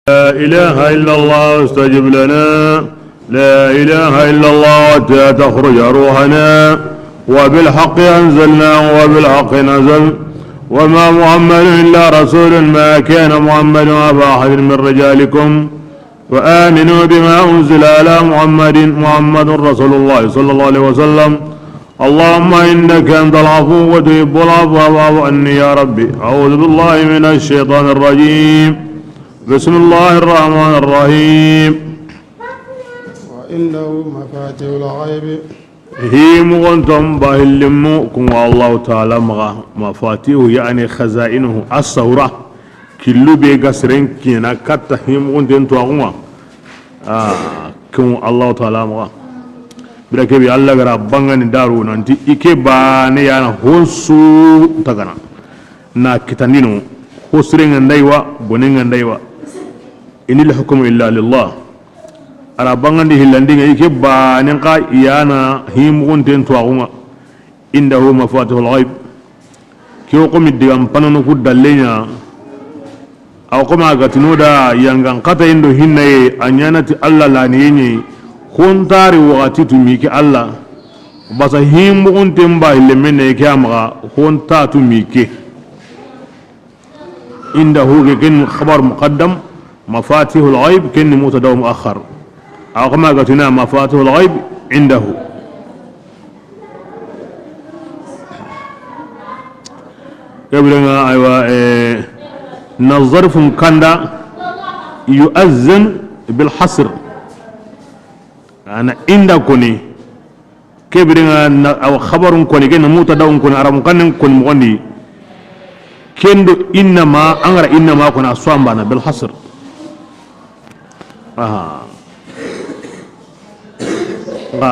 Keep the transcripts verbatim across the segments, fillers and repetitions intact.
لا إله إلا الله استجب لنا. لا إله إلا الله حتى تخرج روحنا. وبالحق أنزلناه وبالحق نزل. وما محمد إلا رسول. ما كان محمد أبا أحد من رجالكم. فآمنوا بما أنزل على محمد. محمد رسول الله صلى الله عليه وسلم. اللهم إنك أنت العفو تحب العفو فاعف عني يا ربي. أعوذ بالله من الشيطان الرجيم. بسم الله الرحمن الرحيم. وعنده مفاتح الغيب. Hi moxonton bahillimu kun ŋa Allahu Taala maxa. Mafatihu, yani khazainuhu, as-sawra. Killu be ga seren kiɲana katta hi moxonten tuwaxu ŋa. A kun Allahu Taala maxa. Bire ke be Alla ga ra bangandi daru nanti i ke baane ya na honsu tagana. Na kitandino, ho siren ŋa nda i wa, bonen ŋa nda i wa. Inil hukmu illa lillah. A ra bangandi hillandin ŋa, i ke baanen xa i ya na hi moxonten tuwaxu ŋa. Indahu mafatihul ghaib. Ke wo xo mi digan pananu ku dalle ɲa. A wo xo ma ga ti no da yangan xatayen do hinnaye, a ɲa na ti Alla laniyen ɲa. Hontari waxati tu mi ke Alla. Basa hi moxonten ba hille menne ke a maxa, honta tu mi ke. Indahu ke ken khabar muqaddam, mafatihul ghaib ken ni mubtada muakhar. A wo xo ma ga ti na mafatihul ghaib indahu. Ke bire ŋa, aywa, eh, na zarfun kanda yu'azzan bil hasr. Ana inda koni. Ke bire ŋa na, awa, xabarun koni, ken na mubtadaun koni, arabun kannen koni moxon di. Ken do innama, an ga ra innama koni, a su an bana, bil hasr. Aha. Nga,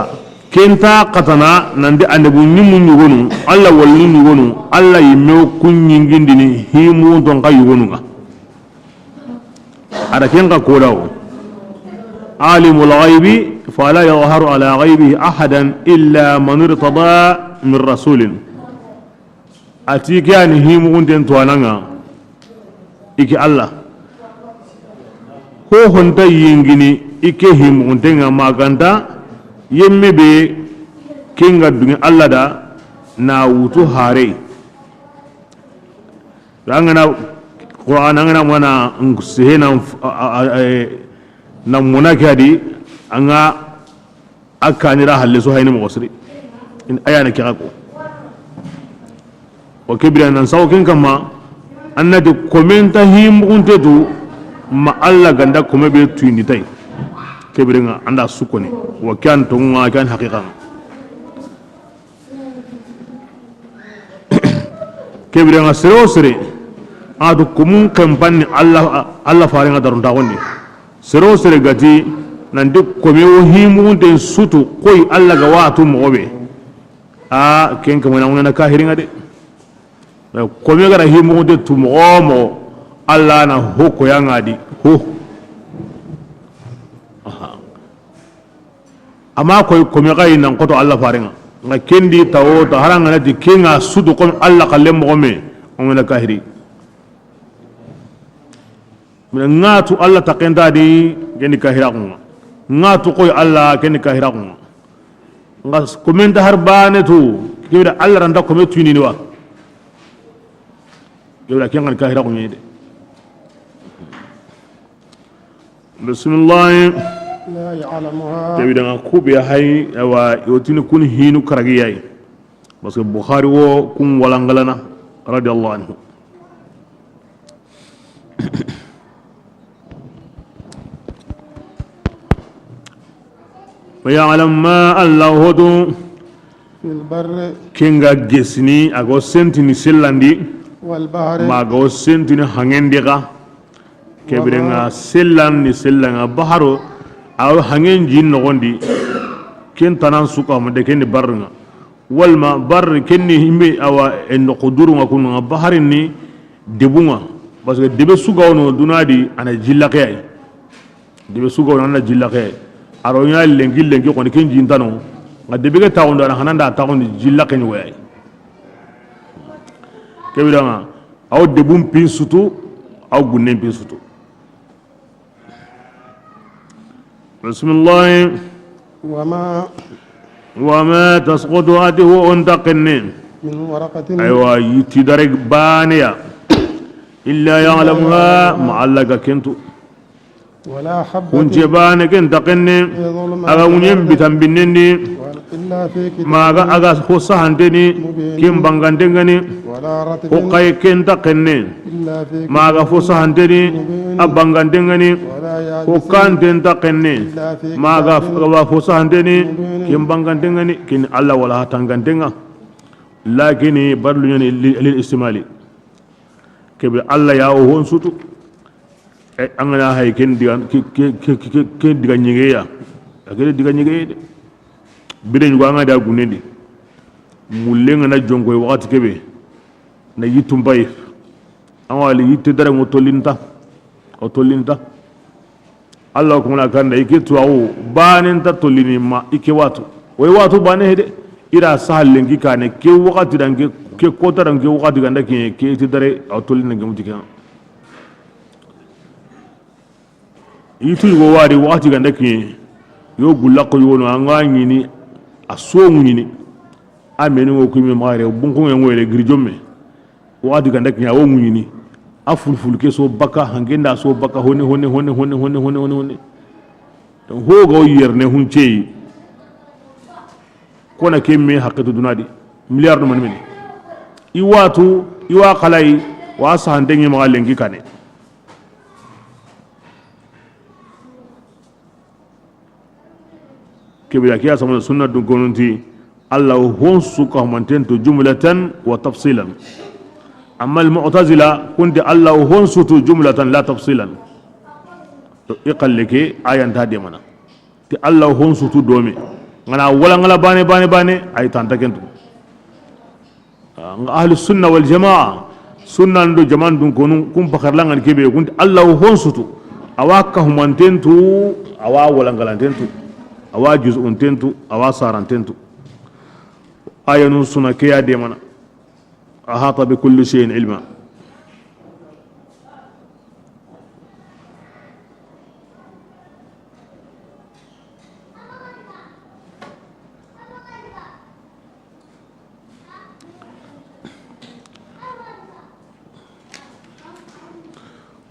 ken ta xatana, nanti annabi ɲimu ɲugonu, Alla walli ɲugonu, Alla yimme kun ɲingindini, himu ton xa yugonu nga. A da ken xa kodawo. Alimul ghaibi fala yadhharu ala ghaibihi ahadan illa man irtada min rasulin. A ti ke yani himuxunten tuwananga. I ke Alla. Ho honta yingini i ke himuxuntenga maganta yemme be kenga dungi Alla da na wutu harey. Angana Qur'an angana mana sehe na, a, a, a, e, na muna ke adi anga a kanira halle su hayni moxo siri. In ayana ke ko. O ke bire nan sawo ken kamma, annati komenta himuxunte tu ma Alla ganda kome be tuyindi tay. Ke bire nga anda sukoni. Wa kan tonga kan haqiqa. Ke bire nga sere o sere, a do komun kempanni Alla, Alla farenga darunta gondi. Sere o sere gati, nanti kome wo himuxunten sutu, koy Alla ga watu moxo be. A, ken kamana ŋuna kahiringa de. Kome gara himuxunte tu moxo moxo, Alla na ho koyanga di, ho. Aha. Ama koy kome xayi nan xoto Alla farenga. Nga kendi tawo ta haranga nati kenga sutu comme Alla xalle moxo me, o ŋuna kahiri. Mina ngatu Alla taqenta di, kendi kahira kunga. Ngatu koy Alla, kendi kahira kunga. Nga komenta har bane tu, kibida Alla ranta kome tunini wa. Kibida kenga kahira kunga de. Bismillah. لا يعلمها. Tawi daga kube hay, awa, yotini kun hinu karagi yayi. Parce que Bukhari wo kun walangalana, radiyallahu anhu. ويعلم ما الله هدو في البر. Kenga gesini, a go sentini sellandi. والبحر. Ma go sentini hangendi ga. Ke bire nga sellan ni sellanga baharo, aw hangen jin nogondi. Ken tanan suka ma de ken ni barringa. Walma barri ken ni himbe awa en no kudurunga kununga baharin ni debunga. Parce que debe suga wono dunadi ana jilla kay. Debe suga wono ana jilla kay. Aro nya lengi lengi koni ken jintano. Nga debe ke tawondo ana hananda tawondi jilla ken wayay. Ke bire nga. Aw debun pin sutu, aw gunnen pin sutu. Bisimilahi. وما Wa ma tasqutu, a ti ho o nta xenne. من ورقة Aywa, yitti dare baane ya. Illa ya'lamuha, ma Alla ga ken tu. ولا حبة Kunce baane ke nta xenne. في ظلمات A ga ŋuɲen الأرض bitan binnen di. إلا في كتاب Ma a ga, a ga ho sahante ni. مبين Ken banganten ŋa ni. ولا رطب Ho xaye ke nta xenne. إلا في Ma a ga ho sahante ni. مبين A banganten ŋa ni. ولا Ho يابس kante nta xenne. إلا في Ma a ga, كتاب a ga ho sahante ni. مبين Ken banganten ŋa ni. Ken Alla wala ha tanganten ŋa. Lakini barlu ɲa ni li-, lil istimali. Kebe Alla ya o hon sutu. E, an ga na hay ken diga, ke, ke diga ɲigeya. A ke diga ɲigeye de. Bire ɲugo an ga da gunendi. Mulle ŋa na jonko waxati kebe. Na yittum bay. An wali yitte dare ŋo tollinta. O tollinta. Alla ko na kanda i ke tuwaxu baane nta tollini ma i ke watu. Wo yi watu baane hede. I ra sahallen ki kane ke waxati dan ke, ke kota dan ke waxati ganda ke, ke yitte dare a tollina ke muti ke. Yitu yugo wari waxati ganda ke, yo gulla ko yono an ga ɲini a so ŋuɲini. A meni wo ku me magare bunko ŋa ŋoyre girjomme. Waxati ganda ke a wo ŋuɲini. A fulful ke so baka, hange nda so baka, hone, hone, hone. Ho ga o yerne hunceyi. Kona ke me haqitu dunadi. Milliard do mani meni. I watu, i wa xalay, wa sahante ŋe maxa lenki kane. Kebe ya ke ya samana sunna dun konunti, Alla hon su ka humanten tu jumlatan wa tafsilan. Amma al mu'tazila kunti Alla hon su tu jumlatan la tafsilan. To i xalle ke ayan ta de mana. Ti Alla hon su tu dome. Ngana wala ngala bane, bane, bane, ay tanta kentu. Nga ahlu sunna wal jamaa, sunna ndo jaman dun konu, kun pakarlangan kebe, kun Alla hon su tu. Awa ka humanten tu, awa walangalanten tu, awa juz'unten tu, awa saranten tu. Ayanun suna ke ya de mana. Ahata bi kulli shay'in ilma.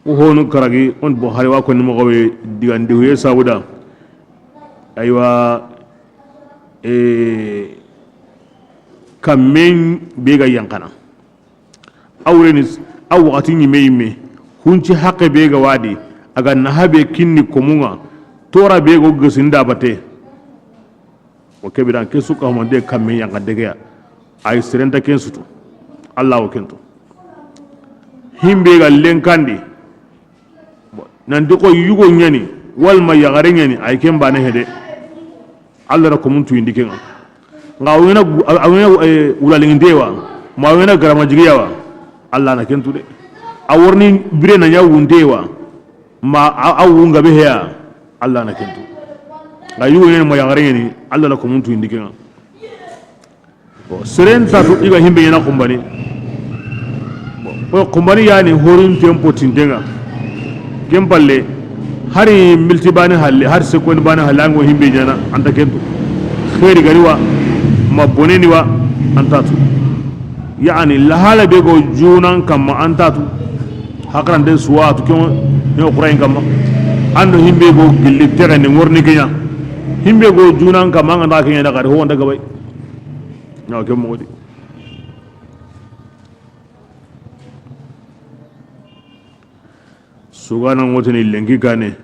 Wo honu karagi, on Buxari wa konni moxo be digandi huye sabuda. Aywa, e, kammen be ga yankana. Awreni, a waxati ɲime yimme, hunci haqe be ga wadi, a ga naha be kinni komunga, tora be go gesinda bate. O kebiran ke suka humande kamme yanga degeya. Ay serenta ken sutu. Alla o kento. Himbe ga lenkandi. Nanti ko yugo ɲani, walma yagare ɲani, ay ken bane hede. Alla ra ko mun tuyindi kenga. Nga a wena gu-, a wena, eh, wulalingindewa, ma a wena garama jigiyawa. Alla na kentu de. A worni bire na ɲa wundewa. Ma a, a wunga be heya. Alla na kentu. Nga yugo ɲani ma yagare ɲani, Alla ra ko mun tuyindi kenga. Bon, seren tatu i ga himbe ɲana xumbani. Bon, o xumbani yani horin tempo tindenga. Ken palle, hari milti bani halle, hari sekondi bani halle, ango himbe ɲana, anta kentu. Xeeri gani wa, ma boneni wa, anta tu. Yani, lahala be go junan kamma anta tu. Hakrande suwatu ken, ne o Qur'an kamma. Ando himbe go gilli tegande ngorni kenya. Himbe go junan kamma, anga nda kenya da kadi, ho wanda gabay. Awa ke moxo di. Sugana ŋotini lenki kane.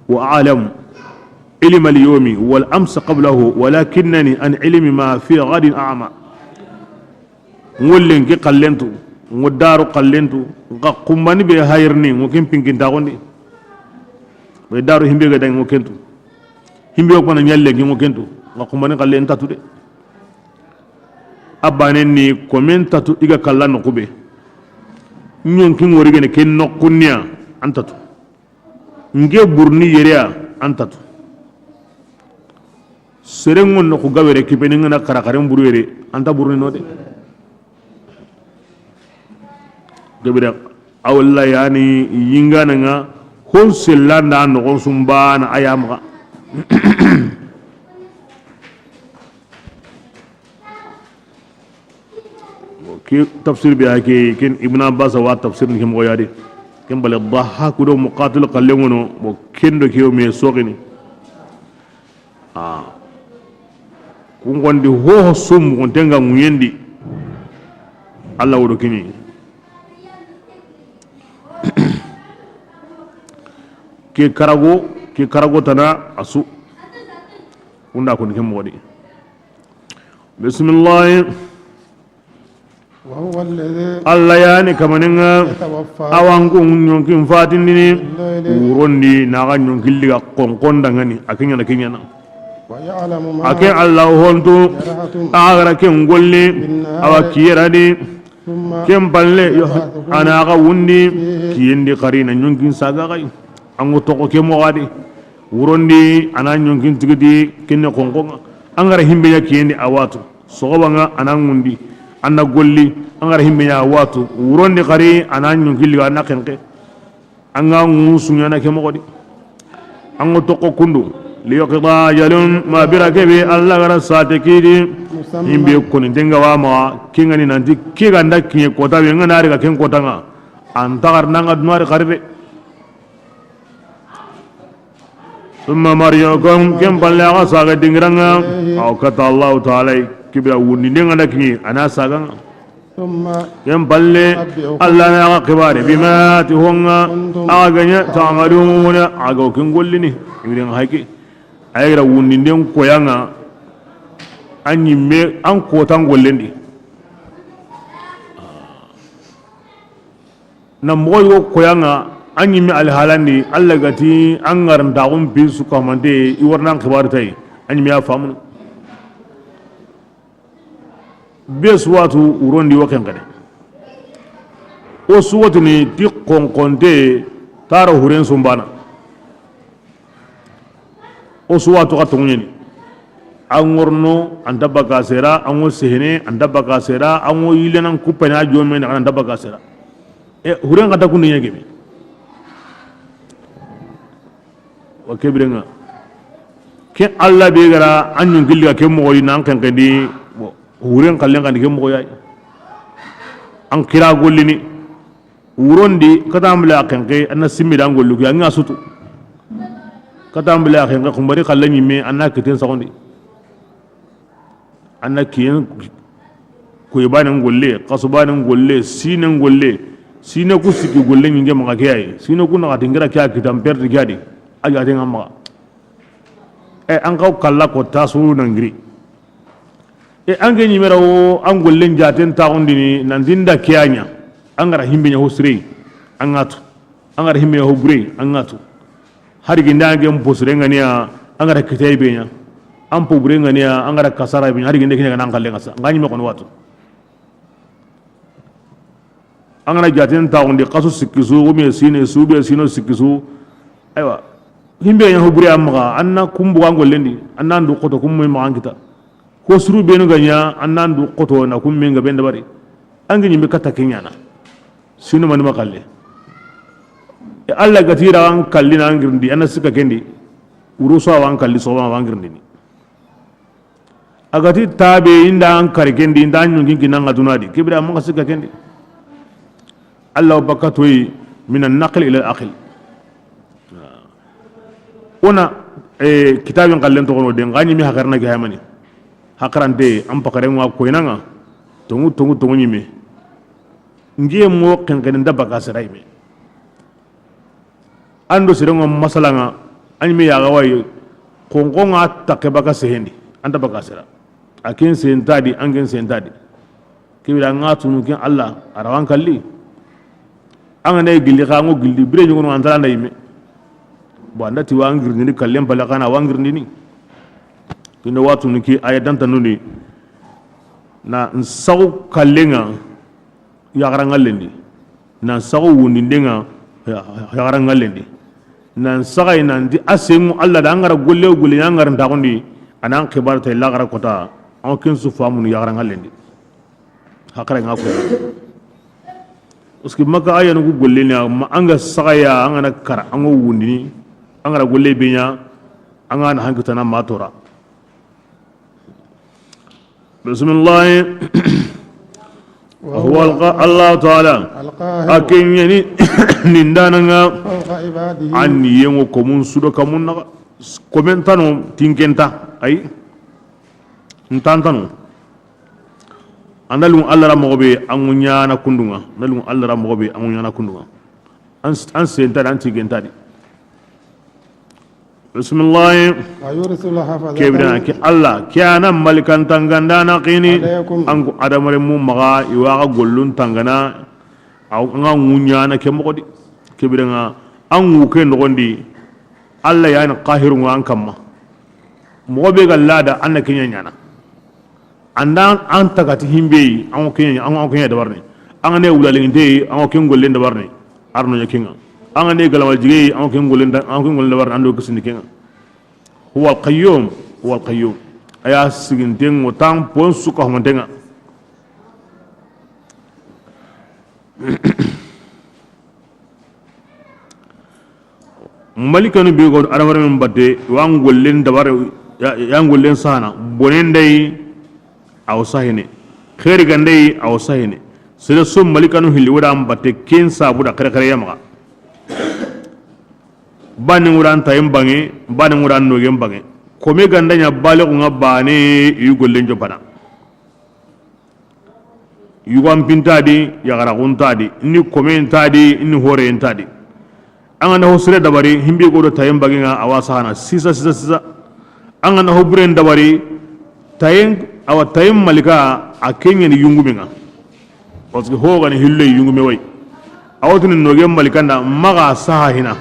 Wa a'lam ilma al-yawmi wal amsa qablahu, walakinnani an ilmi ma fi ghadin a'ma. Ŋo lenki xallentu, ŋo daru xallentu, nka xumbani be hayirni, ŋo ken pinkintaxundi. Be daru himbe ga dangi ŋo kentu. Himbe o kona ɲalle gi ŋo kentu, nka xumbani xallen tatu de. A banen ni komen tatu i ga kalla noxu be. Ɲonki ŋori gene ken noxunniya, an tatu. Nge burni yereya, an tatu. Serenŋo noxu gawere kipeni ngana xaraxaren buru yere, anta burni no de. Gebira, a walla yani yingana nga, hon sellanda noxon sumbana a ya maxa. Ke tafsir be a ke, ken Ibn Abbas wa tafsir ni ke moxo ya di. Ken bale Dahhaku do Muqatil xalle ŋono, bon, ken do ke yo me soxini. A kun gondi hoho sum gon tenga ŋuyendi. Allah wodo kini. Ke karago, ke karago tana a su. Kunda kun ke moxo di. Bismillah. وهو الذي Allah yani kamaninga. يتوفى Awanku ɲonkin fatindini. بالليل. Wurondi naga ɲonkin liga konkon dangani. A ke ɲana, ke ɲana. ويعلم ما A ke Allah hontu. جرحتم. A gara ken golle. بالنهار. Awa kiyera di. ثم Ken palle, yo, يبعثكم ana ga wundi. فيه. Kiyendi xarina ɲonkin saga gai. Ango toko ke moxo di. Wurondi ana ɲonkin tigiti kenne konkonga. An gara himbe ya kiyendi a watu. Soxoba nga ana ŋundi, ana golli, an gara himbe ya watu. Wurondi xari ana ɲonkin liga ana xenke. An ga ŋun suɲana ke moxo di. An go toko kundu. ليقضى أجل, ma bira kebe Allah gara sate kidi. مسمى. Himbe koni tenga wa ma kengani nanti ke ganda kiye kota be ngana riga ken kota nga. An tagar nanga dunari xari de. ثم مرجعكم, ken palle a ga saga dingiranga. Aw kata Allah Ta'ala, kibira wundi ndenga da kini, ana saga. ثم Ken palle, أنبئكم Allah na ga xibare, بما ti honga, كنتم a ga nya, تعملون, a ga ken gollini. Ibirin haiki. Ayira wundi nden koyanga, an yimme, an kotan gollendi. Na moxo yogo koyanga, an yimme alhalandi, Allah gati an ŋarantaxun pi su kamante, i warnan xibari tayi, an yimme a famunu. Be suwatu wurondi wo kenkene. O suwatuni ti konkonte taro huren sumbana. O suwa toxa tonguñeni. An ŋorno, an ta baka sera, an ŋo sehene, an ta baka sera, an ŋo yilenan kuppene a jomene, an ta baka sera. E, huren xa ta kundu ña geme. Wa kebirenga. Ke Allah be gara, an ñun gilli ga ke moxoyi nan xenxendi, bon, huren xallen xandi ke moxoyayi. An kira gollini. Wurondi, katambila xenxe, an na simmi dan gollu ke, an ga sutu. Katambila xenxe, xumbari xalle ñimme, an na kiten saxondi. An na kiyen koy banen golle, xasu banen golle, sinen golle, sine ku sikki golle ñinge maxa ke yayi. Sine ku naxati ngira ke ya kitan perti ke ya di, a jaten ŋa maxa. E, an xaw kalla ko tasuru na ngiri. E, an ke ñimera wo, an gollen jaten taxundini, nanti nda ke ya ña. An gara himbe ña ho sirey, an ga tu. An gara himbe ña ho burey, an ga tu. Hari ginde an ke mpo sire ŋa niya, an gara kitay be ña. An po bure ŋa niya, an gara kasara be ña. Hari ginde ke ña ga nan xalle ŋa sa. Nga ñime kono watu. An gana jaten taxundi, xasu sikki su, ou bien sine su, ou bien sino sikki su. Aywa. Himbe ña ho bure an maxa, an na kumbu an gollendi, an nan du xoto kumbu maxa an kita. Ko suru benu ga ña, an nan du xoto na kumbe nga ben dabari. An ga ñimbe kata ke ñana. Sino mani ma xalle. E Allah gati ra an kalli na an girindi, an na sikka kendi. Wuro so wa an kalli, so wa an girindini. A gati tabe inda an kari kendi, inda an ñunkin kinan ga dunadi. Kibira maxa sikka kendi. Allah bakatoyi من النقل إلى العقل. Ona, e, kitabin xallen toxono de, nga ñimi hakarana ke hamani. Hakarante, an pakaren wa koynanga. Tongu, tongu, tongu ñimi. Ngiye mo xenxene nda baka sera yime. An do serenŋo masalanga, an ñime yaxa wayi, xonxonga taxe baka sehendi, an ta baka sera. A ken sehentadi, an ken sehentadi. Kibira nga tunu ken Allah, a rawan kalli. An ga na gilli xa, an ŋo gilli, bire ñugono an tara nda yime. Bon, an da ti wa an girindini, kallen pale xana wa an girindini. Kindo wa tunu ki aya danta nundi. Na nsaxu kallenga, yaxaranŋallendi. Nan saxu wundindenga, yaxaranŋallendi. Nan saxay nanti a senŋu Allah da an gara golle wo golle, an gara ntaxundi, a nan xibar tay laxara kota, an ken su famunu yaxaranŋallendi. Haqara nga ko. Parce que maka ayanu ku golle ni, ma an ga saxaya, an gana kara, an go wundini, an gara golle be ña, An ga na hankitana ma tora. Bismillah. Wa huwa alqa-, Allah Ta'ala. Alqahiru. A ke ɲa ni nindananga. Fawqa ibadihi. An yengo komun sudo kamun naxa. Komen tano tinkenta. Ay. Ntantano. An da lungu Allah ra moxo be, an ŋuɲana kundunga. An da lungu Allah ra moxo be, an ŋuɲana kundunga. An, an sentadi, an tigentadi. Bismillah. Wa yursilu hafazatan. Kebira ke Allah, ke a na malikan tangandana kini. Alaykum. An ku adamare mu maxa, i wa ga gollun tangana. Aw, an ga ŋuɲana ke moxo di. Kebira nga, an ŋu ke noxondi. Allah ya ni qahiru nga an kamma. Moxo be ga lada, an na ke ɲa ɲana. An da an tagati himbe yi, an ŋo ke ɲa, an ŋo ke ɲa dabarni. An ga ne wulalinginte yi, an ŋo ke gollen dabarni. Arno ɲa ke nga. An ga ne galama jige yi, an ŋo ke gollen da, an ŋo ke gollen dabarni, an do kisini ke nga. Huwa al-qayyum, huwa al-qayyum. A ya siginten ŋo tan pon su ka humanten ŋa. Malikanu be go adamaren batte, wa ngollen dabare, ya, ya ngollen sahana, bonen dai, aw sahine, xeeri gandai, aw sahine. Sere so malikanu hilli wada batte, ken sabu da xere xere ya maxa. Bane nguran tayen bange, bane nguran nogen bange. Kome ganda ɲa bale ko nga bane, i gollen jopana. Yugan pintadi, yagara kuntadi, ni komen tadi, ni horen tadi. An ga na ho sire dabari, himbe go do tayen baginga, awa sahana, sisa, sisa, sisa. An ga na ho buren dabari, tayen, awa tayen malika, a ke ɲa ni yungumenga. Parce que ho ga ni hille yungume way. Awotini nogen malikanda, maxa saha hina.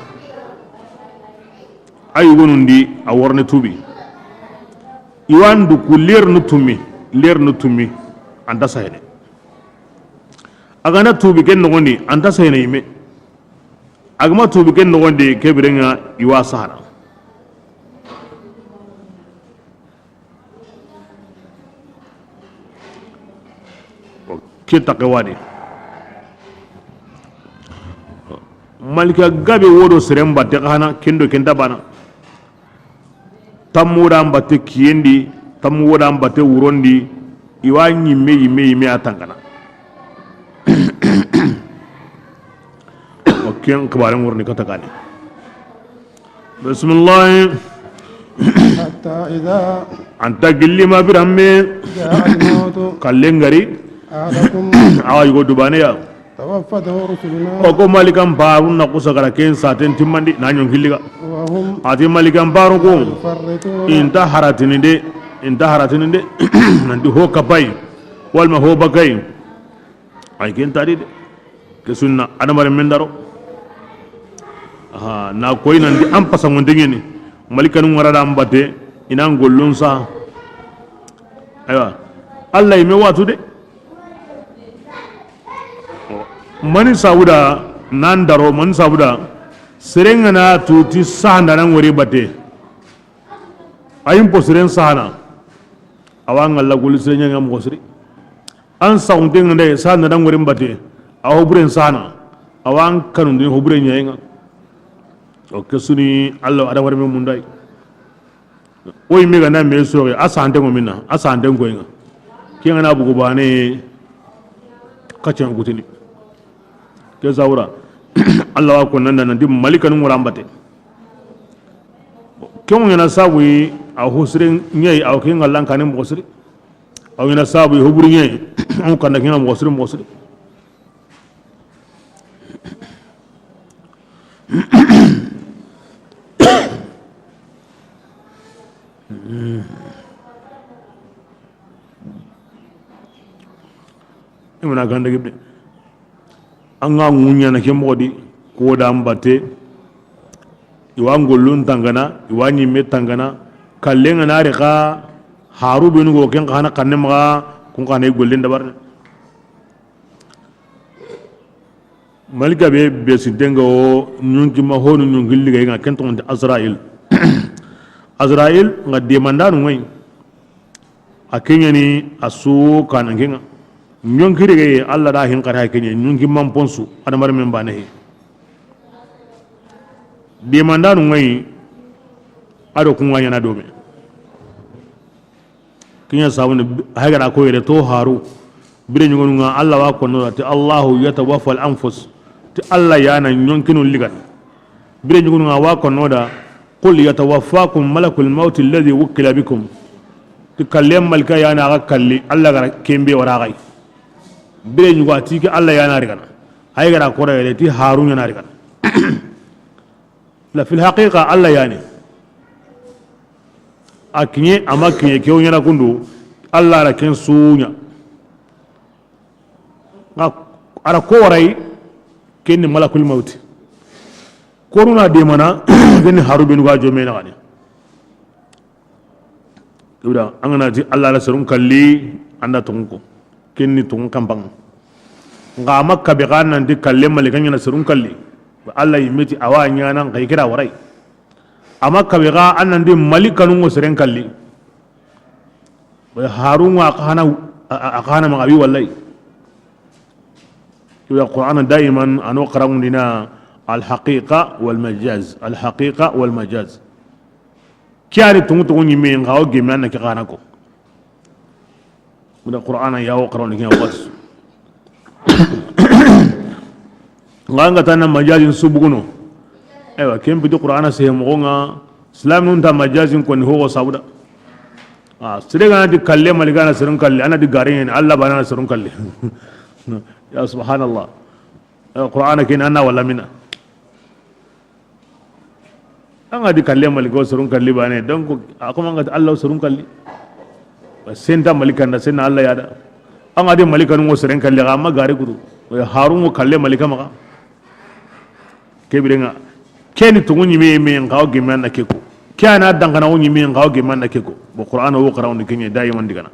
A yugonundi a worne tubi. I wa ndu ku lernu tummi, lernu tummi, anta sahene. A ga na tubi ken noxondi, anta sahene yime. A ga ma tubi ken noxondi, ke birenga i wa sahana. Ke taxe wadi. Malika gabe wodo seren batte xana kendo kenta bana. Tammu wodan batte kiyendi, tammu wodan batte wurondi, i wa ɲimme, yimme, yimme a tangana. O ken xibaren wurni kata gani. Bismillah. Hatta idha. Anta gilli ma biramme. Ja'a al-mawtu. Kallen gari. Ahadakum. Awa yugo dubane ya. Tawaffathu rusuluna. O ko malikan barun na kusa gara ken saten timmandi na ɲon gilliga. Wa hum. Ati malikan barun ko. Yufarrituna. Inta haratini de. Inta haratini de. Nanti ho kapai. Walma ho bakai. Ay ken tadi de. Ke sunna adamare men daro. Aha, na koy nan di an pasa ngonde ngeni. Malikanu ngara da mbate, ina ngollon sa. Aywa. Allah ime watu de. Mani sabuda nan daro, mani sabuda. Serengana tuti sahanda nan wori bate. Ayin po siren sahana. Awa ngalla goli siren ɲanga mo siri. An saxunte ngande sahana dan wori mbate. Awo buren sahana. Awa an kanun din ho buren ɲayenga. O ke suni Allah adam wari me mundai. Oy me gana me soge a sahante ngo minna, a sahante ngo inga. Ke ngana bugu bane. Kacen gutini. Ke zawura. Allah wa ko nanda nan di malikanu ngora mbate. Ken ŋa na sabu yi, a ho siren ɲa yi, a wo ken ŋa lan kane moxo siri. A wo ɲa na sabu yi, ho buri ɲa yi, a wo kanda ken ŋa moxo siri, moxo siri. I mana ganda gibde. An ga ŋuɲana ke moxo di, ko da mbate, i wa ngollun tangana, i wa ɲimme tangana, kallen ŋa na ri xa, haru benu go ken xa na kanne maxa, kun xa na i gollen dabarne. Malika be be sinten ga wo ɲonki ma honu ɲonki liga ŋa ken toxonti Azrail. Azrail ŋa demandanu ŋa yi. A ke ɲa ni a su kanan ke ŋa. Ɲonki rege Allah da hin xara ke ɲa ɲonki man ponsu adamar men bane he. Demandanu ŋa yi. A do kun ga ɲaana do me. Ken ɲa sabu ni, hay ga ra ko yere to haru. Bire ɲugonu ŋa, Allah wa konno da ti, "Allahu yatawaffa al-anfus." Ti Allah ya na ɲonkinu ligana. Bire ɲugonu ŋa wa konno da, "Qul yatawaffakum malakul mawti alladhi wukkila bikum." Ti kalle malika ya na ga kalli, Allah ga ra ken be wara ga yi. Bire ɲugo a ti ke Allah ya na rigana. Hay ga ra ko ra yere ti haru ɲa na rigana. La fil haqiqa Allah ya ni. A kiɲe, a ma kiɲe, ke wo ɲaana kundu, Allah ra ken su ɲa. Ŋa, a ra ko wara yi, ken ni malakul mawti. Koruna de mana, ken ni haru benu ga jome na gani. Ibra, an ga na ti Allah la serun kalli, an da tonŋu ko. Ken ni tonŋu kanpaŋa. Ŋa a ma kabe ga nan ti kalle malika ɲa na serun kalli. Allah yi me ti a wa ɲaana n xa yi kira wara yi. A ma kabe ga an nan ti malikanu ŋo seren kalli. Harun wa a xa na, a, a, a xa na ma abi wallahi. Ibra, Qur'ana daiman a no xaranŋundina al haqiqa wal majaz, al haqiqa wal majaz. Ke ya ni tonŋu tonŋu ɲi me, n xa wo gemme an na ke xa na ko. Muna Qur'ana ya wo xaranŋundi ke ɲa waxati su. Ŋa an ga ta na majazin su buguno. Aywa, ken piti Qur'ana sehe moxo ŋa, silaminun ta majazin koni ho wo sabu da. A, sere ga na ti kalle malika na serun kalli, a na ti gare ɲa ni, Allah ba na serun kalli. Ya subhanallah. Aywa, Qur'ana ken an na wala mina. An ga di kalle malika wo serun kalli bane, donc a ko ma an ga ti Allah wo serun kalli. Senta malika nda, senna Allah ya da. An ga di malikanu ŋo seren kalli, a ma gare kutu. Harun ŋo kalle malika maxa. Ke bire ŋa, ke ni tonŋu ɲi me, me n xa wo gemme an na ke ko. Ke ya na dankana wo ɲi me, n xa wo gemme an na ke ko. Bo Qur'ana wo xaranŋundi ke ɲa daiman digana.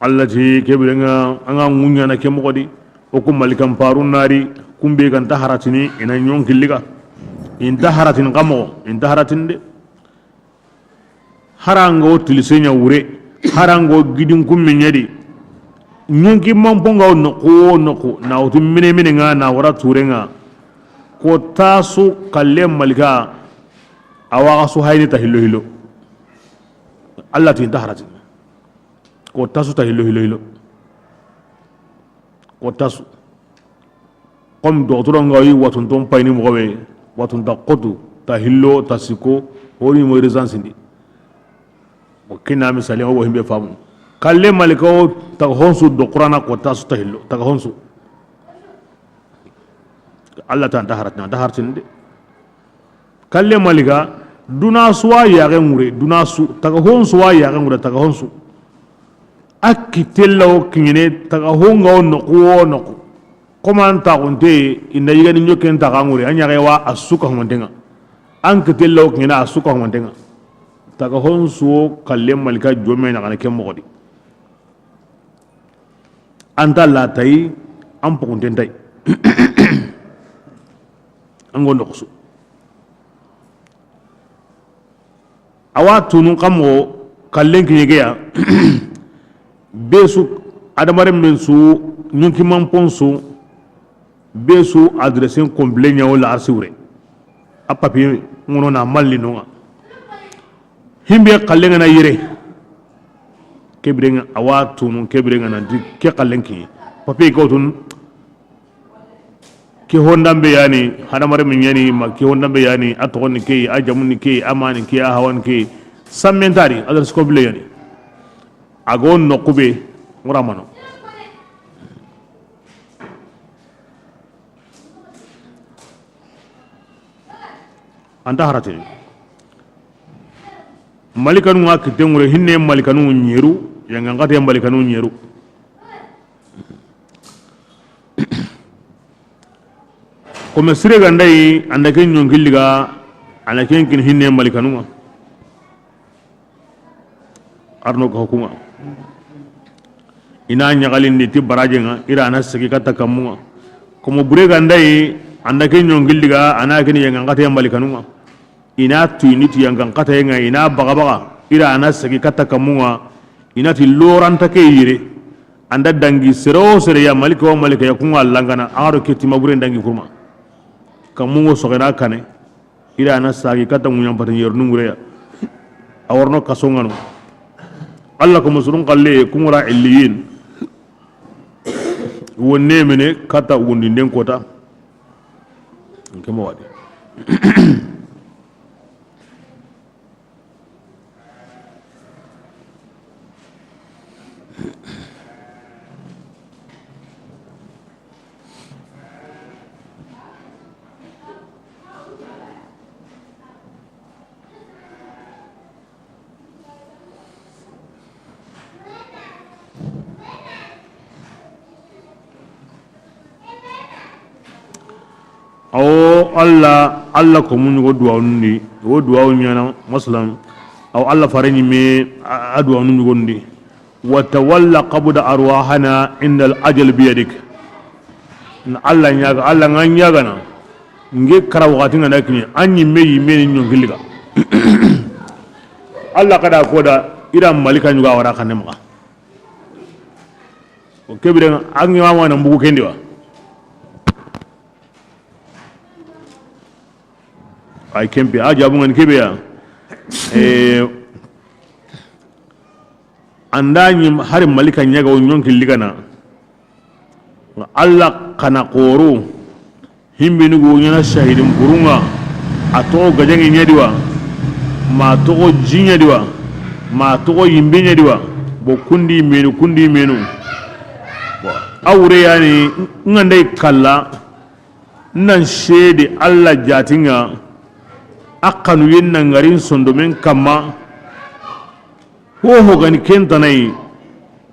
Allah ti ke bire ŋa, an ga ŋuɲana ke moxo di, o ku malikan paru na ri, kun be ga nta haratini, i na ɲonki liga. I nta haratini xa moxo, i nta haratini de. Harango tilise ɲa wure, harango gidin kumme ɲa di. Ɲonki manpo ŋa wo noqu wo noqu, na wutu mine mine ŋa, na wara ture ŋa. Ko tasu kalle malika, a wa xa su hayni ta hillo hillo. Allah ti nta harati. Ko tasu ta hillo hillo hillo. Ko tasu. Comme dogotoro ŋa yi watunton payini moxo be, watunta xotu, ta hillo, ta sikko, honi mo urgence ndi. Bon, ke na misali, o wo himbe famu. Kalle malika wo, taga honsu do Qur'ana ko tasu ta hillo, taga honsu. Allah ta nta haratina, nta haratinde. Kalle malika, duna su wa yaxe ŋure, duna su, taga hon su wa yaxe ŋure, taga hon su. A kite lawo kiɲene, taga hon ŋa wo noqu wo noqu. Koman taxunte, i nda yigani ɲoken taxa ŋure, a ɲaxe wa a su ka humantenŋa. An kite lawo kiɲene a su ka humantenŋa. Taga hon su wo kalle malika jome na xana ke moxo di. An ta la tayi, an poxunten tayi. An go noxo su. Awa tunun xa moxo kallen kiɲe ke ya. Be su, adamarenmen su, ɲonkimanpon su, be su adressen complet ɲa wo la arsi wure. A papier ŋono na malli no ŋa. Himbe xallen ŋa na yere. Ke biren ŋa awa tunun, ke biren ŋa nanti ke xallen kiɲe. Papier ko tun. Ke hondanbe yani, hadamare min yani, ma ke hondanbe yani, a toxon ni ke, a jamun ni ke, a mani ke, a hawan ke, sammentari, adresse complet yani. A go noqu be, ŋuramano. An ta haratini. Malikanu ŋa kitten ŋure hinne, malikanu ɲeru, yangan xate malikanu ɲeru. Kome sire gandayi, anda ken ɲonkilli ga, ana ken kin hinne malikanu ŋa. Arno ka hukuma. Ina ɲaxalindi ti baraje ŋa, ira na segi katta kammu ŋa. Komo bure gandayi, anda ken ɲonkilli ga, ana ken yangan xate malikanu ŋa. Ina tuyini ti yangan xataye ŋa, ina baga baga. I da a na segi katta kanmun ŋa, i na ti loranta ke yire. An da dangi sere wo sere ya, malika wo malika ya, kun ŋa langana, a ŋa do ke ti maburen dangi kurma. Kanmun ŋo soxena kane, i da a na sagi katta ŋuɲan pata ɲeru nungure ya. A wa ro no kaso ŋa no. Alla ko musurun xalle kun ŋa ra illiyin. Wonne mene katta wondinden kota. Nke mo wadi. Awo Alla, Alla ko mun yugo duwawun di, wo duwawu ɲana, masalan, awo Alla fare ɲimme a, a duwawun yugo ndi. Wa tawalla qabda arwahana inda al ajal biyadik. Na Alla ɲaga, Alla ŋa ɲagana. Nge kara waxati ŋa na kini, an ɲimme yimme ni ɲonki liga. Alla kada ko da, i da malika ɲuga wara xanne maxa. O kebire an ŋa wa na mbugu kendi wa. Ay kempe, a jabu ŋa ni kebe ya. Eh, an da ɲi hari malika ɲaga wo ɲonki ligana. Alla xana xoro. Himbeni go ɲana sahidin burun ŋa. A toxo gajaŋe ɲa di wa. Ma toxo ji ɲa di wa. Ma toxo yimbe ɲa di wa. Bo kundi menu, kundi menu. A wure yani ŋa nda i kalla. Nan sede Alla jatin ŋa. A xanuyen na ŋari n sondomen kamma. Ho ho ga ni ken tana yi,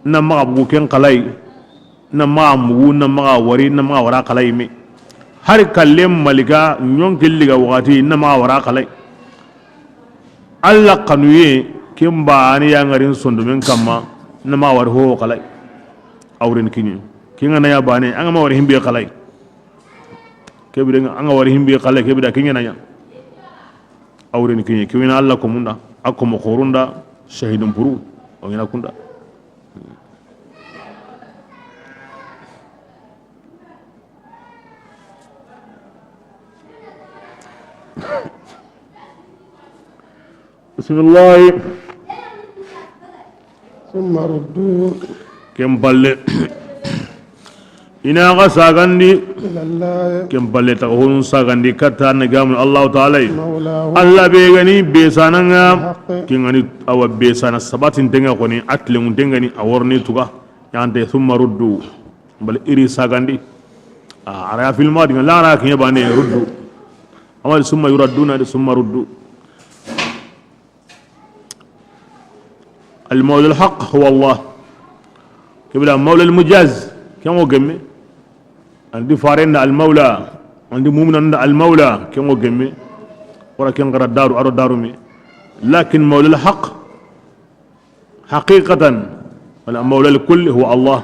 na maxa bugu ken xalai, na maxa mugu, na maxa wari, na maxa wara xalai me. Hari kallen malika ɲonki liga waxati, na maxa wara xalai. Alla xanuye ken baane ya ŋari n sondomen kamma, na maxa wari ho ho xalai. A wuren kiɲe. Ken ŋa na ya baane, an ga ma wari himbe xalai. Kebire ŋa, an ga wari himbe xalai, kebire da kiɲe na ɲa. A wuren kiɲe, ke wina Alla ko munda, a ko mo xorunda, sahidin buru, o ɲana kunda. Bisimilahi. ثم ردوا Ken palle. I na xa sagandi. إلى الله Ken palle ta honun sagandi katta na gamun Allahu Ta'ala. مولاهم Alla be ga ni be sananga. الحق Ken ga ni awa be sana sabatin tenga koni atlemun tenga ni a worni tuga. Yante ثم ردوا. Bal i ri sagandi. A ara filma dinga la ra kinya bane ruddu. Amal ثم يردون de ثم ردوا. المولى الحق هو الله. Kebira مولى المجاز, ken ŋo gemme. Andi farenda المولى, andi muminanda المولى, ken ŋo gemme. Wara ken gara daru, aro daru me. لكن مولى الحق حقيقة, wala مولى الكل هو الله.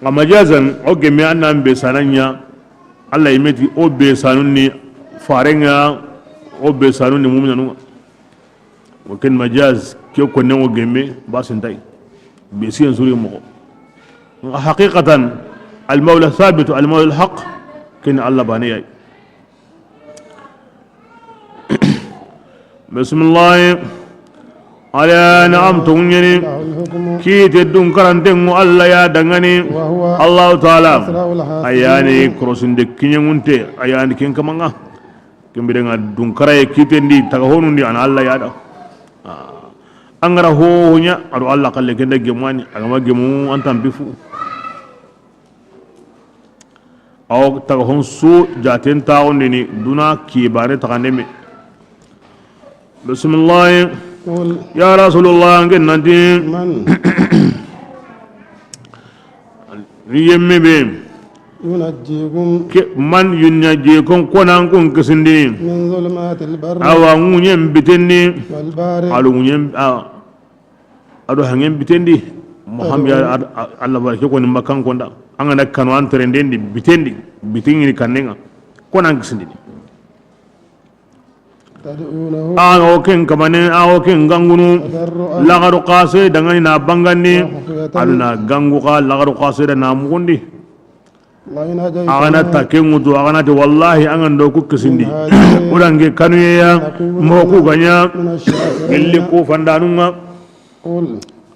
Nga majazan, o gemme an nan be sananya, Alla yimeti o be sanun ni farenga, o be sanun ni muminanunga. O ken majaz, ke ko ne o gemme, ba sintai. Be siyan suri mo. Nga haqiqatan, المولى ثابت, المولى الحق, ken Alla bane yayi. Bisimilahi. Ala, naam, tonguɲeni. له الحكم Kite dun karantengu Alla ya dangani. وهو Allahu Taala. أسرع الحاسبين. A yani korosinde kiɲengunte, a yani ken kamanga. Kembirenga dun karaye kitendi, taga honundi, ana Alla ya da. Ah. Angara ho honya, ado Alla kalle kenda gemani, agama gemu antan bifu. Aw taga hon su jaten taxundini duna kibare taxande me. Bisimilahi. قل Ya Rasulullah, ngen nanti, من ni yemme be, ينجيكم ke, من ينجيكم, konan kun kisindini. من ظلمات البر Awa ŋuɲen bitendi. والبحر Alu ŋuɲen, a, Ado hangen bitendi. Muhammad ya ad-, a-, Allah barke ko ni makan konda. An ga na kanu an terendendi bitendi. Bitini kannenga. Ko nan kisindini. تدعونه. A ga na wo ken kamane, a wo ken gangunu, تضرعا. Lagaru xase dangani na bangandi, وخفية. A do na gangu xa lagaru xase da na mugundi. لئن أنجيتنا. A ga na ta ken ŋutu, a ga na ti wallahi an ga na do ku kisindi. من هذه. O dange kanuye ya, لنكونن. Mo ku ga ɲa, من الشاكرين. Gelli ku fandanun ŋa. قل.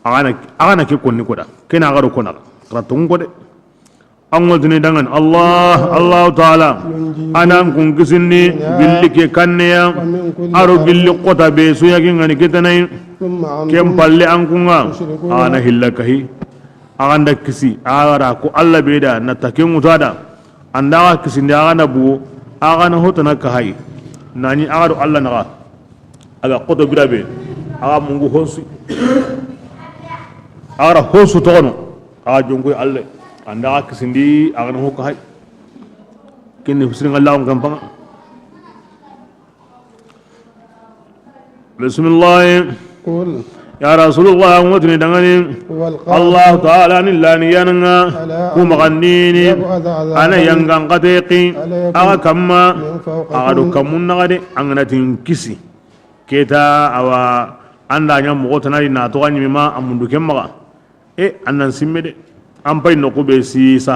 A ga na, a ga na ke konni ko da. Ken a ga do ko na. Ra tongo de. An ŋotini dangan Allah, Allahu Taala, a nan kun kisindi, billi ke kanne ya, a ro gilli kota be su ya ke ŋa ni ke tana yi, ken palle an kun ŋa, a na hilla kahi, a ga nda kisi, a ga ra ko Allah be da, na ta ke ŋuta da, an da ga kisindi, a ga na bugo, a ga na hotana kahayi, na ɲi a ga do Allah naxa, a ga koto bira be, a ga mungu honsu, a ga ra honsu toxono. A jonkoy Allah, an da xa kisindi, a ga na ho kahay. Ken ni fisirin Allah on kan panga. Bismillah. قل. Ya Rasulullah, an ŋotini dangani. هو القادر. Allah Taala ni lani yananga. على أن. Ku magandini. يبعث. A na. عذابا. Yangan xate xi. عليكم. A ga kamma. من فوقكم. A ga do kammun naxa de, an ga na tin kisi. Keta awa, an da ɲa moxo tanadi na toxa ɲimi ma a mundu ken maxa. E, an nan simme de. An pay noxu be sisa,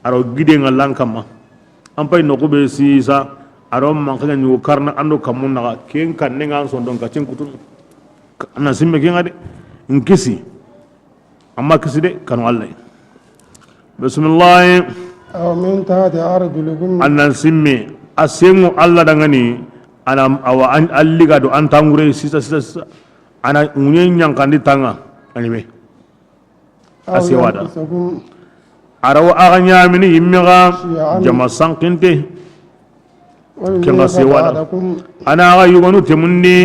a ro gide ŋa lan kamma. An pay noxu be sisa, a ro manxa ɲa ɲugo karna an do kammun naxa, ken kanne ŋa an sondon ka cin kutun. An nan simme ken ŋa de. N kisi. Amma kisi de, kanu Allah. Bismillah. أو من تحت أرجلكم. An nan simme, a sengo Allah dangani, a na awa an, an liga do an tangure sisa, sisa, sisa. A na ŋuɲe ɲankandi tanga, a ɲime. A sewada. A rawa a ga ɲamini yimme ga jama sankinte. Ken ga sewada. A na ga yugonu temundi,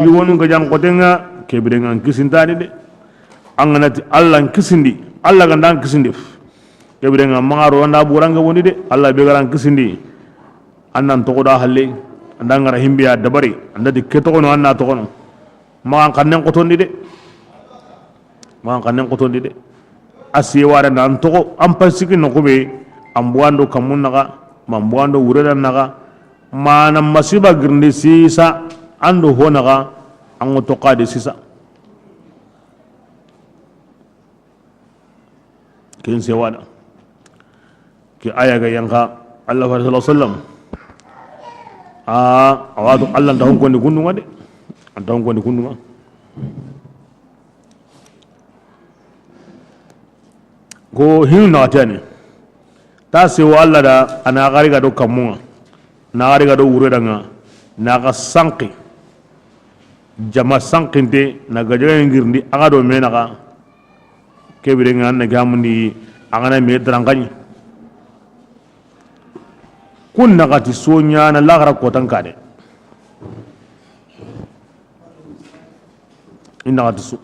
yugonu ga jan kotenga, kebirenga n kisintani de. An ga na ti Allah n kisindi, Allah ga nda n kisindi. Kebirenga mangaro anda buranga woni de, Allah be ga ra n kisindi. An nan toxo da halle, an da ngara himbiya dabari, an da di ke toxono, an na toxono. Ma an kannen kotondi de. Ma an kannen kotondi de. A seware na an toxo, an pasiki noxu be, an buwando kammun naxa, ma an buwando wureda naxa, ma na masiba girindi sisa, an do ho naxa, an go toxadi sisa. Ken sewada. Ke aya ga yanka Allah fa sallallahu alaihi wasallam. A, a wato Allah nta honkondi kundunga de. Anta honkondi kundunga. Ko hinu na tani. Ta sewo Allah da a na gari ga do kammunga. Na gari ga do wure danga. Na ga sanki. Jama sankinte na gajaga ngirndi a ga do menaga. Kebirenga an na gamundi a ga na me darankaɲi. Kun naxati so ɲana laxara kotan kane. I naxati so.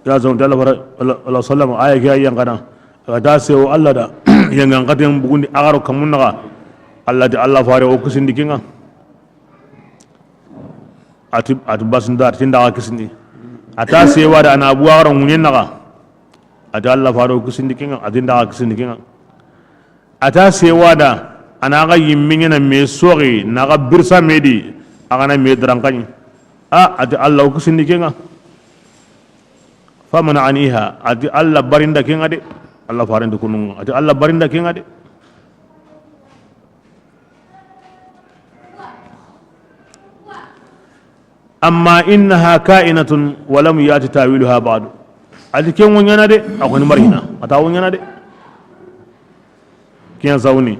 Ya zon dalla fara Allah sallam aya ke yan kana. A ga ta sewo Allah da yangan katen bugundi a ga ro kammun naxa. Allah di Allah fare o kisindi kinga. Ati, ati basindar tinda xa kisindi. A ta sewa da a na buwa xa ro ŋuɲen naxa. Ati Allah faro kisindi kinga, ati nda xa kisindi kinga. A ta sewa da a na xa yimmiŋe na me soxi na xa birsa me di a ga na me darankaɲi. A, ati Allah o kisindi kinga. Famana aniha, ati Allah barinda kinga de. Allah farindi kununga, ati Allah barinda kinga de. Amma innaha ka'inatun wa lam ya'ti ta'wiluha ba'du. Ati ken wo ɲana de, a xoni marina, a ta wo ɲana de. Ken sawni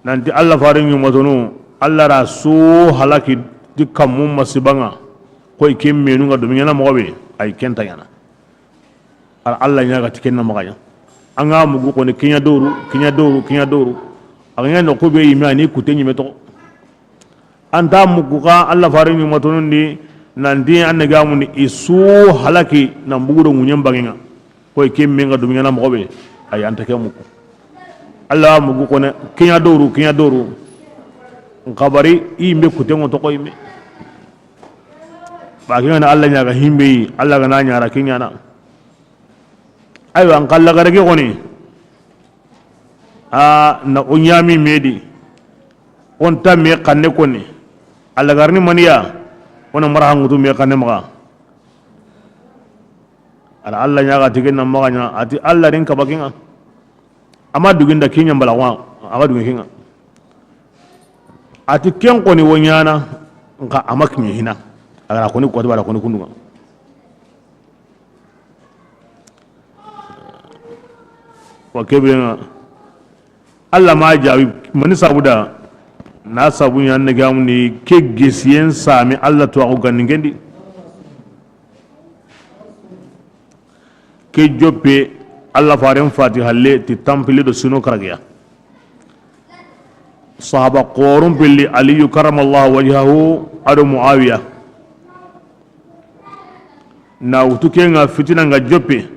nanti Allah faren ɲumatonu, Allah ra so halaki di kammu masibanga, koy ken menu nga dumi ɲana moxo be, ay ken ta ɲana. Ar Allah ɲaga ti kenna maxaɲa. An ga mugu xoni kiɲa doru, kiɲa doru, kiɲa doru. A ga ɲa noxu be yime a ni kute ɲime toxo. An ta mugu xa Allah fare ɲumatonundi nanti an na gamundi i su halaki nan bugu do ŋuɲen bangenga. Koy ke menga dumi ɲana moxo be, ay an ta ke mugu. Allah mugu xoni kiɲa doru, kiɲa doru. N xabari i yimbe kute ŋo toxo yime. Ba ke ŋa na Allah ɲaga himbe yi, Allah ga na ɲara ke ɲana. Aywa, an xalla gara ke xoni. A na o ɲaami me di. O nta me xanne koni. A lagarini maniya. O na mara hanŋutu me xanne maxa. A da Alla ɲaaga ti ken na maxa ɲa, a ti Alla ri n kaba ke ŋa. A ma dugi n da ke ɲa n bala wa, a ga dugi ke ŋa. A ti ken koni wo ɲaana, nxa a ma kiɲe hina. A ga ra koni koti ba da koni kundu ŋa. Wa ke be ŋa, Alla ma jaabi, mani sabu da, na sabu ɲa ne gamu ni ke gesiyen sami Alla to a ko ganni gendi. Ke joppe, Alla faren fati halle ti tanpille do sino karagiya. Sahaba xoorun pilli Aliyu karramallahu wajhahu a do Muawiya. Na wutu ke ŋa fitina ŋa joppe,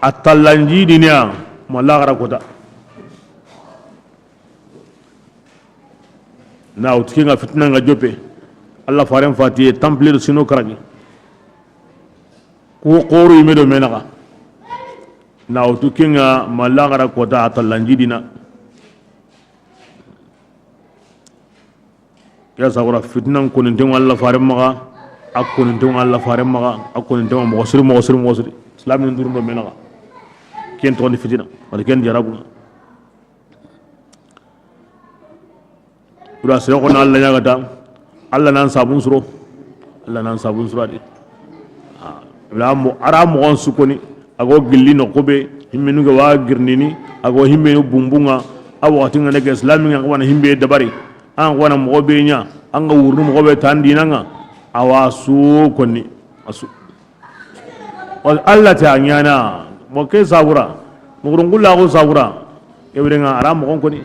a tallanji diniya ma laxara kota. Na wutu ke ŋa fitina ŋa joppe, Alla faren fatiye tanpille do sino karagi. Ku xooru yime do me naxa. Na wutu ke ŋa ma laxara kota a tallanji dina. Ya sagura fitinan koninten ŋa Alla faren maxa, a koninten ŋa Alla faren maxa, a koninten ŋa moxo siri, moxo siri, moxo siri. Islamin durun do me naxa. Ken toxondi fitina, wala ken jarabu. Ura sere xo na Alla ɲaagata, Alla nan sabun suro, Alla nan sabun suro a di. Wala mo ara moxon su koni, a go gilli noxu be, himmenu ga wa girnini, a go himmenu bunbun ŋa, a waxati ŋa ne ke islami ŋa wana himbe dabari, an wana moxo be ɲa, an ga wurnu moxo be tan dina ŋa, a wa su koni, a su. Wa Alla ta ɲaana, mo ke sabura, mo gurun gulla go sabura, e wure ŋa ara moxon koni.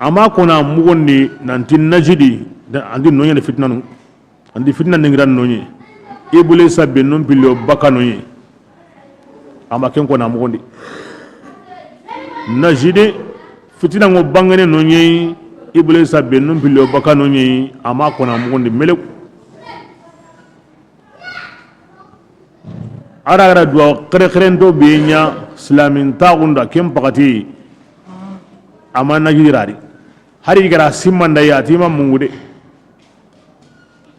Ama kona mugondi nanti Najidi, da, andi noɲe ni fitinanu, andi fitina ningira noɲe, Iblisa bennun pillo baka noɲe. Ama ken kona mugondi Najidi, fitina ŋo bangene noɲe, Iblisa bennun pillo baka noɲe, ama kona mugondi melew. Ara gara duwa xere xerento be ɲa silamin taxunda ken pakati. Ama Najidi rari. Hari gara simmanda ya tima mungude.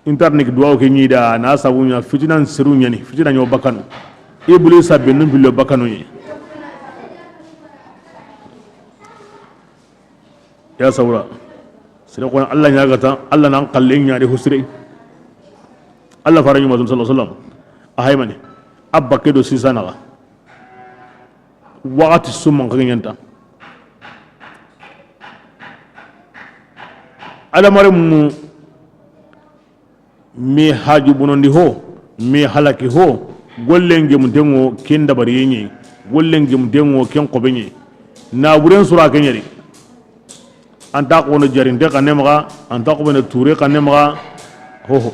Internet duwa ke ɲida na sabu ɲa fitinan seru ɲani, fitina ɲo bakano. Iblisa bennun pillo bakano ye. Ya sawra. Sere xo na Alla ɲaagata, Alla nan xalle ɲaade hosire. Alla fara ɲuma sallallahu alaihi wasallam. A haymane. Abba ke do sisa naxa. Waxati su man xa ɲanta. Adamare mu Me haju bonondi ho, me halaki ho, gollen gemunten ŋo ken dabariye ɲe, gollen gemunten ŋo ken xobe ɲe. Naburen sura ke ɲeri. Anta xono jarinte xanne maxa, anta xobene ture xanne maxa. Hoho.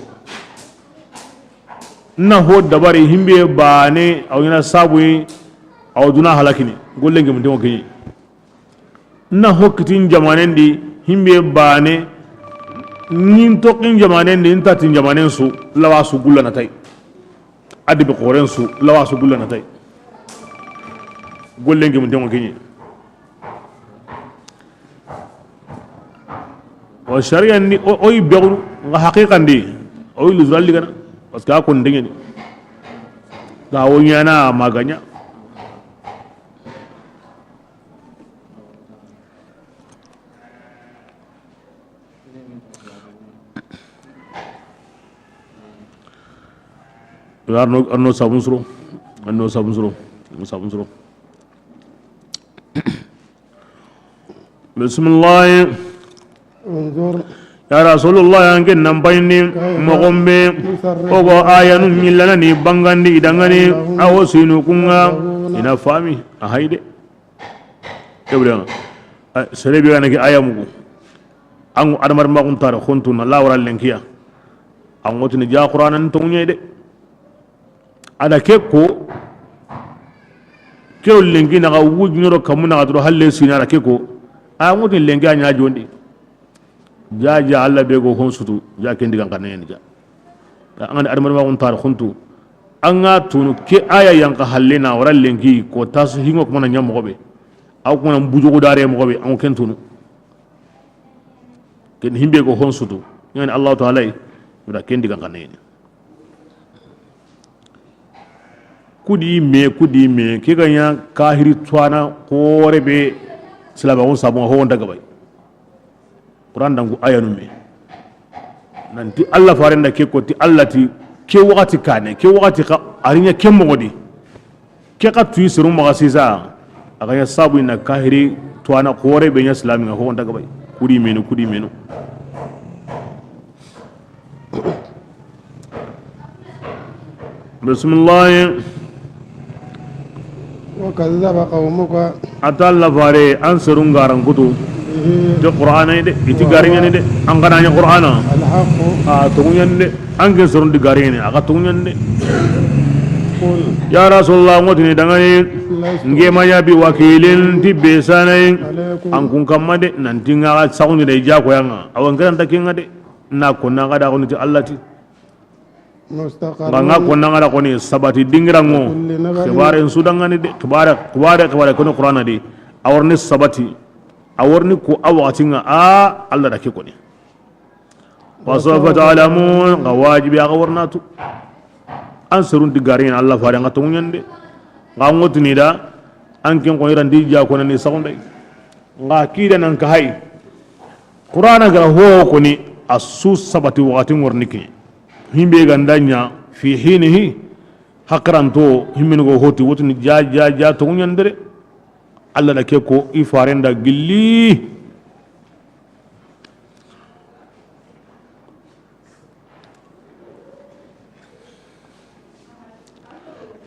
Na ho dabari himbe bane, aw ɲana sabuyi, aw duna halakini, gollen gemunten ŋo ke ɲe. Na ho kitin jamanen di, himbe bane, nin tokin jamanen di, nta tin jamanen su, lawa su gulla na tay. Adi be xoren su, lawa su gulla na tay. Gollen gemunten ŋo ke ɲe. O shari'an di, o, o yi bexunu, nga haqiqan di, o yi luzuralli gana, parce que a kon dengeni. Ga wo ɲana maganya. Arno, arno sabun suro, arno sabun suro, arno sabun suro. Bismillah. انظر. Ya Rasulullah, an ken nan bayni, كيف moxon be, نصرف o go ayanu ɲillana ni bangandi idangani, الآيات a wo sinu kunga, فيقولون ina fami, a hayde. Ibrahima, sere be ga na ke aya mugu. An adamar maxun tare xuntu na lawara lenkiya. An ŋotini ja Qur'anan tonŋe de. A da ke ko, kero lenki naxa wujuɲoro kamu naxa duro halle sina da ke ko. A ŋotini lenki a ɲa jondi. Ja, ja, Alla be go hon sutu, ja ken digan xanne ni ja. An ga ni adamar maxun tare xuntu. An ga tunu ke aya yan xa halle na wara lenki ko tasu hingo kuma na ɲa moxo be. Aw kuma na bujugu dare moxo be, an ken tunu. Ken himbe ko hon sutu. Yani Allah Ta'ala yi, da ken digan kanne. Kudi me, kudi me, ke ga ɲa kahiri tuwana kore be silaba on sabon ho on daga bay. Quran dangu ayanu me. Nanti Allah faren da ke ko ti Allah ti ke wakati kane, ke wakati ka arinya ke mogodi. Ke ka tuyi seru maxa sisa, a ga ɲa sabu ina kahiri tuwana kore be ɲa silami ŋa ho on daga bay. Kudi menu, kudi menu. Bismillah. وكذب قومك. A ta Allah fare, an serun garan kutu. به. Te Qur'ana de, iti gariɲani de. An gana ɲa Qur'ana. الحق. A toguɲani de. An ke serun di gariɲani, a ga toguɲani de. قل. Ya Rasulullah, ŋotini dangani. لست. Nge ma ɲa bi wakilin ti be sanai. عليكم. An kun kamma de, nanti ŋa ga saxundi de jako yanga. Awan garanta kenga de. Na ko na ga da ko ni ti Allah ti. مستقر. Nga nga ko nangara ko ni sabati dingirango. كل نبأ. Xibare su dangani de, xibare, xibare, xibare ko ni Qur'ana di. A warni sabati. A warni ko a waxati nga a Allah da ke ko ni. وسوف تعلمون. Nga wajibi a ga warnatu. An serun di garin Allah fare nga tonguɲande. Nga ngotini da an ken ko iran di ja ko ni saxundai. Nga kida nan ka hay. Qur'ana gara ho ko ni a su sabati waxati ngorni ke. Himbe ganda ɲa fi hinihi. Hakaranto himmini go hoti wotini ja, ja, ja, to ɲandere. Allah da ke ko i farenda gilli.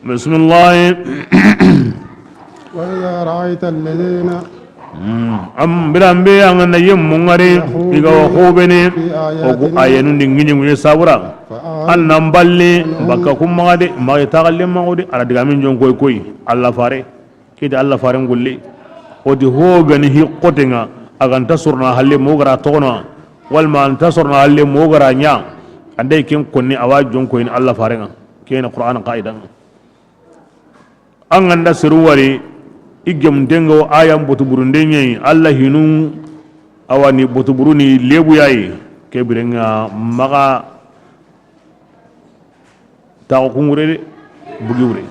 Bismillah. وإذا رأيت الذين. Am birambe an ga na yemmu ngari, i ga wa hobene, o ku ayanun di ngini muye sabura. An nan balli, baka kumma de, ma ta galle ma de, ala diga min jon koy koy, Allah fare. Kiti Allah faren gulle. O di ho gani hi xotenga, a ga nta sorna halle mo gara toxono, walma a nta sorna halle mo gara ɲa. Ande ken konni awa jonko in Allah farenga. Ken Qur'an qaidan. An ganda seru wari, i gem dengo ayan botu burunde ɲeyi, Allah hinu awani botu buruni lebu yayi, ke birenga maga. Taxu kungure de, bugi wure.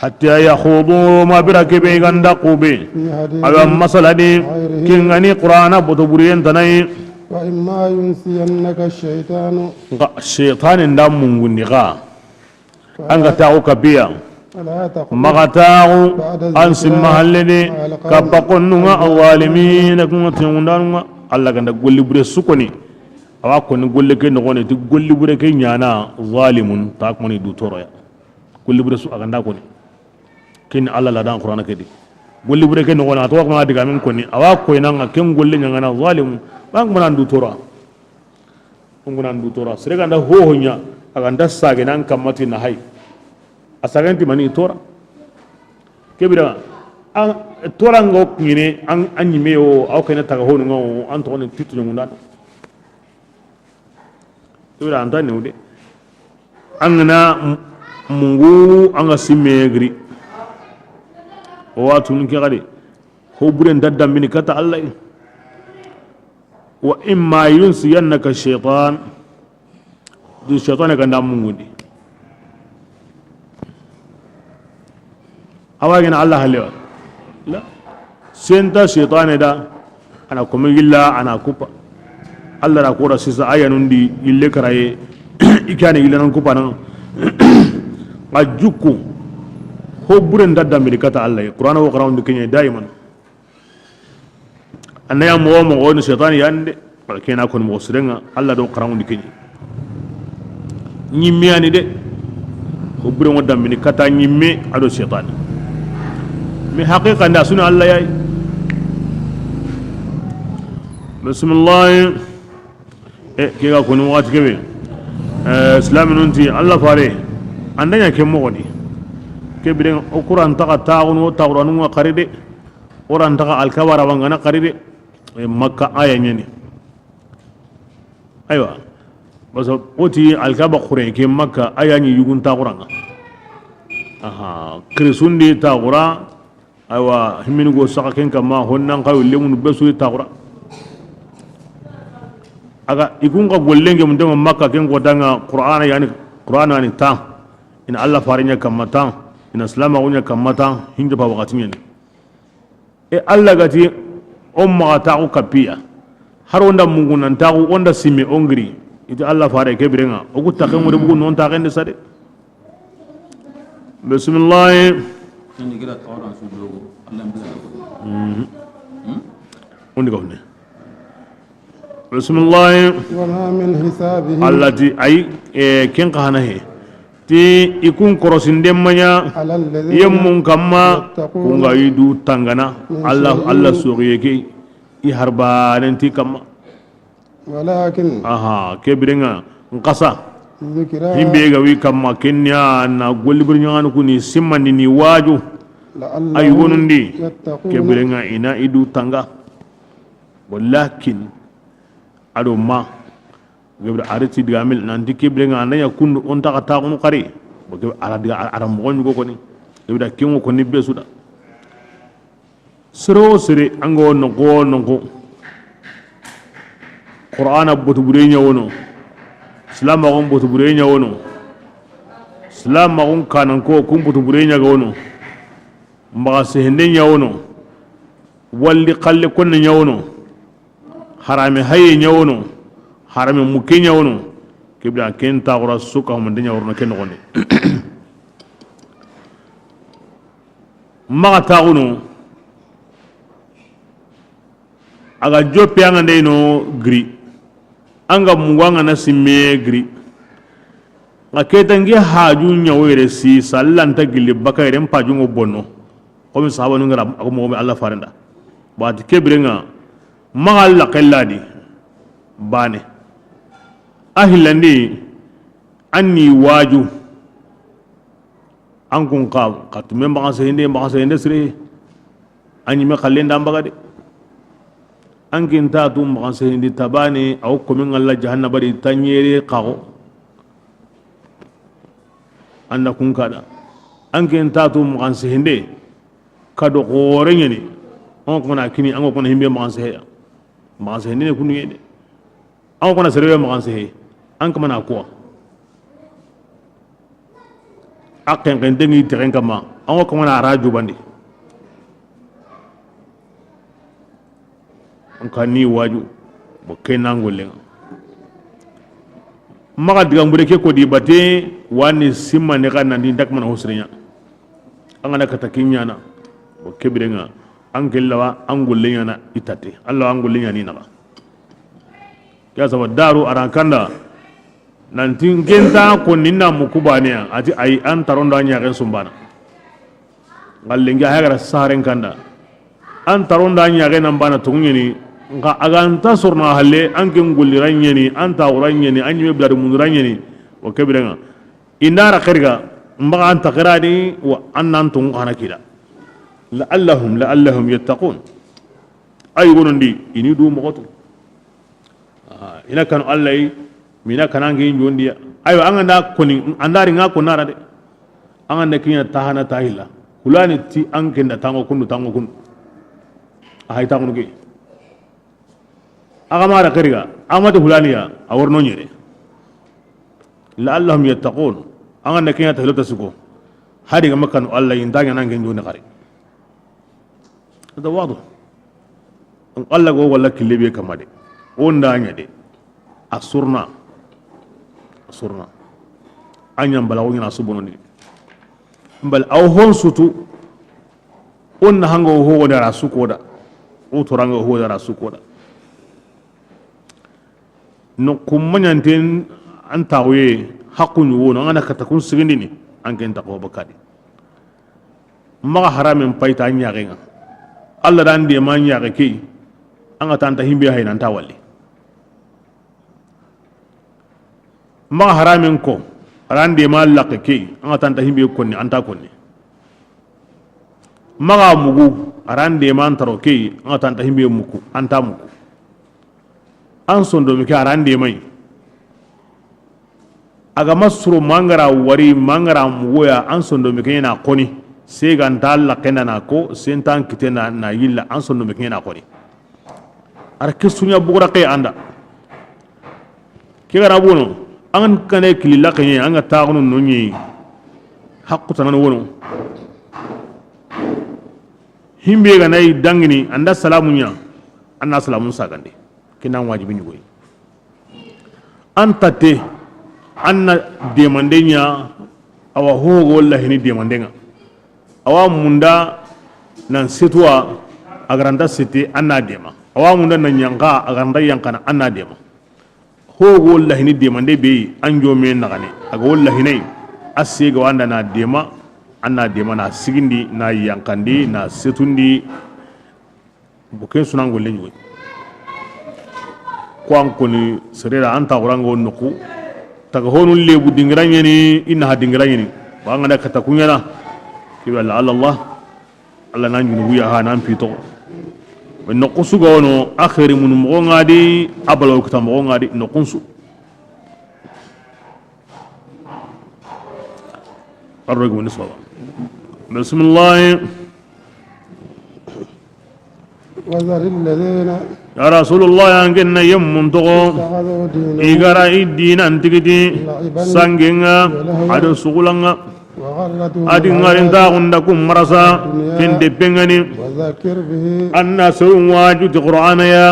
حتى يخوضوا, ma bira kebe i ganda kube. في حديث. Awa masala di, غيره. Kengani Qur'ana boto buriyen tanayi. وإما ينسينك الشيطان. Nga shaytani nda mungundi ga. An ga taxu kabiya. فلا تقعد. Maxa taxu, بعد الذكرى, an simma halle de, مع القوم, kappa konnunga, الظالمين. Alzalimin, kunga tengundanu nga. Allah ganda golli bure sukoni. Awa koni golle ke noxone ti golli bure ke ɲana zalimun, ta koni du toroya. Golli bure su a ganda koni. Ken Allah la dan Qur'ana ke di. Golli bure ke noxone, a to kuma diga min koni. Awa koyna nga ken golle ɲangana zalimun. Bang mana du tora. Ngana du tora. Sere ganda ho ho ɲa, a ganda sage nan kamati na hay. A sagenti mani tora. Kebira, an tora ngo kine, an, an ɲime o, aw kene taga honu ngo, an to ni titu ɲundan. Kebira, an ta ne wude. An gana m-, mungu, an ga simme giri. O watu nun ke gade. Ho buren da dambini kata Allah. وإما ينسينك الشيطان. Du shaytan ganda mungundi. Awa gina Allah halewa. La. Senta shaytan da. Ana komi gilla, ana kupa. Allah da kora sisa aya nundi ille karaye. Ikane illa nan kupa nan. A jukku. Ho buren da dambini kata Allah. Qur'ana wo Qur'an di kenye daiman. Anna ya moxo moxo ni shaytan yande, wala kena kon moxo sirenga, Allah do xarangundi keni. Ɲimme yani de, o bure ngo dambini kata ɲimme ado shaytan. Mais haqiqa nda suna Allah yayi. Bismillah. E, ke ga koni waxati kebe. E, islaminun ti Allah fare. Andanya ke moxo di. Ke biren o Qur'an taxa taxunu, o taxuranu nga xari de. Oran taxa alkabara wangana xari de. E, Makka aya ɲani. Aywa. Parce que o ti Alkaaba xure ke Makka, a ya ni yugun taaxuran ŋa. Aha, kirisundi taaxura, aywa, himini go saxa ken kamma, honnan xayo lemunu be su yi taaxura. A ga i kun xa gollen ke mun dema Makka ken koota ŋa, Qur'ana yani, Qur'ana ni tan. Ina Alla fare ɲa kamma tan, ina silamaxu ɲa kamma tan, hinja pa waxati ɲa ni. E Alla ga ti, o maxa taaxu kapiya. Har o nda mungu nan taaxu, o nda simme o n giri. I ti Alla fare ke biren ŋa, o ku taxe ŋo de bugu non taxen de sa de. Bismillahi. Ani gira tawra su dogo, Alla mbila. Mhm. Hmm? Undi ko ne. Bismillahi. وما من حسابهم Alla ti, ay, e, ken xa hana he. Ti i kun korosinden ma ɲa, على الذين yemmun kamma, يتقون kun ga i du tangana, من Alla, شيء Alla soxiye ke, i harbanen ti kamma. ولكن Aha, ke biren ŋa, n xasa. ذكرى Himbe ga wi kamma, ken ya na golli bir ɲaŋanu kuni, simmandi ni waju. لعلهم Ay wonundi, يتقون ke biren ŋa i na i du tanga. Walakin, a do ma, Gebra ariti diga mil, nanti ke biren ŋa, a na ɲa kundu, o n taxa taaxunu xari. Bo ke ara diga, ara moxo ɲugo koni. Gebra kengo koni be su da. Sere wo sere, an ga wo noxo wo noxo. Qur'ana botu bure ɲa wono. Silamaxun botu bure ɲa wono. Silamaxun kananko kun botu bure ɲa ga wono. Maxa sehende ɲa wono. Walli xalle konne ɲa wono. Harame haye ɲa wono, harame mukke ɲa wono, ke bira ken taaxura su ka humande ɲa worono ke noxon di. Maxa taaxunu, a ga joppe an ga ndeyino giri, an ga mugu an ga na simme giri. Nxa ke ta nke haju ɲa wo yere si, sallanta gilli baka yere n pajungo bonno. Komi sahabanu ngara a ko moxo be Alla farenda. Ba ti ke biren ŋa, maxa Alla xella di bane. A hillandi, an ni waju. An kun xa, xa tume maxa sehende, maxa sehende sire. An ɲi me xalle nda n baga de. An ken ta tu maxa sehende tabane, a wo komi ŋalla jahannaba di taɲere xaxo. An da kun kada. An ken ta tu maxa sehende. Kado xoore ɲani. An ko na kini, an ko na himbe maxa sehe ya. Maxa sehende ne kunu yede. An ko na sere be maxa sehe. An kamana ko. A xenxen dengi texen kamma. An ko kamana a ra jubandi. An ka ni waju, bo ke na n gollen ŋa. Maxa digan bure ke ko di bate, wani simma ne xa nan di ndak mana hosre ɲa. An ga na kata ke ɲana, bo ke biren ŋa, an ke lawa, an gollen ɲana i tate. Alla an gollen ɲani naxa. Ke ya saba daru a ra n kanda, nanti n ke nta konni na muku bane ya, a ti ayi an tarondo a ɲaxen sumbana. Ŋallengi a hagara saren kanda. An taronda ɲaxe nan bana tongu ɲeni, nxa a ga nta sorna halle, an ke n golli ra ɲeni, an taaxu ra ɲeni, an ɲime biladi mundu ra ɲeni, wa ke biren ŋa. I nda ra xeri ga, n baxa an ta xerani, wa an nan tongu xana kida. La'allahum, la'allahum yattaqun. Ay wonondi, i ni du moxo tu. Ah, i na kanu Alla yi, mi na kana ngi njondiya. Aywa, an ga nda koni, an da ri ŋa ko nara de. An ga nda kiɲa tahana tahilla. Hulani ti an ke nda tango kundu, tango kundu. A hay tango ke. A ga mara kariga, a ma ti hulani ya, a worno ɲere. La'allahum yattaqun. An ga nda kiɲa tahilo ta suko. Hadi ga ma kanu Alla yi, n ta ɲa na ngi njondi xari. Hada wadu. Alla go wala kille be kama de. O nda ɲa de. A surna. A surna. A ɲa n bala o ɲa na su bonondi. N bala aw hon sutu. O na hanga o ho da ra su ko da. O toranga o ho da ra su ko da. No kuma ɲanten an taxuye, haqqu ɲugo no, an ga na kata kun sigindini, an ken taxo bakadi. Maxa haramen payta an ɲaxen ŋa. Alla da an dema ɲaxe ke, an ga tanta himbe hayna an ta walli. Maxa haramen ko, a da an dema laxe ke, an ga tanta himbe konni, an ta konni. Maxa mugu, a da an dema an taro ke, an ga tanta himbe muku, an ta muku. An sondomi ke a ra n demay. A ga ma suro mangara wari, mangara mugoya, an sondomme ke ɲa na xoni. Sega nta laxenda na ko, sen nta kite na, na yilla, an sondomme ke ɲa na xoni. A ra ke su ɲa bugura ke an da. Ke ga ra bono, an ga ne kili laxe ɲa, an ga taxunu no ɲi. Haqqu tanani wono. Himbe ga na i dangini, an da salamu ɲa, an na salamun sagandi. Ke na wajibi ɲi goyi. An tatte, an na demande ɲa, awa hogo lahini demande ŋa. Awa munda nan setuwa, a ga ra nta sete, an na dema. Awa munda nan yanka, a ga ra nta yankana, an na dema. Hogo lahini demande be, an jome naxane. A ga wo lahinai, a sega wanda na dema, an na dema na sigindi, na yankandi, na setundi. Bo ken sunan golle ɲi goyi. Ko an koni serera an ta xuranga wo noxu. Taga honu lebu dingira ɲeni, i na ha dingira ɲeni. Ba an ga na kata ku ɲana. Ke be Allah, Allah, Allah. Allah nan junubu ya ha nan pito. Noxu su ga wono, a xeri munu moxo ŋa di, a balaw kita moxo ŋa di, noxun su. Arrogum ni saba. Bismillah. وذر الذين Ya Rasulullah, an ken na yemmun toxo. اتخذوا دينهم I ga ra i dinan tigiti لعبا sangenga, ولهوا a do sugulanŋa. وغرتهم A di الحياة ŋarintaxun da kun marasa, الدنيا ken de pengani. وذكر به An na serun waju ti Qur'ana ya.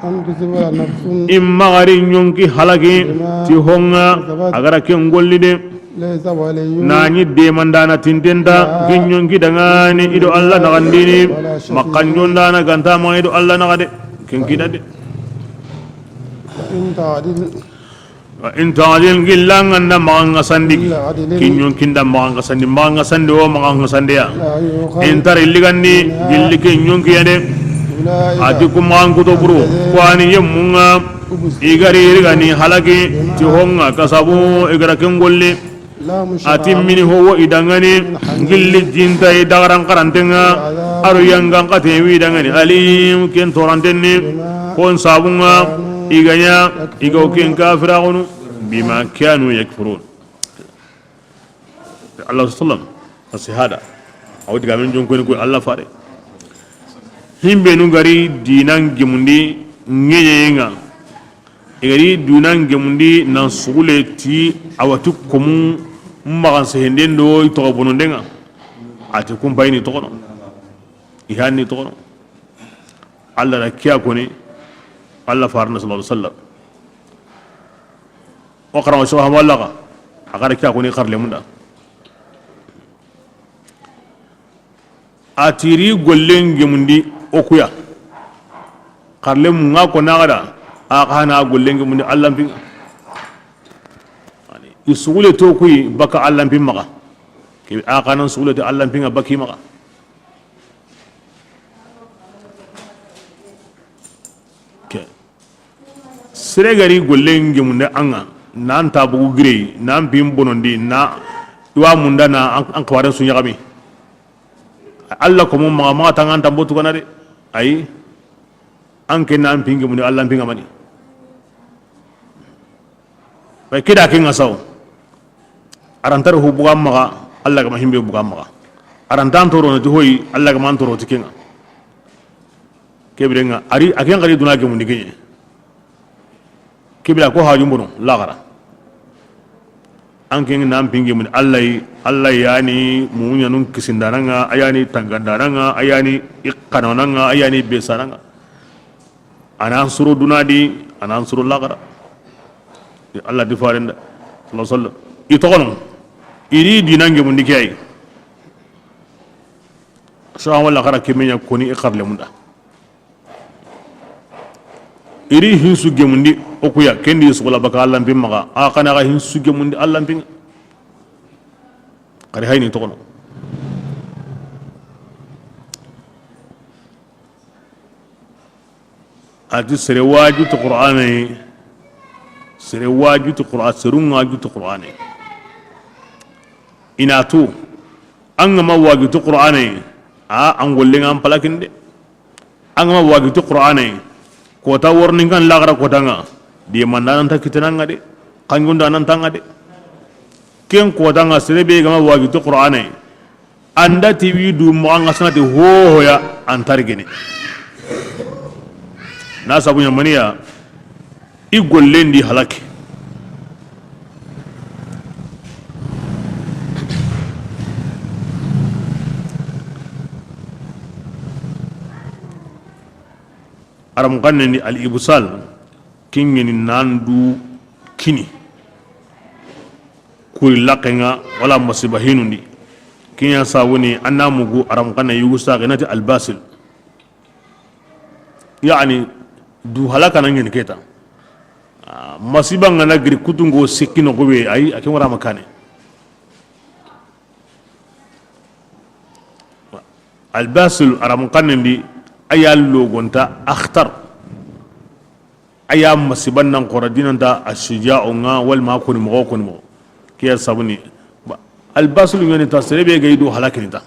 أن تصيب نفس I maxa ri ɲonki halaki, بما ti honga, كسبت a ga ra ken golli de. ليس ولي Nani demandana tintenta, لها ken ɲonki dangani, i do Allah naxandini, ولا شفيع maxa ɲondana ganta ma i do Allah naxa de, ken kita de. وإن تعدل Wa in ta'dil gilla ŋa nda maxa ŋa sandi. بالعدل Ken ɲonki nda maxa ŋa sandi, maxa ŋa sandi o maxa ŋa sandi ya. لا يؤخذ In tari ligandi منها gilli ken ɲonki ya de. أولئك A ti ku maxa n kuto buru, الذين ko ani yemmun ŋa, أبسلوا i ga ri rigani halaki, ti بما honga kasabu, i ga ra ken golli. لا مصرف A ti mini ho wo i dangani, عليهم من حميم gilli jinta i dagaran karantenga, ولا عذاب a ro yangan kate wi dangani, alim ken torantenni, بما kon sabunga, كانوا i ga ɲa, i ga o ken يكفرون kafiraxunu, bima kanu yakfurun. Allah sallam, a sihada, a wo digamen jonkoni ko Allah fare. Himbenu ga ri dinan gemundi ŋeɲeyenga, i ga ri dinan gemundi nan sugule ti a wa ti komu maxan sehenden do i toxo bonondenga, a ti kumpayini toxono, i hanni toxono. Allah da kiya koni, Allah farna sallallahu alaihi wasallam. O xaran subhanahu wa ta'ala, a ga da kiya koni xarlemunda. A ti ri gollen gemundi o kuya. Xarlemu ŋa ko naxada, a xa na gollen gemundi Allanpinga. I sugule to kuyi baka Allanpin maxa. Ke a xa nan sugule to Allanpinga baki maxa. Ke. Sere ga ri gollen gemunde an ŋa, nan ta bugu girey, nan pin bonondi, na i wa munda na an, an xawaren su ɲaxami. Allah ko mo maxa, maxa tanga an tambo tugana de. Ayi. An ke nan pin gemunde, Allanpinga mani. Bay kida ke ŋa saw. Arantar hu buga maxa, Allah ga ma himbe buga maxa. Arantan toro na ti hoyi, Allah ga man toro ti kenga. Kebirenga, ari, a ken xari duna gemundi keɲe. Kebira ko haju mbono, laxara. An ken nan pin gemundi, Allah yi, Allah yani, muɲanun kisindananga, ayani tangandananga, ayani ikkanonanga, ayani besananga. Anan suro dunadi, anan suro laxara. Allah di farenda, sallallahu alaihi wasallam. I toxono, i ri dinan gemundi ke ayi. Sawa wala xara kemeɲa koni i xarlemunda. I ri hinsu gemundi o kuya, kendi sugula baka Allanpin maxa, a xa na xa hinsu gemundi Allanpin. Xari hayni toxono. A ti sere waju ti Qur'ane, sere waju ti Qur'an, serun waju ti Qur'ane. I na tu, an ga ma waju ti Qur'ane, a an gollen ŋa an palakinde. An ga ma waju ti Qur'ane, kota worni kan laxara kota ŋa, di mandana ta kitana ŋa de. Xanjondanan ta ŋa de. Ken kota ŋa, sere be ga ma wagi to Qur'ana yi, an da ti wi du maxa ŋa, sanati hohoya an targene. Na sabu ɲa maniya, i gollen di halaki. Aram xannen di al ibsal, ken ŋa ni nan du kini kuri laxe ŋa, wala masiba hinundi. Ken ya sabu ni an na mugu aram xanne yugu saxe na ti al basil. Yani, du halakana ŋa ni keta. Ah, masiba ŋa na giri kutungo sikki no gobe, ay, a ken wara ma kane. Albasul aram xannen di, a ya logonta akhtar. A ya masiban nan xora dinanta ashuja'u ŋa, walma a koni moxo, koni moxo. Ke ya sabu ni, ba, albasul ŋa ni ta, sere be ga i do halakini ta.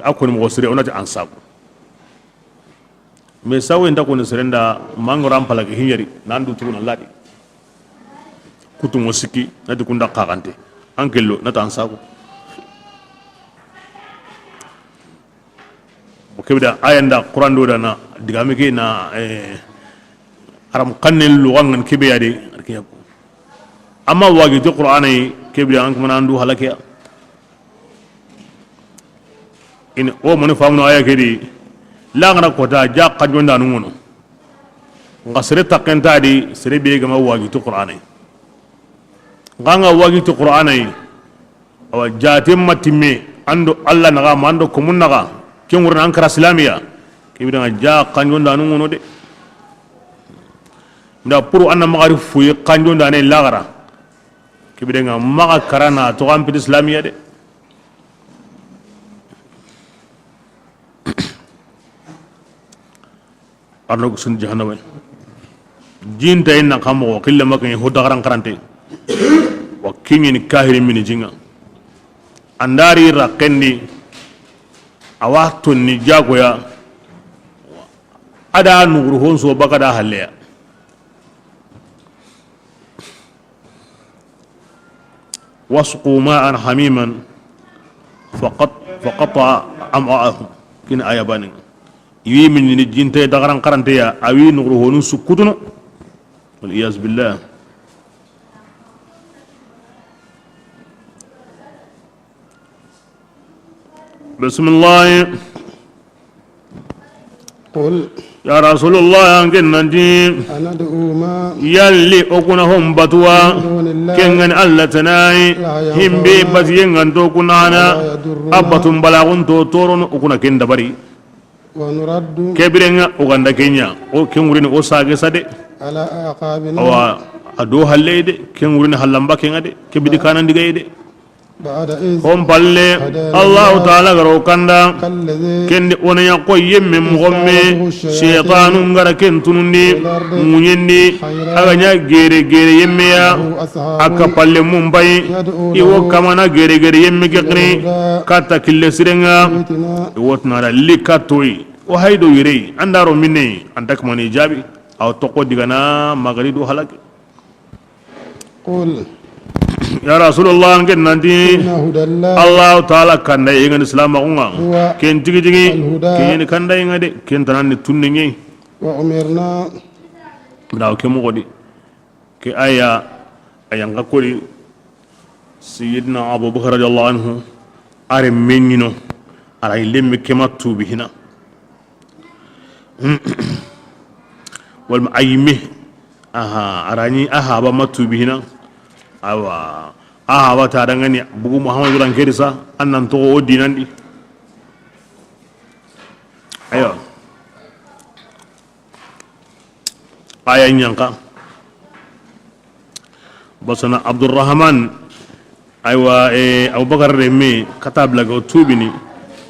A koni moxo sere, o na ti an sabu. Mais sawo inta koni serenda, mangoro an palaki hiɲeri, nan du tuguna ladi. Kutungo sikki, na ti kunda xaxante. An kello, na ta an sabu. O kebe da, ayanda, Qur'an do da na, digame ke na, eh, aram xannen luxangan kebe ya de, arkiya ko. Amma wagi to Qur'ana yi, kebe da an kuma nan du halakiya. Ini o mani famunu aya ke di, laxara kota ja xanjondaanu ŋa no. Nxa sere taxenta di, sere be ga ma wagi to Qur'ana yi. Nxa ŋa wagi to Qur'ana yi, awa, jate ma timme, an do Allah naxa, ma an do komun naxa, ken ŋurina an kara silamiya, ke bire ŋa ja xanjondaanu ŋa no de. Nda pour an na maxa ri fuyi xanjondaane laxara, ke bire ŋa maxa karana to an piti silamiya de. Arno sun jahannama. Jinta inna kamo xille makan ho dagaran karante. Wa kiɲini kahiri mini jinga. Andari rakendi. Awa tonni jagoya. Ada nuguru honso baka da halleya. وسقوا ماء حميما فقط-، فقطع أمعاءهم. Kin aya banin. Iwi min ni jinte dagaran karante ya, awi nuguru honu sukutunu. والعياذ بالله. بسم الله. قل. Ya Rasulullah, an ken nanti. أندعو ما. Yalli o kuna hon batuwa. من دون الله. Ken ŋa ni Allah tana yi. لا ينفعنا. Himbe batiyen ŋa nto kuna hana. ولا يضرنا. A batun balagun to toron o kuna ken dabari. ونرد. Ke bire ŋa o ganda kenya. O ken wurini o sage sade. على أعقابنا. Awa, a do halle de. Ken wurini hallamba ken ŋa de. Ke bidi kanan diga de. بعد إذ. Hon palle, هدانا الله. Allahu Taala ga ro kanda, كالذي. Kendi o na ɲa ko yemme moxo me, استهوته الشياطين. Shaytanu ŋa ra ken tunundi, في الأرض. Ŋuɲendi, حيران. A ga ɲa gere gere yemme ya, له أصحاب. A ka palle mun bayi, يدعونه. I wo kamana gere gere yemme ke kini, إلى الهدى. Katta kille sire ŋa, ائتنا. I wo tana da li kattoyi, o haydo yirei, an da ro minne, an ta kamani jabi, aw toko digana magari do halaki. قل. Ya Rasulullah, an ken nanti. إن هدى الله. Allahu Taala kanda yi ŋa ni Islam ŋa. هو. Ken tigi tigi. الهدى. Ken ni kanda yi ŋa de. Ken tanan ni tunne ɲi. وأمرنا. Bira o ke moxo di. Ke aya, aya ŋa ko di. Sayyidina Abu Bakar radiyallahu anhu. Are meɲino. Ara ilemme kema tubi hina. Walma a yimme. Aha, a ra ɲi a haba ma tubi hina. Awa, a haba ta dangani bugu Muhammadu ran kedi sa, an nan toxo o dinandi. Aywa. Aya ɲanka. Basana Abdurrahman, aywa, eh, Abubakar remme, kata blaga o tubini.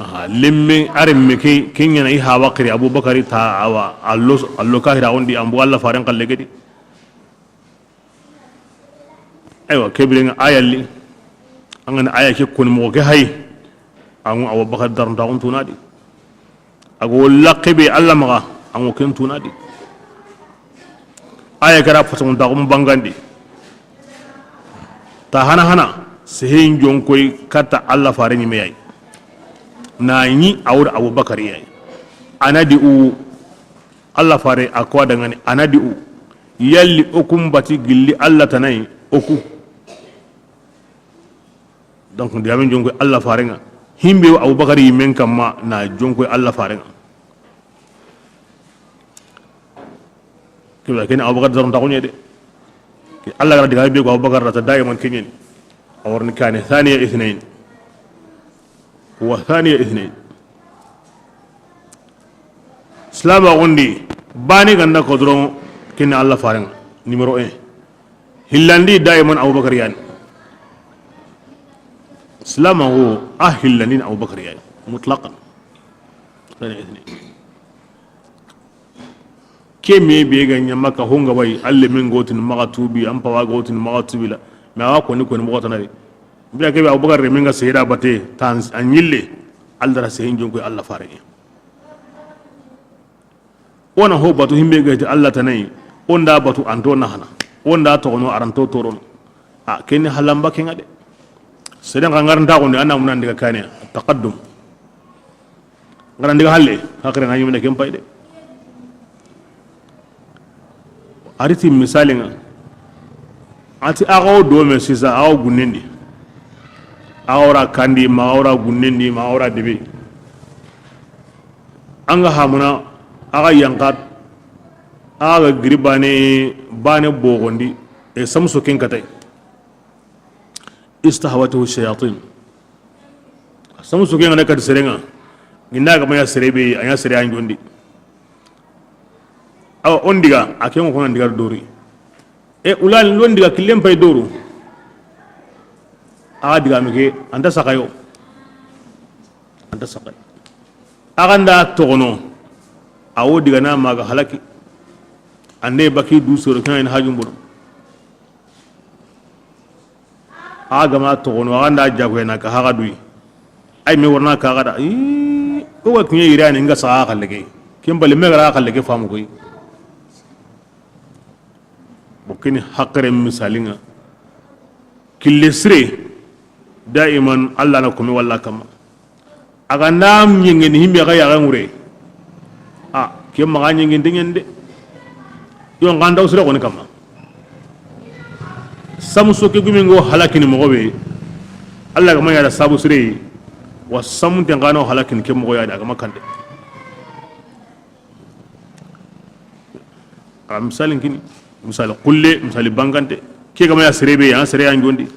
Aha, lemme, a remme ke, ke ɲana i hawa xiri Abubakar ta, awa, allo, allo kahira ondi, ambu Allah faren kalle gedi. Aywa, ke bire ŋa aya li, an ga na aya ke koni moxo ke hay, an ŋa Abubakar darunta kun tunadi. A go laxe be Allah maxa, an ŋa ken tunadi. Aya kara fasaŋun taxum bangandi. Ta hana hana, sehin jonkoy katta Allah fare ɲime yayi. Na ɲi a wori Abubakar yayi. Anadi u, Allah fare a ko a dangani, anadi u. Yalli o kun bati gilli Allah tanayi o ku. Donc, digamen jonkoy Allah farenŋa. Himbe wo Abubakar yimen kamma na jonkoy Allah farenŋa. Kibla ken Abubakar daron taxuɲe de. Ke Allah gara digame be ko Abubakar da ta daiman keɲeni. A warni kane thaniya ithnain. Huwa thaniya ithnain. Silamaxun di, bane ganda ko doron, ken ni Allah farenŋa, numéro un. Hillandi daiman Abubakar yani. Silamaxu a hillandi ni Abubakar yani, mutlaqan. Ke me be ga ɲa Makka honga bay, alle min gotin maxa tubi, an pawa gotin maxa tubi la. Mais awa koni koni moxo tanari. Bila ke be Abubakar re min ga seheda bate, tan a ɲille, Allah dara sehin jonkoy Allah farenŋa. Wona ho batu himbe gayti Allah tanayi, onda batu anto nahana, onda toxono aranto torono. A, keni halamba kenŋa de. Seden xa ngaranta xonde, ana munandi ga kaniya, taqaddum. Ngarandi ga halle, hakre na yimene ken pay de. Ariti misalinŋa. Ati axa wo dome sisa, axa wo gunnendi. Axa wora kandi, ma axa wora gunnendi, ma axa wora debe. An ga hamuna, axa yankat, axa ga giri bane, bane bogondi, e samso ken katay. Istahwatuhu shayatin. Samsu ke ngana kat serenŋa. Ginda ga maya serebe, anya sere an jondi. Awa on diga, a ke ko nan diga dori. E ulal lon diga killen pay doru. A diga mi ke, anta sakayo. Anta sakay. A ganda togono. Awo diga na maga halaki. Ande baki du soro kan hajum bono. A gama togono, a ganda jagoyana ka haga duyi. Ay me warna ka gada. Ii, o wa kiɲe yirani nga saga xalle ke. Ken bali me gara xalle ke famu koy. Bo kini hakare misalinŋa. Kille sire, daiman Allah na kome walla kama. A ga nda ɲengeni himbe ga yaxe ŋure. A, ke maxa ɲengente ɲen de. Yo, n ga nda usre xoni kamma. Samu soke gume ngo halakini moxo be. Allah ga ma yada sabu sire. Wa samunte n ga no halakini ke moxo yadi a ga ma kande. A misalin kini. Misali kulle, misali bangante. Ke ga ma ya sere be, an sere ya njondi.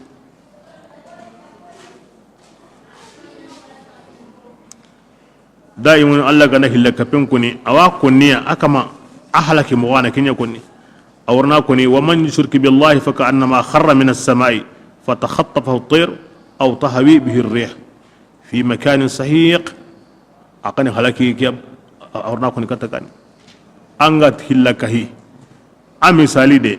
Daiman Allah gana hilla kapen koni, awa koniya, a kama, a halaki moxo a na kiɲa koni. A warna koni, wa man yushrik billahi fa ka'annama kharra minas samai, fa takhatafahu at-tayr, aw tahwi bihi ar-rih, fi makanin sahiq. A kani halaki ke, a warna koni katakani. An ga hilla kahi. A misali de,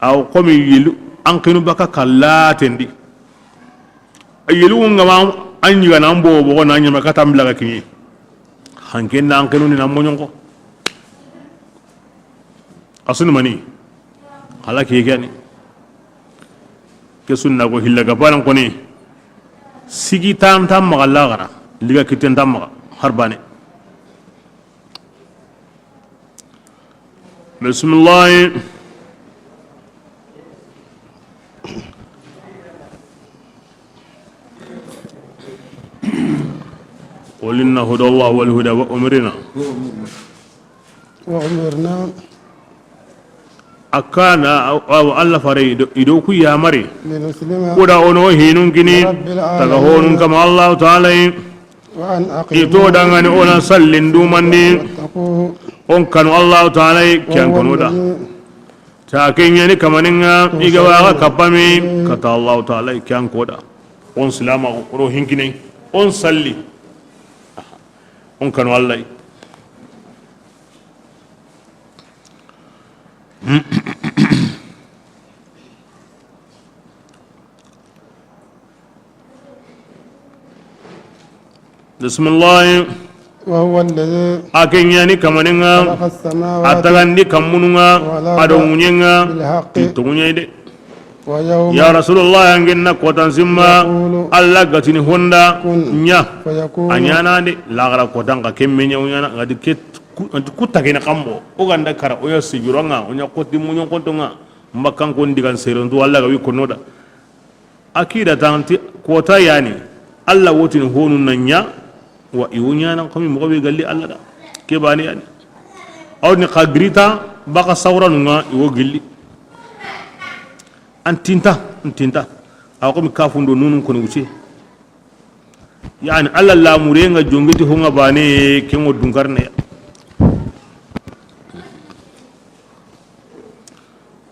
aw komi yelu, an kinu baka kallatendi. A yelu ngama an yiga nan bo bogo na ɲama kata mbila ga kiɲi. Hanken na an kinu ni nan moɲonko. A sunu mani. Hala ke gani. Ke sunna go hilla ga banan koni. Sigi tan tan maxa lagara. Liga kitten tan maxa. Har bane. Bisimilahi. قل إن هدى الله هو الهدى وأمرنا. وأمرنا. A kana, aw, aw, Allah fare, i do, i do ku yamari. لنسلم. Kuda ono hinun kini, لرب العالمين. Taga honun kama Allah Ta'ala yi. وأن أقيموا. I to dangani ona sallin dumandi. واتقوه. On kanu Allah Ta'ala yi, kiyan وهو kanu da. الذي. Ta ke ɲani kamaninga, i ga waga kapami, kata Allah Ta'ala yi, kiyan koda. On silama, oro hinkine, on salli. On kanu Allah yi. بسم الله. وهو الذي A ke ɲa ni kamanen ŋa, خلق السماوات a tagandi kammunu ŋa, والأرض a do ŋuɲen ŋa, بالحق ti tonŋu ɲa yi de. ويوم Ya Rasulullah, an gen na kotan simma, يقول Alla ga tini honda كن ɲa. فيكون. A ɲaana de, laxara kotan xa ke me ɲa, o ɲaana, ŋa di ke ku, anti ku tagene xanbo. O ga nda kara, o ya sijuro ŋa, o ɲa koti muɲon konto ŋa, mbakan ko ndigan serentu, Alla ga wi kono da. A ke da tanti kota yani, Alla wo tini honu na ɲa, wa i wo ɲaana xo mi moxo be galli Alla da. Ke bani yani. Aw ni xa girita, baka sawranu ŋa, i wo gilli. An tinta, an tinta. Awa xo mi kafun do nunun koni wuce. Yani, Alla lamure ŋa jongiti ho ŋa bane, ke ŋo dunkarne ya.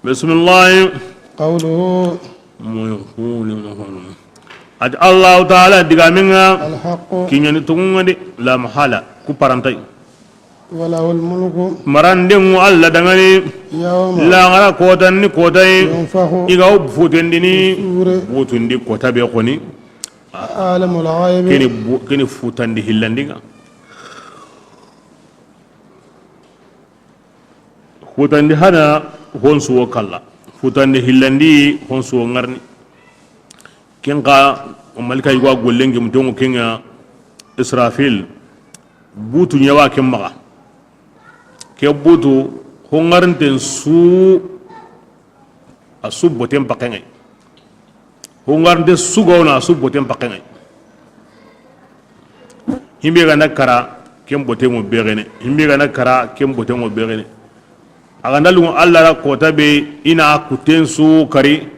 Bismillah. قوله Ati Allahu Taala digamen ŋa, الحق ki ɲa ni tonŋun ŋa de, la mahala, ku parantay. وله الملك Marandenŋu Alla da ŋa ni, يوم laxara kotan ni kota yi, ينفخ i ga wo futendini, في الصور butundi kota be xoni, عالم الغيب ke ni bu-, ke ni futandi hillandi ŋa. Futandi hana honsu wo kalla. Futandi hillandi honsu wo ŋarni. Ken xa malika yugo a gollen gemu tonŋu ke ŋa Israfil. Butu ɲa wa ken maxa. Ke butu ho ŋarinten su A su boten pakke ŋa yi. Hungarnte su ga wono a su boten pakke ŋa yi. Himbe ga na kara ken boten ŋo bexene. Himbe ga na kara ken boten ŋo bexene. A ga nda lungu Alla ra kota be i na kutten su kari.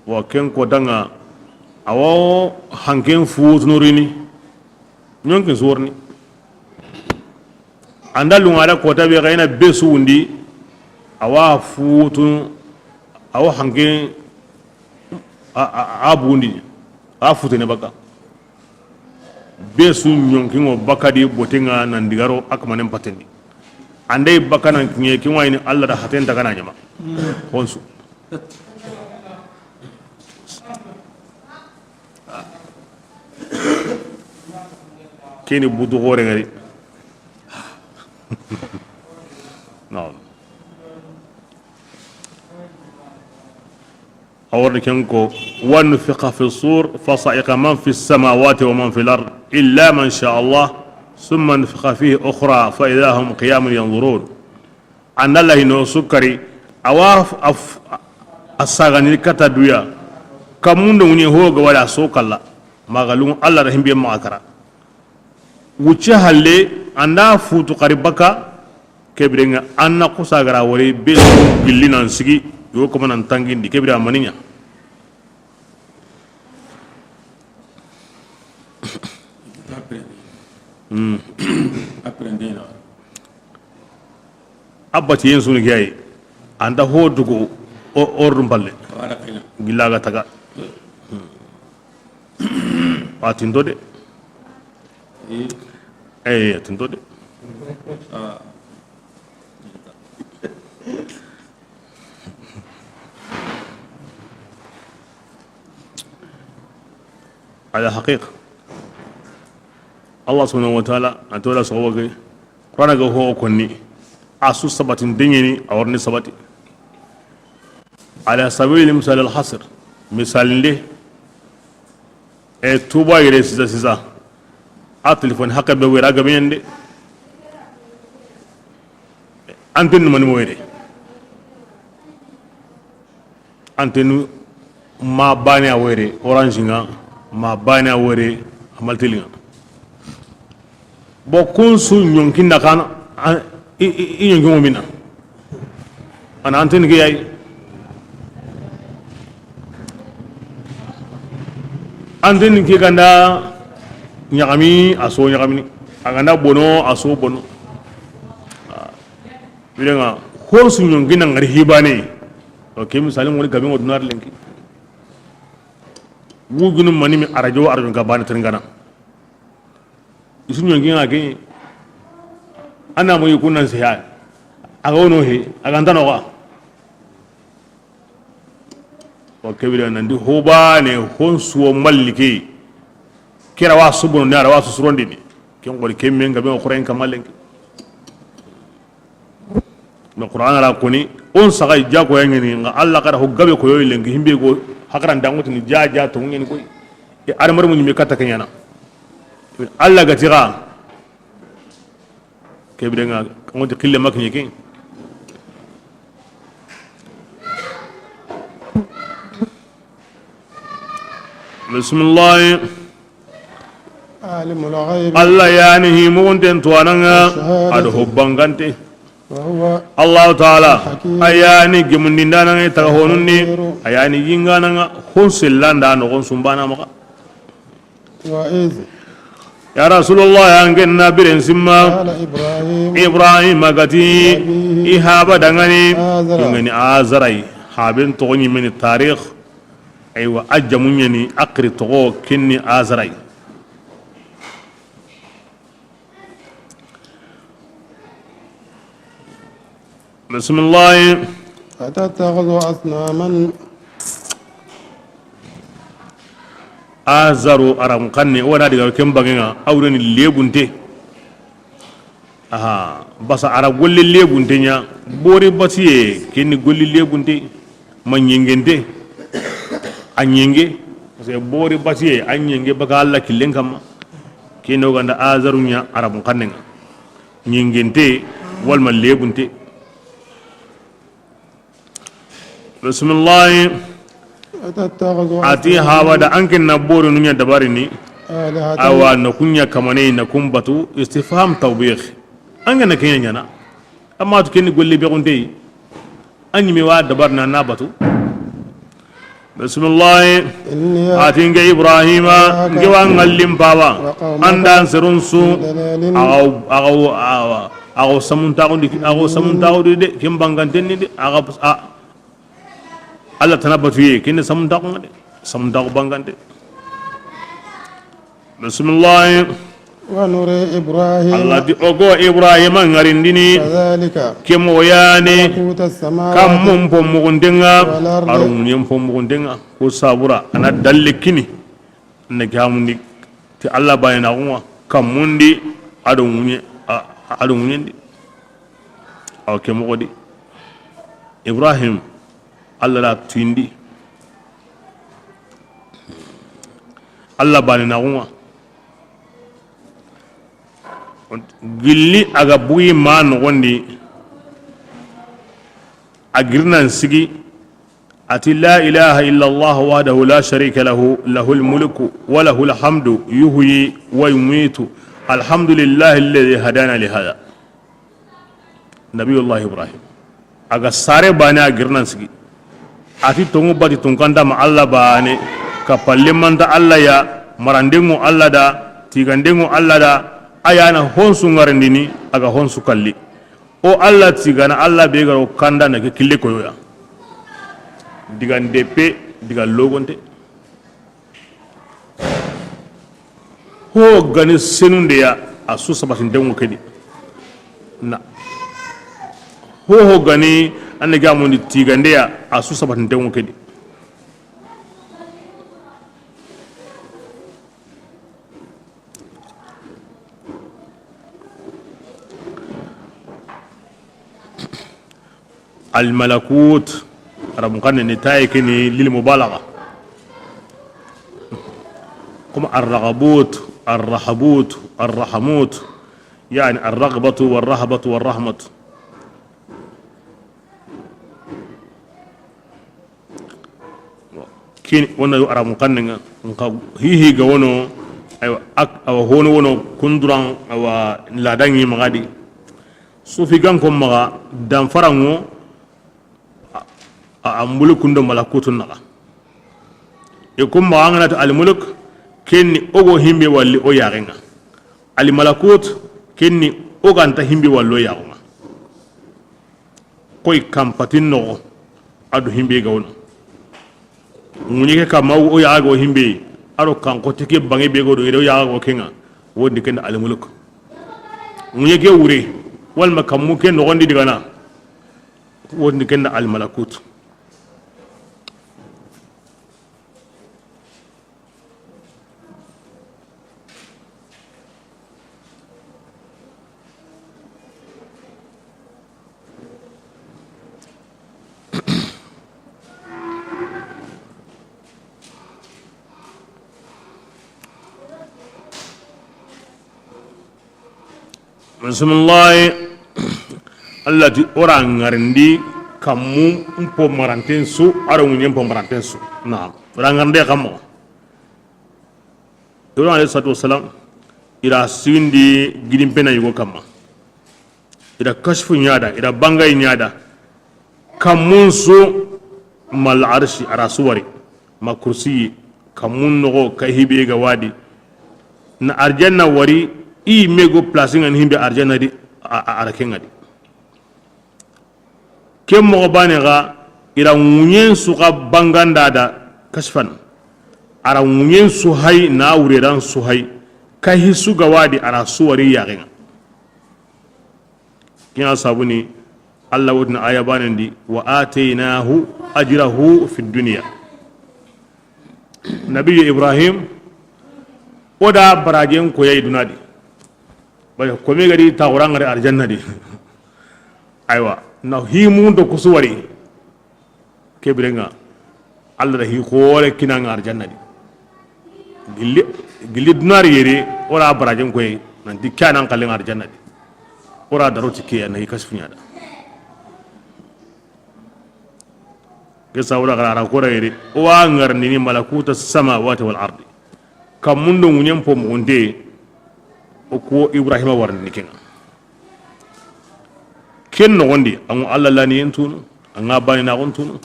Wa ken kota ŋa a wo hanken futunurini. Ɲonkin su worni. An da lungu a da kota be ga i na be su wundi, a wa futu, a wa hanke, a, a, a bundi, a futene baka. Be su ɲonkin ŋo baka di boten ŋa nan digaro a kamanen patendi. An da i baka nan kiɲe kin wa i ni Alla da haten ta ga na ɲama. Honsu. Keni butu xore ŋa ri. Naam. A warni ken ko, ونفخ في الصور فصعق من في السماوات ومن في الأرض إلا من شاء الله ثم نفخ فيه أخرى فإذا هم قيام ينظرون. An da lahi no su kari, a wa f-, a f-, a sagani kata duya. Kamundo ŋuɲe ho ga wala so kalla. Maxa lungu Alla da himbe maxa kara. Wucce halle, an da futu kari baka, ke bire ŋa an na kusa gara wari be su gilli nan sigi, yo kuma nan tangindi, ke bire a mani ɲa. Après. Hmm. Après, ndena. A batiyen sunu ke yi, an da ho dugu o, ordun palle. Wala kina. Gilla ga taga. A tinto de. Eh, a tinto de. Ah. Ala haqiqa. Allah subhanahu wa ta'ala a tola soxobo ke. Qur'ana ga ho konni, a su sabatin deɲeni, a warni sabati. Ala sabili misal al hasr, misalinde, e tuba yere sisa sisa, a téléphone haqqe be wera a gabe ɲande, antenne mani mo were. Antenne ma bane a were Orange ŋa, ma bane a were Amalteli ŋa. Bon, kun su ɲonkin da kana, an, i, i, i ɲonkin wo mina. Ana antenne ke yayi. Antenne ke ganda ɲagami, a so ɲagamini. A ganda bono, a so bono. Birenga, hon su ɲonkin na ngari hibane. O ke misali ngoni gabe ngo dunar lenki. Wujunu mani mi arajo, arajo ga bane terngana. Isu ɲonkin ŋa ke. Ana mo yikun nan se ya. A ga wono he, a ga ntano ga. Wa kebira nan di hobane hon su wo mallike. Kera wa subono ni, ara wa susurondini. Ken xori ke men gabe o xoren kama lenki. Mais Qur'ana ra koni, o n saxa i jakoya ɲeni, nga Alla xara ho gabe koyoyi lenki, himbe go hakaran danŋo tini ja, ja, to ɲeni koy. E, adamar mu ɲime katta ke ɲana. Alla ga ti xa, ke bire nga, ŋo ti xille ma kiɲe ke. Bisimilahi. عالم الغيب Alla yani himugunten tuwananga, والشهادة ado ho bangante. وهو Allahu taala, الحكيم a yani gemundindananga, taga honunni, الخبير a yani yingananga, hon sellanda nogon sumbana maxa. وإذ Ya Rasulullah, an genna biren simma. قال إبراهيم Ibrahima gati, لأبيه i haba dangani, آزر ingani Azarai, haben togo ɲimeni tarikh. Aywa, a jamu ɲeni, a xiri togo, kinni Azarai. Bisimilahi. أتتخذ أصناما Azaru aram kanne, o wana diga ken bangenga, awreni lebunte. Aha, basa ara golle lebunte ɲa, bori batiye, kenni golli lebunte, ma ɲengente, a ɲenge, parce que bori batiye, a ɲenge baka Alla killen kamma, keno ganda Azaru ɲa aram kannenga, ɲengente, walma lebunte. Bisimilahi. أتتخذ Ati أصناما hawada an ken na bori nunya dabarini. آلهة Awa na kunya kamane na kun batu, istifham tawbih. An gana kenya ɲana. Amma to kenni golle be gunte. An ɲime wa dabarina na batu. Bisimilahi. إني Ati nge Ibrahima, أراك nge wa ngallim baba. وقومك Andan serun su. في ضلال Agaw, agaw, awa. Ago samuntaxundi, ago samuntaxundi de, ken bangantenni de, aga, a, Alla tana batuye, kenne samuntaxunga de, samuntaxu bangante. Bisimilahi. ونري إبراهيم Alla di ogo Ibrahima ngarindini, كذلك ke moyane, ملكوت السماوات kammun po mugundenga, والأرض aro ŋuɲen po mugundenga, ko sabura, ana dalle kini. Na gamundi ti Alla banenaxunga, kammundi, ado ŋuɲe, a, ado ŋuɲendi. Awa ke moxo di, Ibrahim, Alla da tuyindi, Alla banenaxunga, gilli a ga bugi ma noxondi, a girinan sigi, Ati, لا إله إلا الله وحده لا شريك له، له الملك وله الحمد يحيي ويميت، الحمد لله الذي هدانا لهذا. Nabiyullahi Ibrahim. A ga sare bane a girinan sigi. Ati tongu bati tunkanta ma Alla bane, ka palle manta Alla ya, marandengu Alla da, tigandengu Alla da, a yana honsu ngarindini, a ga honsu kalli. O Alla tigana, Alla be garo kanda na ke kille koyoya. Diga ndeppe, diga logonte. Ho gani senundeya, a su sabatintengu kedi. Na. Ho ho gani, ande gamundi tigandeya, a su sabatintengu kedi. Almalakut, Arabun xannen ni, taye ke ni lil mubalagha. Comme arraghabut, arrahabut, arrahamut, yani arraghbatu warrahabatu warrahmatu. Ken wona yo Arabun xannen ŋa, nxa hihi ga wono, aywa, ak-, awa hono wono kunduran, awa ladangi maxa di. Sufi gan ko maxa danfaranŋo, a, a, a mulukun do malakutun naxa. E ko maxa an ga na ti almuluk, ken ni o ga himbe walli o yaxen ŋa. Almalakut, ken ni o ga nta himbe walli o yaxen ŋa. Koy kampatin noxo, a do himbe ga wono. Ŋuɲe ke kamma o yaxa go himbe, a do kan xote ke bange be go do, i do yaxa go ken ŋa, wondi ken da almuluk. Ŋuɲe ke wure, walma kammu ke noxondi digana, wondi ken da almalakut. Bisimilahi. Allah ti o ra ŋarindi kammu n po maranten su, a ra ŋuɲen po maranten su. Naam. O ra ŋarinde kammo. Ibrahima alayhi salatu wasalam, i ra siwindi gidin pena yugo kamma. I ra kashfu ɲa da, i ra bangay ɲa da. Kammun su, mal arshi, a ra su wari, ma kursiyi, kammun noxo ka hibe ga wadi. Na arjanna wari, i me go place ŋa ni himbe arjanna di, a, a, a ra ke ŋa di. Ke moxo bane ga, i ra ŋuɲen su ga banganda da, kashfan. A ra ŋuɲen su hay, na wureran su hay, ka hi su ga wadi, a ra su wari yaxen ŋa. Ken ŋa sabuni, Allah wotini aya banen di, wa ataynahu ajrahu fi dunya. Nabiyu Ibrahim, o da barajen koyay duna di. Bari kome ga di taxura ŋari arjanna di. Aywa, na himun do kusu wari. Ke biren ŋa, Allah da hi xoore kina ŋa arjanna di. Gilli, gilli dunari yere, o ra barajen koy, nanti ke ya nan xalle ŋa arjanna di. O ra daro ti ke ya na hi kashfu ɲa da. Ke sawura xara a ra xoore yere, o wa ŋarindini malakuta samawati wal ardi. Kammun do ŋuɲen po muxunte, o ko Ibrahima warandini ken ŋa. Ken noxon di, a ŋa Allah laniyen tunu, a ŋa bani naxon tunu.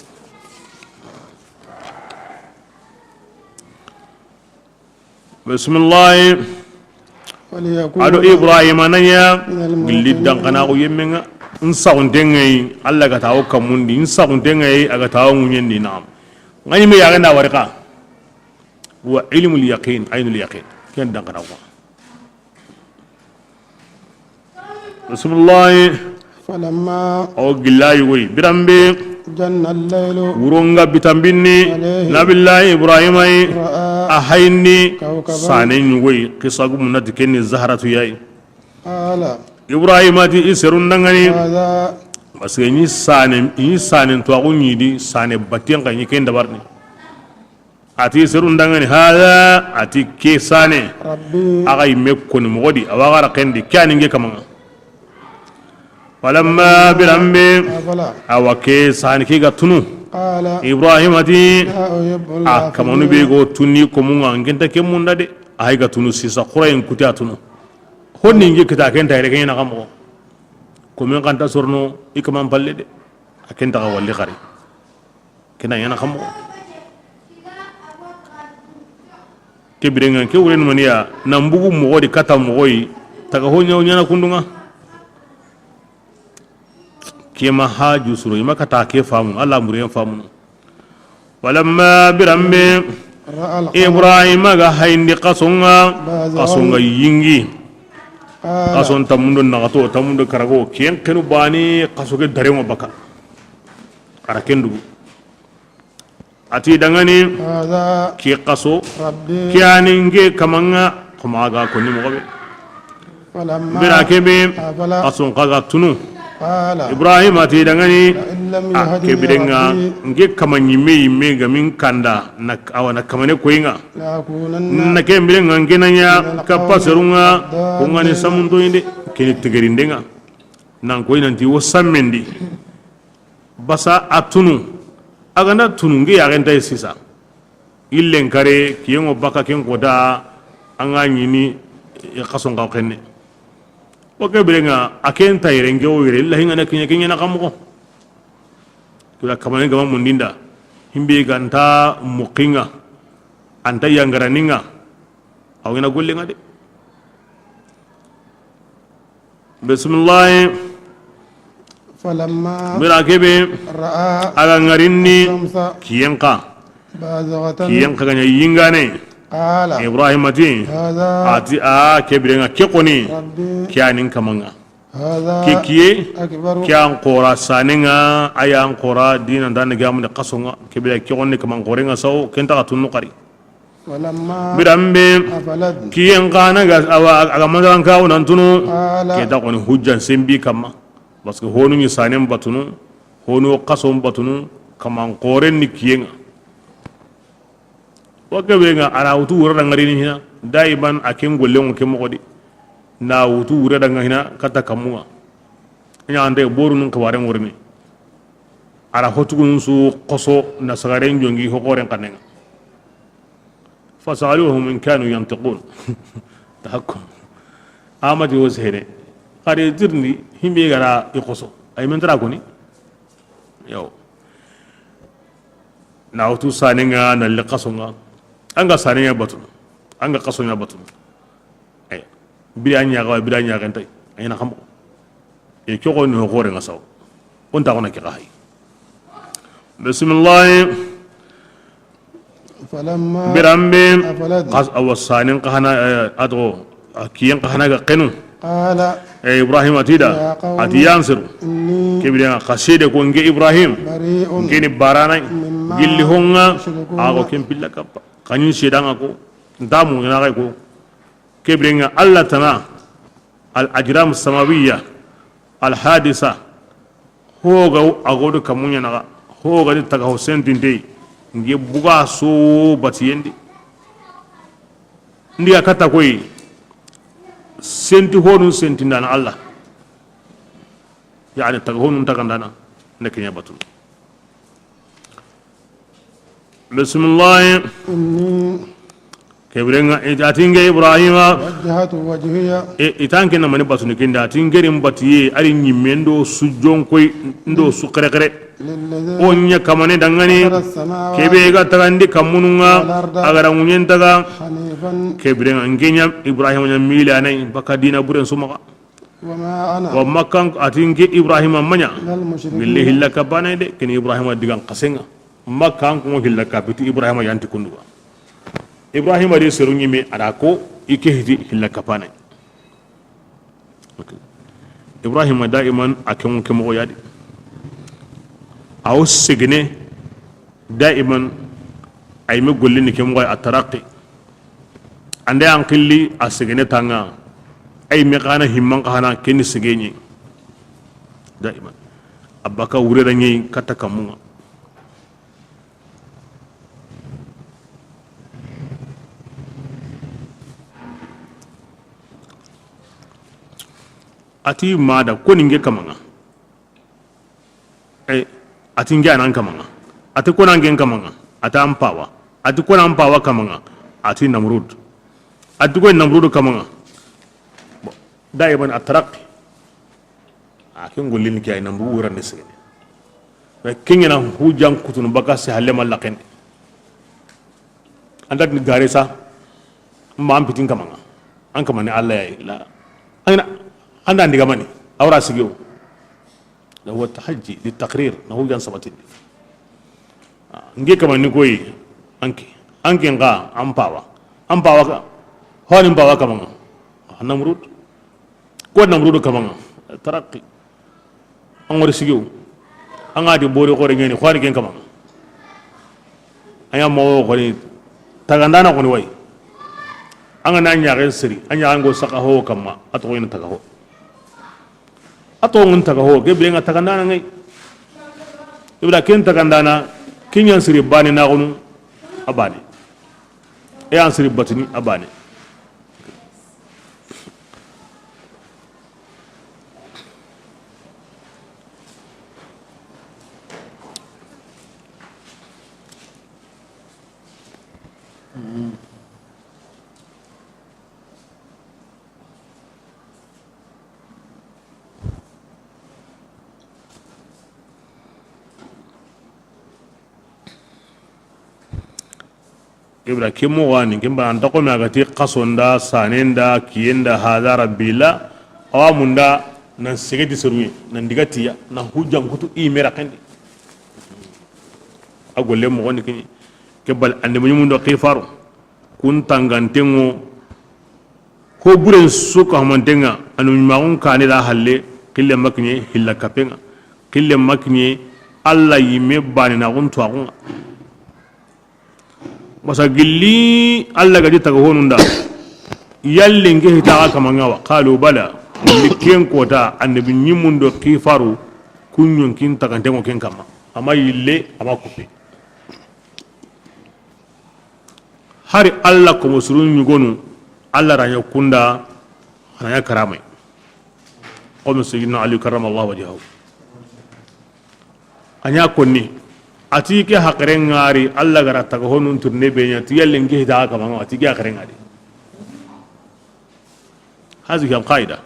Bisimilahi. Waliyakuna. A do Ibrahima na ɲa, minal gilli muqinin. Dankanaxu yemmen ŋa, n saxunten ŋa yi, Allah ga ta o kammun di, n saxunten ŋa yi, a ga ta o ŋuɲen di, naam. Ŋa ɲi me yaxen da wari xa. Wa ilmul yaqin, aynul yaqin. Ken dankanaxu. Bisimilahi. Falamma. O gilla yugo yi. Biranbe. Janna al-laylu. Wuron ga bitanbinni. Alayhi. Nabillahi Ibrahima yi. Ra'a. A hayindi. Kawkaban. Sane ɲugo yi. Kisa gumu na ti ken ni Zaharatu ya yi. Qala. Ibrahima ti i serun da ŋa ni. Hadha. Parce que ni sane, ni sane to a gu ɲi di, sane batten xa ni ken dabarini. A ti serun da ŋa ni, hada, a ti ke sane. Rabbi. A ga yimme koni moxo di, a wa ga ra ken di, ke ya ni nke kaman ŋa. Falamma biranbe, afala. A wa ke sane ke ga tunu. Qala. Ibrahima ti, la uhibbul afilin. A kamanu be go tunni ko mun ŋa, nke nta ke mun da de. A hay ga tunu sisa, xurayen kuti a tunu. Honni nke kita ke nta yere ke ɲa na xa moxo. Ko men xa nta sorono, i kaman palle de. A ke nta xa walli xari. Ke na ɲa na xa moxo. Ke biren ŋa, ke wuren maniya, nan bugu moxo di kata moxo yi, taga ho ɲa wo ɲa na kundun ŋa. Ke ma haju suro, i ma kata ke famu, Allah muriyen famu. Walamma biranbe, ra'a al-qamara. Ibrahima ga hayindi xason ŋa, bazighan. Xason ŋa yingi. Qala. Xason tamundo naxato, tamundo karago, ken kenu bani xaso ke darenŋo baka. A ra ken dugu. A ti da ŋa ni, hadha. Ke xaso, rabbi. Ke ya ni nke kaman ŋa, kuma ga koni moxo be. Falamma. Bira ke be, afala. Xason xa ga tunu. Qala. Ibrahima ti da ŋa ni, la in lam yuhdini, a ke biren ŋa, rabbi. Nke kaman ɲimme yimme ga min kanda, na, a wa na kamane koyi ŋa. La akunanna. Na ke biren ŋa nke na ɲa, minal qawmi, kappa serun ŋa, ad-dallin. Ko ŋa ni samunto yi de, ke ni tegerinde ŋa. Nan koyi nanti wo sammendi. Basa a tunu, a ga na tunu nke yaxen ta yi sisa. Illen kare, kiyenŋo baka ken kota, an ga ɲini, i xason xa xenne. O ke biren ŋa, a ken ta yere nke wo yere, illa hinga na kiɲe, kiɲe na xa moxo. Kula kamane gama mundinda, himbe ga nta muqinga, anta yangaraninga, a wa ɲa na gollen ŋa de. Bisimilahi. Falamma. Bira ke be. Ra'a. A ga ŋarini. Shamsa. Kiyen xa. Bazighatan. Kiyen xa ga ɲa yingane. Qala. Ibrahima ti. Hadha. A ti a ke biren ŋa ke koni. Rabbi. Ke ya ni n kaman ŋa. Hadha. Ke kiye. Akbaru. Ke ya n xora sanen ŋa, a ya n xora dinan da ni gamu de xason ŋa. Ke bire ke koni kaman xoren ŋa sawo, ken ta xa tunu xari. Walamma. Biranbe, afalat. Kiyen xa na ga, a wa, a ga mandaran kawo nan tunu. Qala. Ke ta koni hujjan sembi kamma. Parce que honu ni sanen batunu, honu xason batunu, kaman xoren ni kiyen ŋa. Wa ke be ŋa a ra wutu wura da ŋarini hina, daiman a ken gollen ŋo ke moxo di. Na wutu wure da ŋa hina katta kammun ŋa. Ɲa ande boru nun xibaren ŋorni. A ra hotugun su xoso na sagaren jongi hoxoren xannen ŋa. Fasaluhum in kanu yantiqun. Tahakkum. Amati wo sehene. Xari tirni himbe ga ra i xoso. Ay men tara koni. Yo. Na wutu sanen ŋa na li xason ŋa. An ga sanen ŋa batu. An ga xason ŋa batu. Ay. Bida ɲaxa, bida ɲaxen tay. Ay na xam. E cogo ni hoxoren ŋa saw. O nta xona ke xa hay. Bismillah. Falamma Birambe. Afalat. Xas awa sanen xa hana, eh, a toxo, a kiyen xa hana ga xenu. Qala. Eh, Ibrahima ti da, ya qawmi, a ti yan siru. Inni. Ke bire ŋa xa sede ko nke Ibrahim. Bari'un. Nke ni baranay. Mimma. Gilli ho ŋa. Tushrikuna. A go ken pilla kappa. Xa ɲi sedan ŋa ko. Nta mu ŋa ga ko. Ke bire ŋa Allah tana. Al ajram samawiya. Al hadisa. Hoga a godo kamunya naga. Hoga di taga ho sentinte. Nge buga so batiyendi. Ndiga kata koy. Senti honun sentindana Allah. Yani taga honun tagandana. Nde kenya batu. Bismillah. Inni. Ke bire ŋa, i-, a ti nke Ibrahima. Wajjahtu wajhiya. E, i ta nke na mani batu ni kenda, a ti nke ri n batiye, a ri ɲimme ndo su jonkoy, ndo su xerexere. Lilladhi. O ɲa kamane dangani. Fatara samawati. Ke be ga tagandi kamunun ŋa, wal arda. A ga ra ŋuɲen taga. Hanifan. Ke bire ŋa, nke ɲa Ibrahima ɲa mila nay, baka dina buren su maxa. Wa ma ana. Wa makkan a ti nke Ibrahima ma ɲa. Minal mushrikin. Gille hilla kapane de, ken Ibrahima digan xasen ŋa. Makka an ko hilla kapiti Ibrahima yanti kunduwa. Ibrahima de seru ɲimi a da ko i ke hiti hilla kapane. Ok. Ibrahima daiman a kemo kemo yadi. Aw segene daiman ay me gollini kemo a taraqi. Ande an xilli a segene tanga. Ay me xana himman xana keni segeɲi. Daiman. Abaka wure da ɲi katta kamunga. Ati mada koni nge kamanga. E, ati nge anan kamanga. Ati kona nge kamanga. Ati an pawa. Ati kona an pawa kamanga. Ati Namrud. Ati ko Namrud kamanga. Bon, daiman ataraqi. A ken gollini ke ay Namrud wurande segene. Mais kengena hujan kutunu baka se halle mallakende. Andat ni gare sa. Ma an pitin kamanga. An kamani Allah yayi la. Ayna anda ndiga mani. Awra sigiyo. Na huwa tahajji li taqrir, na hujan sabatindi. Ah, nge kama ni koyi, anke, anke nga an pawa. An pawa ka, honi pawa kamanga. Ah, Namrud. Ko Namrud kamanga. Taraqi. An wori sigiw. An ga di bori xore ngeni, honi ken kamanga. Anya mo xoni tagandana xoni way. An ga na ɲaxen siri, anya an go saka ho kamma, a to ina taga ho. A to ngun taga ho, ge bire nga tagandana ngai. Ibra ken tagandana, kinyan siri bani na gonu, a bani. E an siri batini, a bani. Ibra ke moxo yani, ken ba anta xo me a ga ti xaso nda, sane nda, kiye nda, hada rabbi la, awa munda nan segeti seruye, nan diga tiya, na hujan kutu i mera xendi. A golle moxo ni kini, ke bal ande muñu mundo xifaro. Kun tangantenŋo, ho buren su ka humantenŋa, anu ɲumaxun kane da halle, xille makiɲe hilla kapenŋa, xille makiɲe Alla yimme bane na xun tuwaxunŋa. Masa gilli Alla gadi taga honunda, yalle nke hitaxa kamanŋa wa, qalu bala, gilli ken kota, annabi ɲimmun do xifaru, kun ɲonkin tagantenŋo ken kamma, ama yille, ama kuppe. Hari Alla komo surun ɲugonu, Alla raɲa kunda, A na ɲa karamay. Comme Sayyidina Ali karramallahu wajhahu. A ɲa konni. A ti ke haqilen ŋa ri, Alla ga ra taga honun turne be ɲa, ti yallen ke hita kama ŋa, a ti ke haqilen ŋa di. Hazihi al qaida.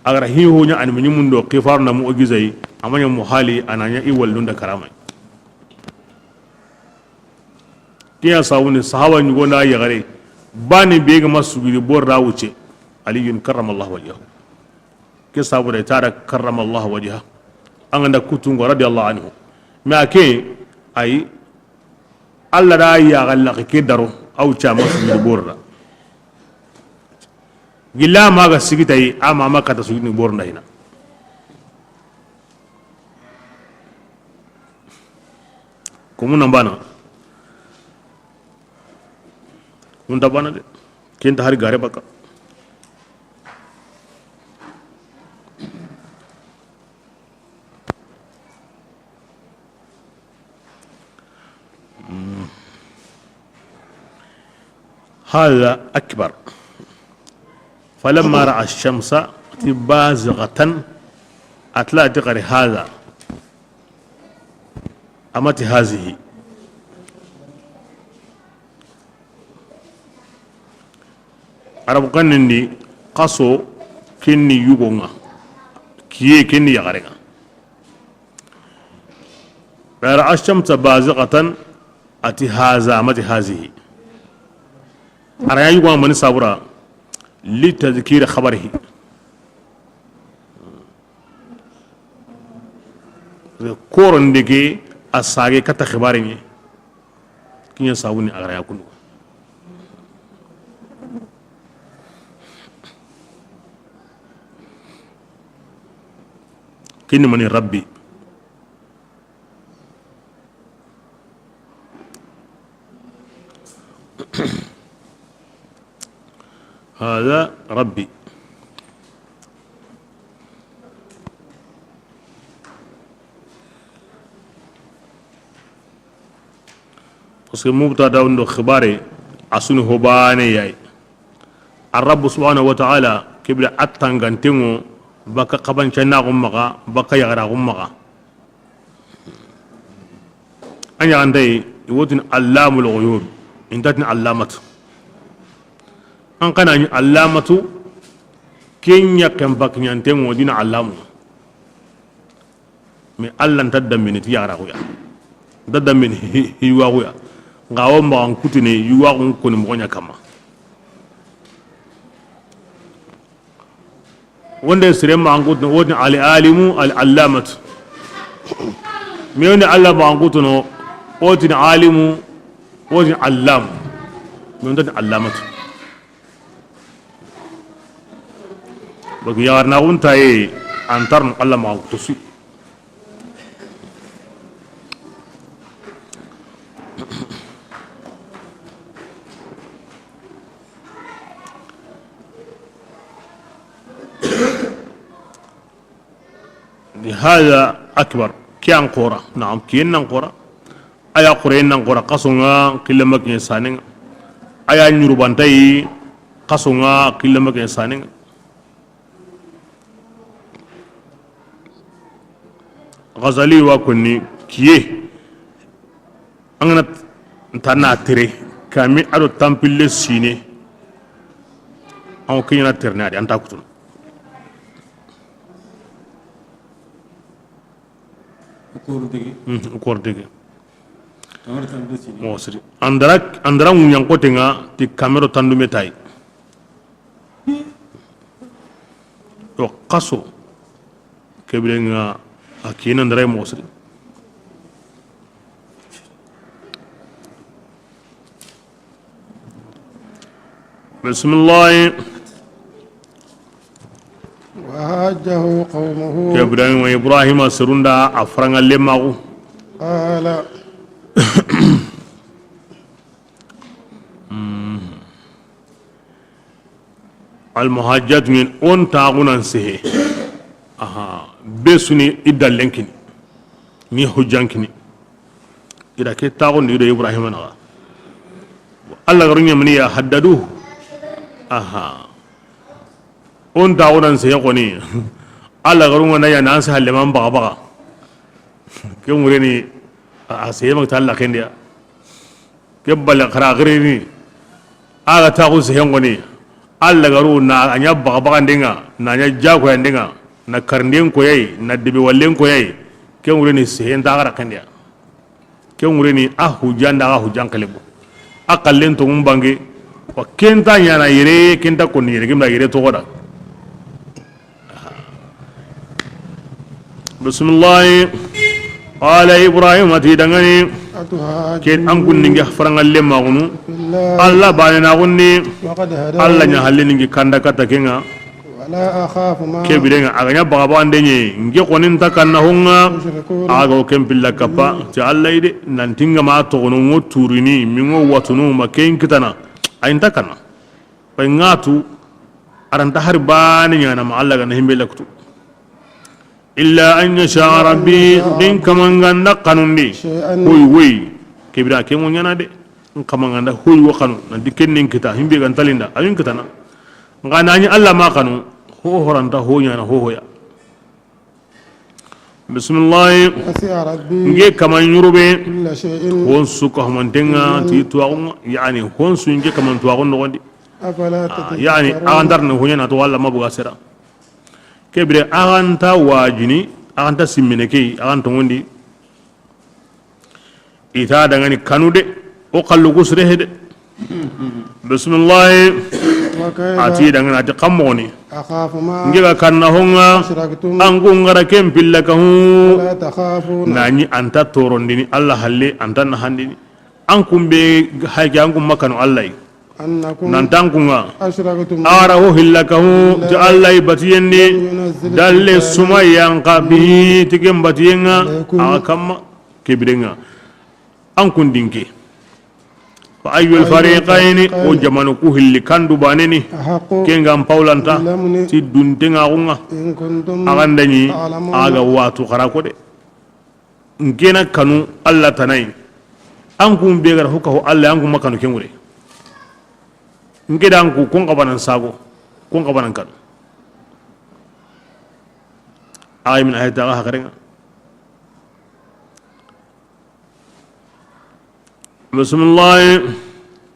A ga ra hi ho ɲa annabi ɲimun do xifaru na mu'jizay, a ma ɲa muhali, a na ɲa i wallun da karamay. Ke ya sabu ni sahaba ɲugo na yaxare, bani be ga ma sujudi bor da wuce, Aliyun karramallahu wajhahu. Ke sabu da i tara karramallahu wajha. An ga nda kutungo radiyallahu anhu. Mais a ke, ay, Alla da ya galla ke daro, aw ca ma sujudi bor da. Gilla ma ga sigi tay, ama ma kata sujudi bor da hina. Ko mun na bana? Mun ta bana de. Ken ta hari gare baka. هذا أكبر. فلما رأى الشمس بازغة، أتلا تقري هذا. أمت هذه. Arabu xannen di, xaso, ken ni yugo ŋa, kiye, ken ni yaxare ŋa. رأى الشمس بازغة, a ti haza, a ma ti hazihi. A ra ɲa yugo ŋa mani sabura, li tadhkiri khabarihi. Koro ndege a sage kata xibare ɲe. Ke ɲa sabu ni a ga ra ɲa kundu. Ke ni mani? Rabbi. هذا ربي. Parce que mubtada ndo xibare, a su ni ho baane ya yi. Ar-Rabbu subhanahu wa ta'ala, ke bire a tanganten ŋo, baka xabancannaxu maxa, baka yaxaraxu maxa. A ɲaxantayi, i wo tini allamul ghuyub, i nta tini allamatu. An xa na ɲi allamatu, ke ɲa ken bakiɲanten ŋo dina allamu. Mais Alla nta dambini ti yaxaraxu ya, nta dambini hi-, hi-, yuwaxu ya. Nxa wo maxan kutini yuwaxun koni moxo ɲa kamma. Wonde sere maxan kutuno, wo tini al alimu al allamatu. Mais wonde Alla maxan kutuno, wo tini alimu, wo tini allam. Mais wonde tini allamatu. Donc yaxarnaxun taye, an tarno Alla maxan kutu su. Hada akbar, ke an xora, naam, ke nan xora. A ya xore nan xora, xaso ŋa, xillama ke sanen ŋa. A ya ɲurubantayi, xaso ŋa, xillama ke sanen ŋa. Ghazali wa konni kiye. An ga na ta na tere, kami a do tanpille sine. An ke ɲa na tere na di, an ta kutunu. Koro dege. Hmm, koro dege. Kamero tanpille sine. Mo siri. Andara, andara ŋuɲankote ŋa ti kamero tandume tayi. To xaso, ke bire ŋa a kina ndara moxo siri. Bisimilahi. وحاجه قومه. Ke bire ŋa Ibrahima serun da a farangalle maxu. قال. Almuhajjatu ɲen, o n taxunan sehe. Aha, be su ni i dallen kini, ni hujjan kini. I da ke taxundi i do Ibrahima naxa. Alla ga ro ɲamani ya haddadu. Aha. O n taaxu na n seye xoni. A lagarun ŋa na ɲaana an se halle ma n baxa baxa. Ke ŋureni a, a seye ma ta Alla xendeya. Ke bale xara xirini. A ga taaxu seye xoni. A lagaru na a ɲa baxa baxanden ŋa, na a ɲa jakoyanden ŋa, na karinden koyi a yi, na debe wallen koyi a yi. Ke ŋureni seye n ta xara xendeya. Ke ŋureni a hujja nda a ga hujjan xelebu. A xallen toŋun bange. Wa ke nta ɲaana yere, ke nta konni yere, ke nta yere toxo da. Bisimilahi. Qala Ibrahima ti dangani. Ke an kunninge farangalle maxunu. Alla bane na gunni. Alla ɲa halle ningi kanda katta ke ŋa. Ke biren ŋa a ga ɲa baxa baxande ɲi, n ke xoni nta kanna ho ŋa. A ga wo ken pilla kappa ti Alla yi de, nanti n ga ma toxono ŋo turini, mi ŋo watunu ma ken kitana. A yi nta kanna. Bay ŋa tu, a ra nta hari bane ɲaana ma Alla ga na himbe lakutu. Illa an yasha rabbi, n kaman ga nda xanundi. Hoy woy, ke bira ke ŋo ɲaana de. N kaman ga nda hoy wo xanu, nanti ken nin kita, himbe ga nta linda, a yi n kitana. N ga na ɲi Alla ma xanu, ho ho ra nta ho ɲaana, ho ho ya. Bisimilahi. N ke kaman ɲurube. Hon su ka humanten ŋa ti tuwaxun ŋa, yani hon su n ke kaman tuwaxun noxondi. Yani a ga nta ri na ho ɲaana to Alla ma buga sera. Ke bire a ga nta wajini, a ga nta simmene ke, a ga nta ŋondi. I ta dangani kanu de, o xallu ku sire he de. Bisimilahi. A ti dangani a ti xa moxoni. N ke ga kanna ho ŋa, an ku n ga ra ken pilla kahu. Na ɲi an ta torondini Alla halle, an ta na handini. An kun be hayke, an kun ma kanu Alla yi. Nan ta an kun ŋa. A ra ho hilla kahu ti Alla yi batiyen di. Dalle suma yanqa bihi ti ken batiyen ŋa. A ga kamma ke biren ŋa. An kun dinke. Fa ayyul fariqayni, o jamanu ku hilli kandu baneni. Ken ga n pawlanta ti dunten ŋa xun ŋa. A ga nda ɲi a ga watu xara ko de. N ke na kanu Alla tana yi. An kun be ga ra ho kahu Alla, an kun ma kanu ken ŋure. N ke da an ku, kun xabanan sago, kun xabanan kanu. Ay min ayata ga hakarenga. Bismillah.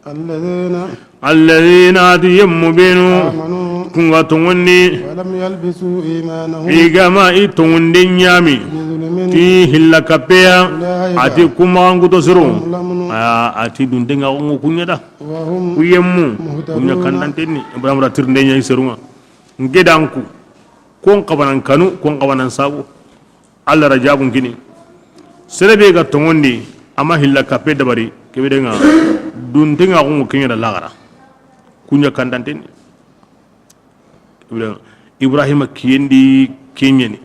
الذين Alladhina, ati yemmu benu, آمنوا kun ga tongondi, ولم يلبسوا إيمانهم i ga ma i tongonden ɲami, بظلم ti hilla kappeya, أولئك ati kuma an kuto siru, لهم الأمن a, ati duntenga xo kuɲa da, وهم ku yemmu, kuɲa مهتدون kandantenni, Ibrahim ra tirinde ɲa i serunga, ngedanku, kon xabanan kanu, kon xabanan sabu. Alla ra jabun kini. Sere be ga tongondi, a ma hilla kappe dabari, kebe denga, duntenga xo ŋo keɲa da laxara. Kuɲa kandanten. Ibrahima kiyendi keɲeni.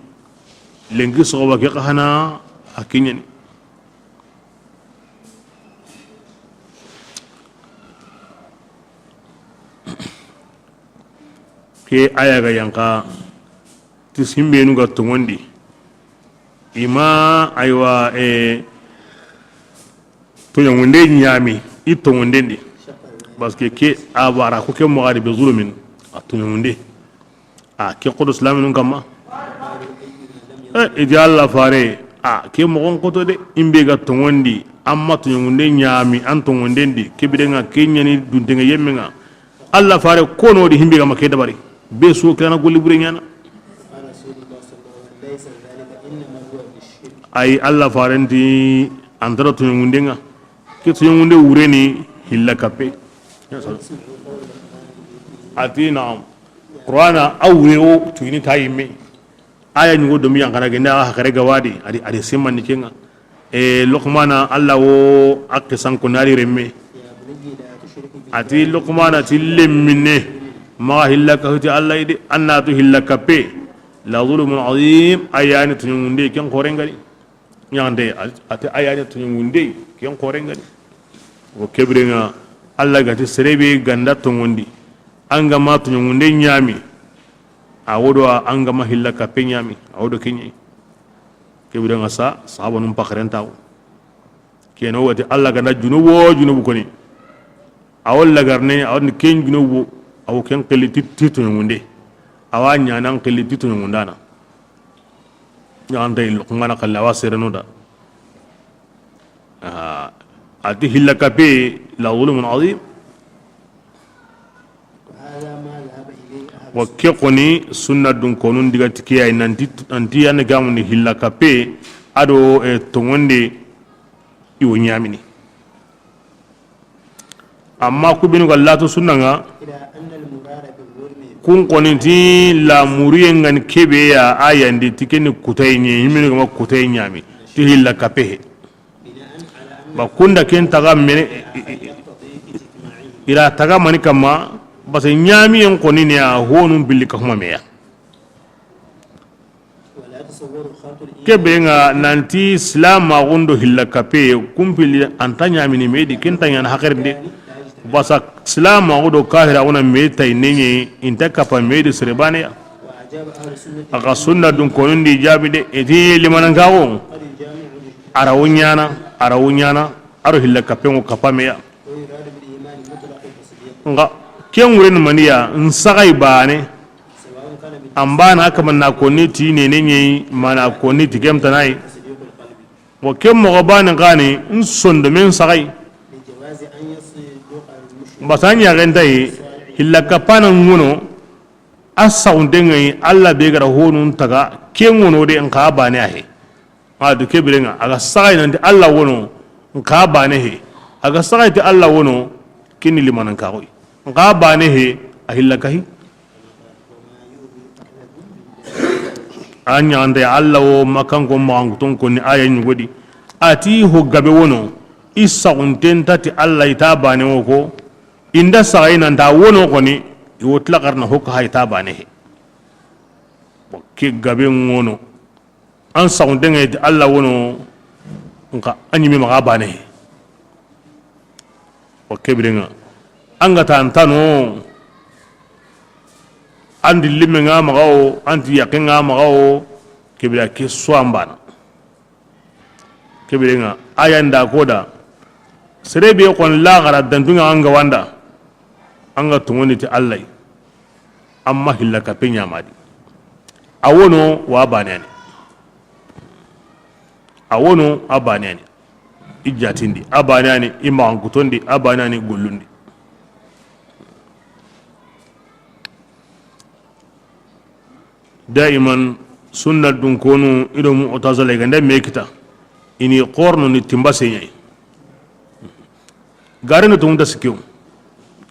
Lenki soxoba ke xa hana a keɲeni. Ke aya ga yanqa ti simbenu ga tongondi. I ma, aywa, e, toɲoŋunde ɲami, i tongonden di. Parce que ke a bara ko ke moxadi be zulumin, a toɲoŋunde. A ke xodo silaminun kamma. E, i di Alla fare, a ke moxon xoto de, i be ga tongondi, an ma toɲoŋunde ɲami, an tongonden di, ke birenga ke ɲani duntenga yemmenga. Alla fare kono di himbe ga ma ke dabari. Be so kirana golli bure ɲana. Ay Alla farenti antara toɲoŋundenga. Ke toɲoŋunde wureni hilla kappe. Ati naam. Qur'ana a wure o tuyini ta yimme. Aya ɲugo domi yankana gende a hakare gawadi adi, adi simmani kenga. E Luqmana, Alla wo a qisan ko nari remme. Ati Luqmana ti lemmine, maxa hilla ka huti Alla idi, annatu hilla kappe. La zulmun azim, ayani toɲoŋunde ken xorengani. Ɲande, ati ayani toɲoŋunde ken xorengani. O kebirenga, Alla gati serebe ganda tongondi. Anga ma toɲoŋunde ɲami. A wodo a anga ma hilla kappe ɲami. A wodo keɲe. Ke birenga sa, sahabanun paxaren taxu. Keno wati Alla ganda junubo, junubu koni. A wo lagarne, a wo ni ken junubu, a wo ken xili ti, ti toɲoŋunde. Awa ɲanan xilli ti toɲongundana. Ɲaxanta yi Luqmana xalle awa sereno da. A ti hilla kappe la zulmun azim. Wa ke xoni sunna dun konun diga ti ke yayi nanti, nanti yana gamundi hilla kappe ado, eh, tongonde i wo ɲamini. Amma ku benu ga latu sunna nga, kun xoni ti la muriye ngani kebe ya ayandi ti keni kutay ɲe, himinu gama kutay ɲami ti hilla kappe he. Ba kunda ken taga mene, ira taga mani kama, basa ɲami yen xoni ne ya honun billi ka huma meya. Kebe nga nanti silamaxun do hilla kappe kumpili anta ɲamini medi ken ta ɲana haxerinde. Basa silamaxu do kahira wona me tay neɲe inta kappa medi serebane ya. Axa sunna dun konundi jabi de eti limanankaxo. Ara wo ɲana, ara wo ɲana, aro hilla kappe ngo kappa meya. Nga ken ŋureni maniya n saxay bane. An bana kaman na konni ti nene ɲeyi mana konni ti kemtanayi. Wo ken moxo bane xani n sondomen saxay. Basa ɲaxentayi hilla kappana ŋono. A saxunten ŋayi Allah be gara honun taga ke ŋono de nxa bane a he. A do ke birenga a ga saxay nanti Allah wono nxa bane he. A ga saxay ti Allah wono kini limanankaxoy nxa bane he. A hilla kahi. A ɲaxanta ya Allah wo makanko maxankuton konni aya ɲugodi. A ti ho gabe wono i saxunten ta ti Allah i ta bane wo ko. Inda saxay nanta wono koni i wo tilaxarna ho kaha i ta bane he. Bon ke gabe ŋono. An saxunten ŋa ti Allah wono nxa a ɲimi maxa bane he. Wa ke birenga an ga ta antano. An di limme nga maxa wo an ti yakke nga maxa wo. Ke bira ke so an bana. Ke birenga aya nda koda. Sere be kon laxara dantunga an ga wanda. An ga tongoni ti Allah. Amma hilla kappe ɲamadi. A wono wa banani. A wono a banani. I jatindi a banani, i maxankutondi a banani, gollundi. Daiman sunna dun konu i do mu'tazila i ganda me kita. I ni xorno ni timba seɲay. Gare no tunta sikiyo.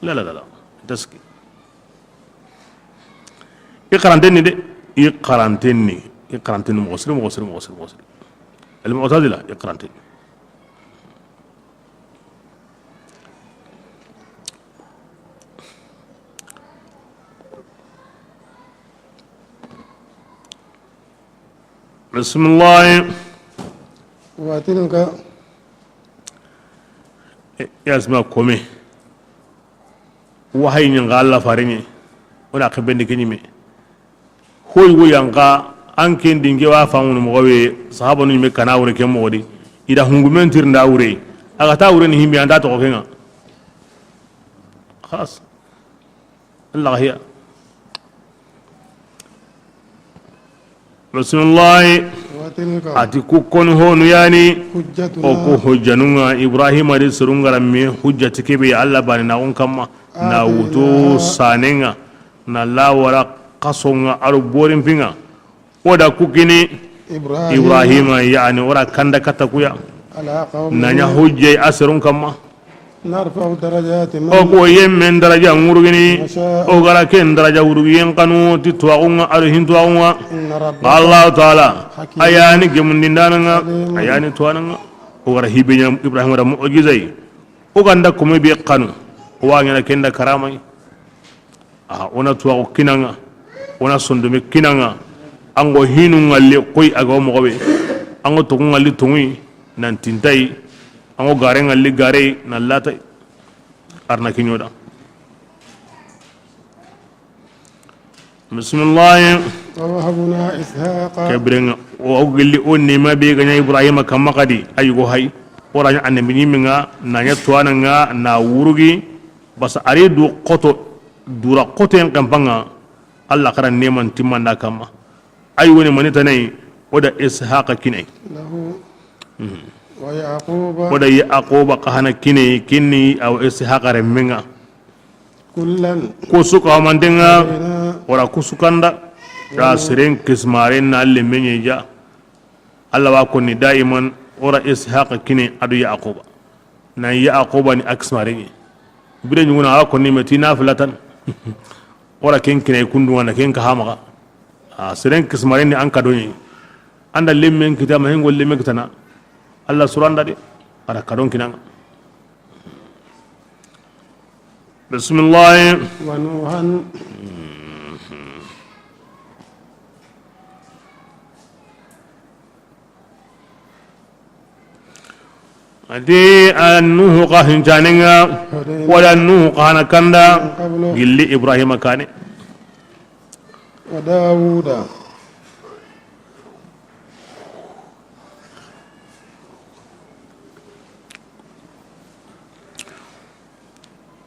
La la la la. Taski. I xarantenni de. I xarantenni. I xarantenni moxo siri, moxo siri, moxo siri, moxo siri. Al mu'tazila i xarantenni. Bisimilahi. Wa tilka. Yasima kome. Wahayi ɲi nxa Allah fareɲe. Wona xebendi ke ɲime. Hoy wo yanka an ken dinge wa famunu moxo be. Sahabanu ɲime kana wure ke moxo di. I da hungumen tirnda wure. A ga ta wure ni himbe anda toxo kenga. Xalas. Allah hiya. Bisimilahi. Wa tilka. A ti ku koni honu yani. Hujjatuna. O ku hujjanunga Ibrahima di surungara me hujjati kebe Allah bani na on kamma. Na wutu sanenga. Na lawara kasonga aru borin pinga. O da ku kini Ibrahima. Ibrahima, yani, o ra kanda kata kuya. Ala qawmi. Na ɲa hujje a serun kamma. Narfa'u darajati man. O ko yemmen daraja ŋurugini. Nasha'u. O gara ken daraja wurugiyen kanu ti tuwaxunga ado hin tuwaxunga. Inna rabbaka. Allah taala. Hakim. A yani gemundindananga. Alim. A yani tuwananga. O gara hibe ɲa Ibrahima da mu'jizai. O ganda kome be kanu. O wa ɲana kenda karamai. Aha, o na tuwaxu kinanga, o na sondome kinanga. An go hinu ŋalli koy a ga wo moxo be. An go togu ŋalli toguyi nan tintayi. An go gare ŋalli gareyi nan latayi. Arna kiɲoda. Bisimilahi. Wa wahabna Ishaqa. Ke birenga o gilli o nima be ga ɲa Ibrahima kamma xadi a yugo hay. O ra ɲa annabi ɲiminga na ɲa tuwananga na wurugi. Basa ari du xoto, dura xoto en kampanga. Alla xara neman timmanda kamma. Ay woni mani tanay, o da Ishaqa kinay. له ويعقوب O da Yaquba xa hana kinay, kinni aw Ishaqa remmenga. كلا Kusu ka mandenga, هدينا o ra kusu kanda. Da seren kismaren na lemme ɲa. Alla wa konni daiman o ra Ishaqa kine ado Yaquba. Na Yaquba ni a kismaren ɲi. Bire ɲuguna a wa konni me ti nafila tan. O ra ken kine kundu wana ken ka hamaga. A seren kismaren ni an ka do ɲi. Anda lemmen kita ma hingo lemme kitana. Alla suranda de. A ra kadon kinanga. Bismillah. ونوحا Ati a Nuhu xa hincanenga, هدينا wala Nuhu xa hana kanda, من قبل gilli Ibrahima kane. وداود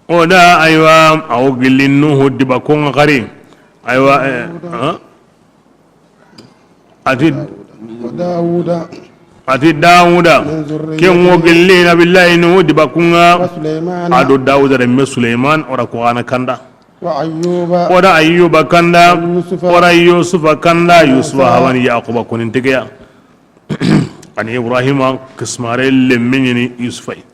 O da, aywa, awo gilli Nuhu diba konga xari. Aywa, eh, ha? Ati, وداود ati Dawuda. من ذريته Ken wo gilli Nabillahi Nuhu diba kunga. وسليمان Ado Dawuda remme Suleyman, o ra ko ana kanda. وأيوب O da Ayyuba kanda. ويوسف O ra Yusufa kanda. وموسى Yusufa hawani Yaquba konin tegeya. Ani Ibrahima kismare lemme ɲini Yusufay.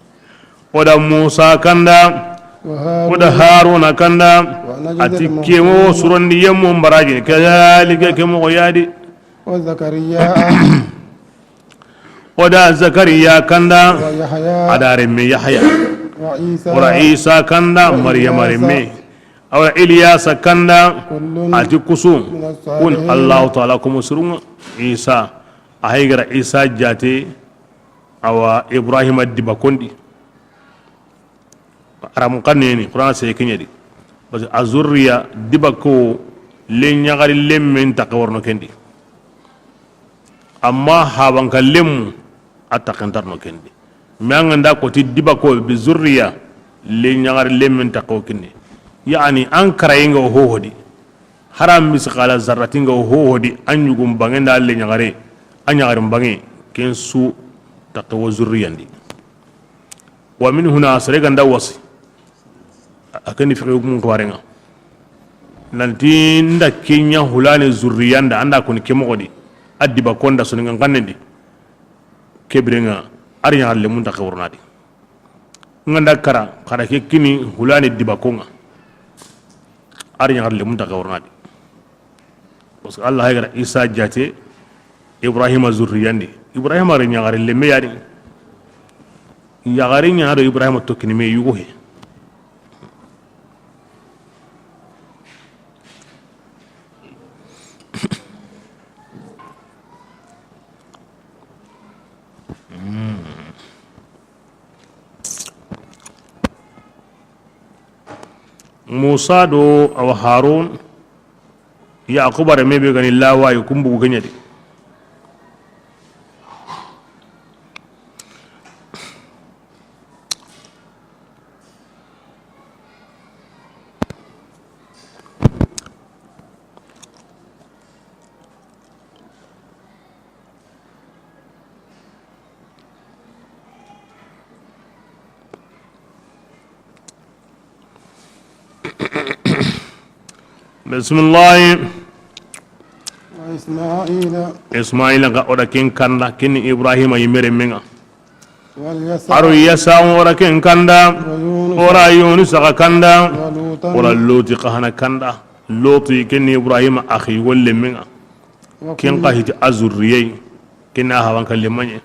O da Musa kanda. وهارون O da Haruna kanda. ونجزي Ati المحسنين kemo surondi yemmo mbarajini. Kadhalika kemo yadi. وزكريا O da Zakariya kanda. ويحيى A da remme Yahya. وعيسى O ra Isa kanda. وإلياس Maryama remme. A wa ra Ilyasa kanda. كل Ati kusu. من الصالحين Kun Allahu Ta'ala komo surunga. Isa. A haygara Isa jate. Awa Ibrahima diba kondi. Aramu kanne ni Qur'an sey keɲedi. Parce que a zurriya diba ko le ɲagari lemmen taxe worno kendi. Amma habanka lemmu a taxentarno kendi. Mais an ganda ko ti diba ko bi zurriya le ɲagari lemmen taxe wo kinni. Yani an karayenga o hohodi. Haram misqala zarratinga o hohodi an ɲugum bange nda le ɲagare. A ɲagarin bange ken su taxe wo zurriyandi. Wa min huna sere ganda wasi. A keni fiqi hukumun xibarenga. Nanti nda kenya hulane zurriyanda anda koni ke moxodi. A diba konda soningan kannendi. Kebirenga ari ɲaxar lemun taxe wornadi. Nganda kara xara ke kini hulane diba konga. Ari ɲaxar lemun taxe wornadi. Parce que Allah haygara Isa jate Ibrahima zurriyandi. Ibrahima re ɲaxare lemme yari. Yaxare ɲaxare Ibrahima tokkini me yugo he. Musa do awa Harun, Yaquba reme be gani lawayi kumbugu keɲedi. Bisimilahi. وإسماعيل. Ismaila ga o da ken kanda, ken ni Ibrahima yimere menga. واليسع. Aro Yasa o da ken kanda, ويونس. O da Yunus ga kanda, ولوطا. O da Loti xa hana kanda. Loti ken ni Ibrahima axi wolle menga. Ken xa hiti a zurriyey, ken na hawan kalle maɲe.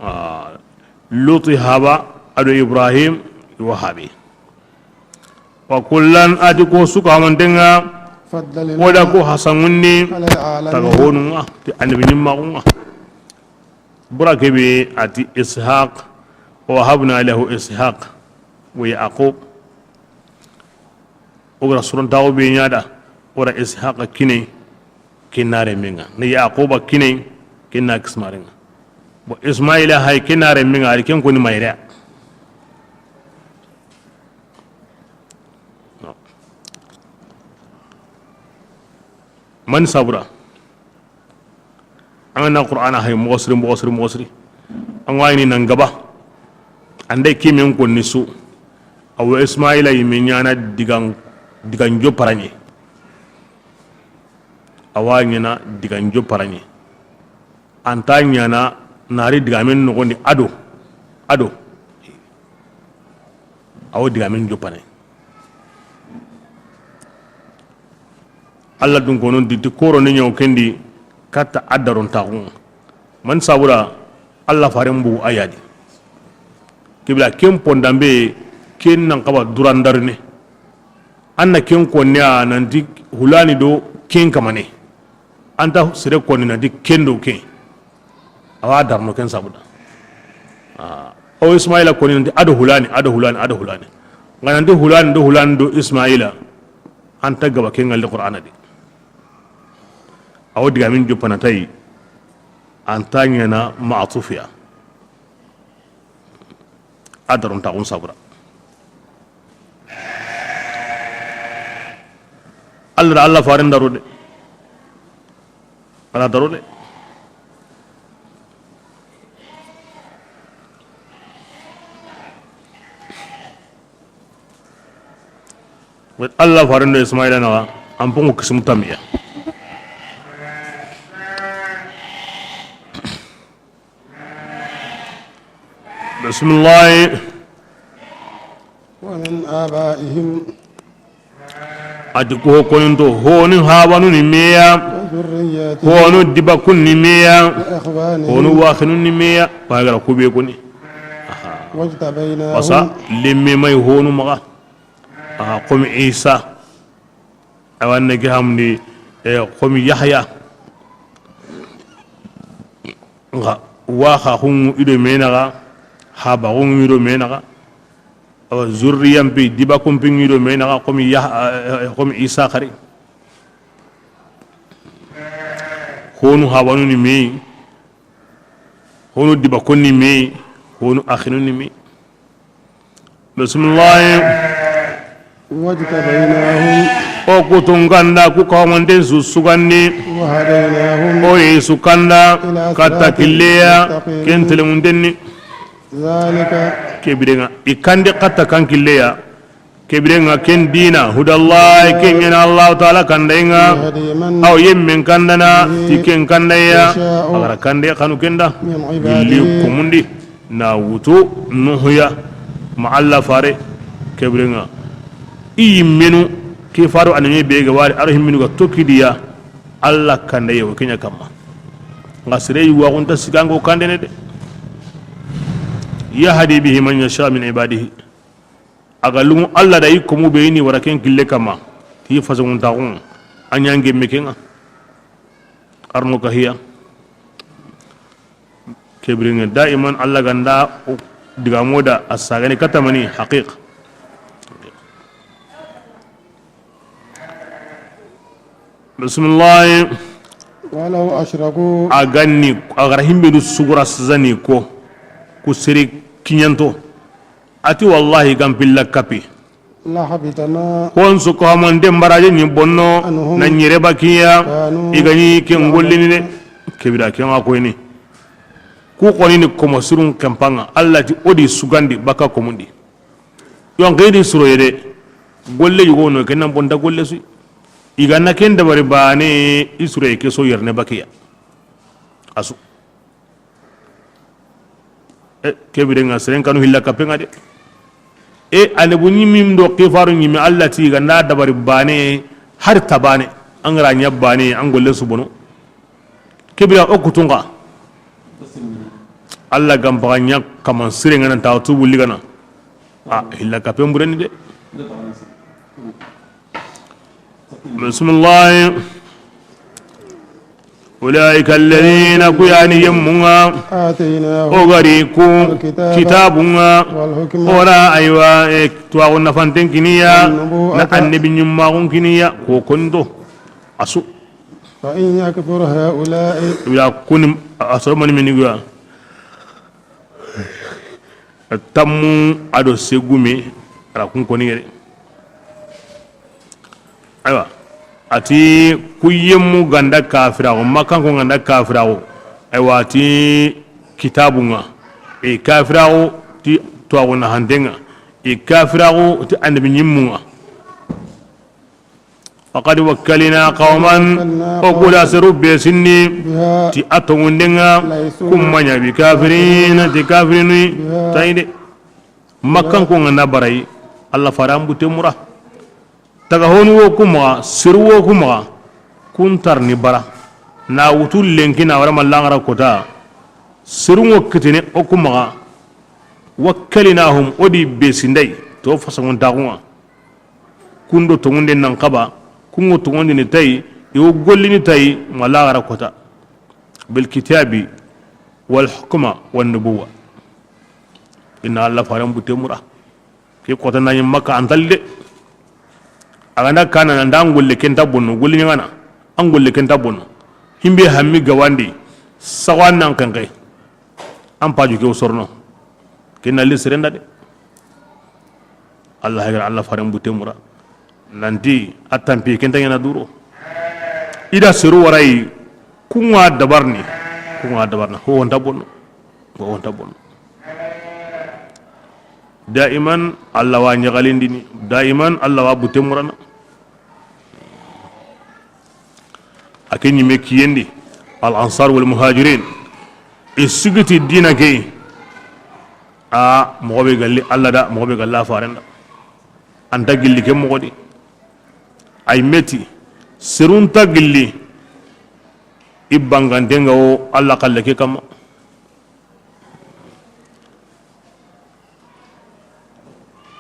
Ah, Luti haba ado Ibrahim i wa habi. Wa kullan, ati ko su ka mantenga, فضلنا o da ko hasangundi, على العالمين. Taga honunga, ti annabi nimmaxunga. Bura kebe ati Ishaq, wa wahabna lahu Ishaq wa Yaqub. O ga ra sorontaxu be ɲa da, o da Ishaqa kine, ken na remenga. Na Yaquba kine, ken na kismarenga. Bon, Ismaila hay, ken na remenga, ari ken koni mayre. Mani sabura. An ga na Qur'ana hay moxo siri, moxo siri, moxo siri. An ga ni nan gaba. An da kimen konni su. Awa Ismaila yime ɲaana digan, digan jo paraɲe. Awa ɲaana digan jo paraɲe. An ta ɲaana nari digamen noxondi ado. Ado. Awo digamen joppane. Allah dun kono di ti koro ni ɲawo kendi katta a darontaxun. Man sabura Allah faren bugu a yadi. Kibla ken pondambe ken nan xaba durandarine. An na ken konne a nanti hulani do ken kamane. An ta sere koni nanti ken do ken. Awa darno ken sabuda. Ah, o Ismaila koni nanti ado hulani, ado hulani, ado hulani. Nga nanti hulani do hulani do Ismaila. An ta gaba ken ngalli Qur'ana di. Awo digamin joppana tayi. An ta ɲaana ma'tufiya. A darontaxun sabura. Allah da Allah faren daro de. Ala daro de. Allah faren do Ismaila naxa an pongo kisimu tamiya. Bisimilahi. ومن آبائهم. A ti ko koninto honi habanu ni meya, وذرياتهم honu dibakun ni meya, وإخوانهم honu waxinu ni meya. Bagara kube koni. Aha. واجتبيناهم. Wasa lemme may honu maxa. Aha, comme Isa. Awa ne ke hamdi, eh, comme Yahya. Nga waxa xungu ido menaxa, haba xungu ido menaxa. Awa zurriyampi dibakumpi ngi do me naxa comme Yah-, eh, comme Isa xari. Honu habanu ni me, honu dibakon ni me, honu axinu ni me. Bisimilahi. واجتبيناهم. O kutun kanda ku kawamanten su sugandi. وهديناهم. O yi su kanda إلى katta صراط killeya مستقيم. Ken telemunten ni. ذلك. Ke birenga i kandi katta kan killeya. Ke birenga ken dina hudallahi, ken ɲana Allahu taala kandayenga. يهدي من Aw yemmen kandana به ti ken kandaya. يشاء Agara kande kanu kenda. من عباده. Gilli kumundi na wutu Nuhuya ma Allah fare. Ke birenga i yimmenu ke faru aname be ga wari aro himmenu ga tokidiya. Allah kandaye wo kenya kamma. Nga sere yi waxunta sigango kandene de. Yahdi bihi man yasha min ibadihi. Aga lungu Allah da i komu be ni wara ken kille kamma. Ti fasangun taxun. A ɲange mekenga. Arno kahiya. Ke birenga daiman Allah ganda digamoda a sagani katamani haqiqa. Bisimilahi. ولو أشركوا. A ganni a gara himbe du sugura sizani ko ku seri kiɲanto. A ti wallahi gampilla kapi. لحبط ما Hon su ko hamande mbaraje ni bonno عنهم na nyere bakiya كانوا i gani ke يعملون. Ngollini ne. Kebira ke nga koyni. Ku koni ni komo surun kempanga Allah ti odi sugandi baka komundi. Yon kedi suro yede. Golle yugo no kenan bonda golle su. I ganna ken dabari bane i suro ke so yerne bakiya. Asu. E, ke birenga seren kanu hilla kapenga de. E, ane bu ɲimim do kifaru ɲimi Allah ti ganda dabari bane har tabane. Angara ɲa bane an golle su bono. Ke bira o kutunga. Allah gam baga ɲa kaman sirengana ta tubu ligana. A, hilla kapen bureni de. Bisimilahi. Ulaika alladhina ku yani yemmunga. آتيناهم O gari ku الكتاب kitabunga. والحكمة Ora aywa e tuwaxu nafanten kiniya. والنبوءة Na annabi ɲummaxun kiniya ko kondo. Asu. فإن يكفر هؤلاء. Ya kuni asoro mani mini guya. Tammu ado segume ara kun koni yere. Aywa. A ti, ku yemmu ga nda kafiraxu, Makkanko ga nda kafiraxu, aywa, a ti, kitaabun ŋa, i kafiraxu ti tuwaaxu naxanten ŋa, i kafiraxu ti annabi ɲimmun ŋa. Faqad wakkalna qawman, o ku da seru be sinni, biha, ti a tonŋunden ŋa, laysu, kun ma ɲa bi kafirin, ti kafirini, biha, ta yi de. Makkanko ga nda bara yi, Alla faaren butte mura. Taga honu wo ku maxa, seru wo ku maxa, kun ta ri ni bara. Na wutu lenki na wara ma laxara kota, serun ŋo kitene o ku maxa, wakkalnahum, o di be sindayi, to fasanŋon taxun ŋa. Kun do tonŋunden nan xaba, kun ŋo tonŋundini ta yi, i wo gollini ta yi, ma laxara kota. Bil kitabi wal hukma wan nubuwa. I na Alla faaren butte mura. Ke kota na ɲi Makka an ta li de. A ga na kana na nda an golle ken ta bonno, golli ɲaŋana, an golle ken ta bonno. Himbe hammi gawandi, saxo an nan xenxe. An paju ke wo sorono. Ke na li seren da de. Alla haygara Alla faaren butte mura. Nanti a tampi ken ta ɲaana duro. I da seru wara yi, kun ŋa dabarini, kun ŋa dabarini, ho wo nta bonno, ho wo nta bonno. Daiman Alla wa ɲaxalindini, daiman Alla wa butte murana. A ke ɲimme kiyen di, al ansar wal muhajirin, i sigiti diina ke. A moxo be ga li Alla da, moxo be ga li a faaren da. An ta gilli ke moxo di. Ay meti, serun ta gilli. I banganten ŋa wo Alla xalle ke kamma.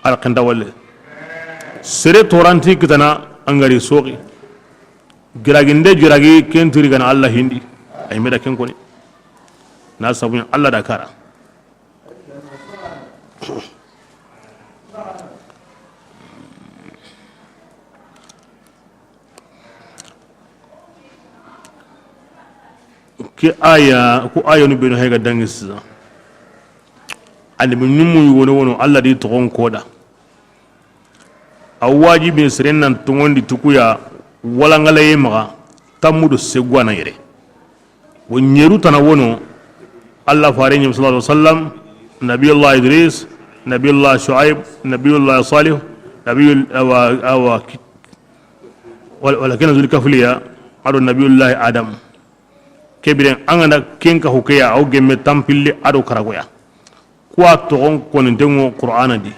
Alxenta walle. Sere toranti kitana an ga ri soxi. Giraginde giragi ken tiri ga na Alla hindi. Ay me da ken koni. Na sabu ɲa Alla da kara. Ke aya, ku ayanu benu hay ga dangi sisa. Annabi ɲimmu wono wono, Alla di toxon koda. A wajibi seren nan tonŋondi tukuya, walangalaye maxa, tammudu seguwana yere. Wo ɲeru tana wono, Alla faare ɲim sallallahu alaihi wasallam, Nabiyullah Idris, Nabiyullah Shuaib, Nabiyullah Salih, Nabiyul-, awa, awa, ki-, wala, wala kena Zulkafliya, ado Nabiyullah Adam. Kebiren, an ga na ken ka hukeya, aw gemme tampille ado karagoya. Kuwa toxon koninten ŋo Qur'ana di.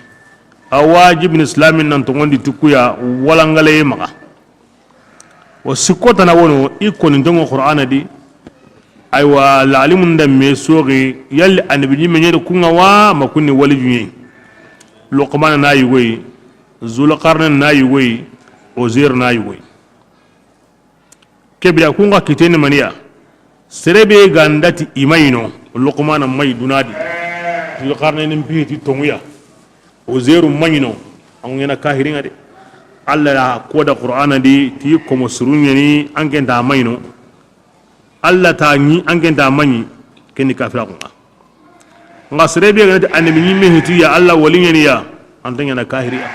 A wajibini silamin nan tonŋondi tukuya, walangalaye maxa. Wo sikko tana wono, i koninten ŋo Qur'ana di. Aywa, lalimun da me soxi, yalli annabi ɲimme ɲeri kun ŋa wa, ma kunni wali juɲe. Luqmana na yugoyi, Zulqarnain na yugoyi, Ozeir na yugoyi. Kebira kun ga kiteni maniya. Sere be ga nda ti i ma ɲi no, Luqmana ma ɲi duna di. Zulqarnaini mpiti tonŋuya. Ozeiru ma ɲi no, an ŋa na kahirin ŋa de. Alla ya koda Qur'ana di ti komo suru ɲeni an ken ta ma ɲi no. Alla ta ɲi an ken ta ma ɲi, ken ni kafira kun ŋa. Nga sere be ga na ti annabi ɲimme hiti ya, Alla wali ɲani ya, an ta ɲaana kahiriya.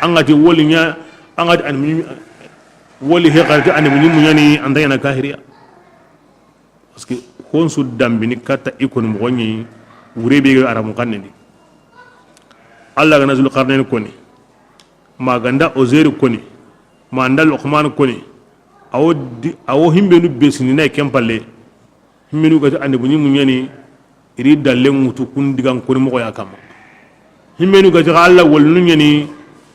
An ga ti wali ɲa, an ga ti annabi ɲimme, wali he ga ti annabi ɲimmu ɲani, an ta ɲaana kahiriya. Parce que hon su dambini katta i koni moxo ɲi, wure be ga aramu xanne di. Alla ga na Zulqarnain koni, ma ga nda Ozeir koni, ma nda Luqman koni, awo di, awo himbenu be sinina ken palle. Himmenu ga ti annabi ɲimu ɲani, i ri dallen ŋutu kun digan koni moxo ya kamma. Himmenu ga ti xa Alla wolinu ɲani,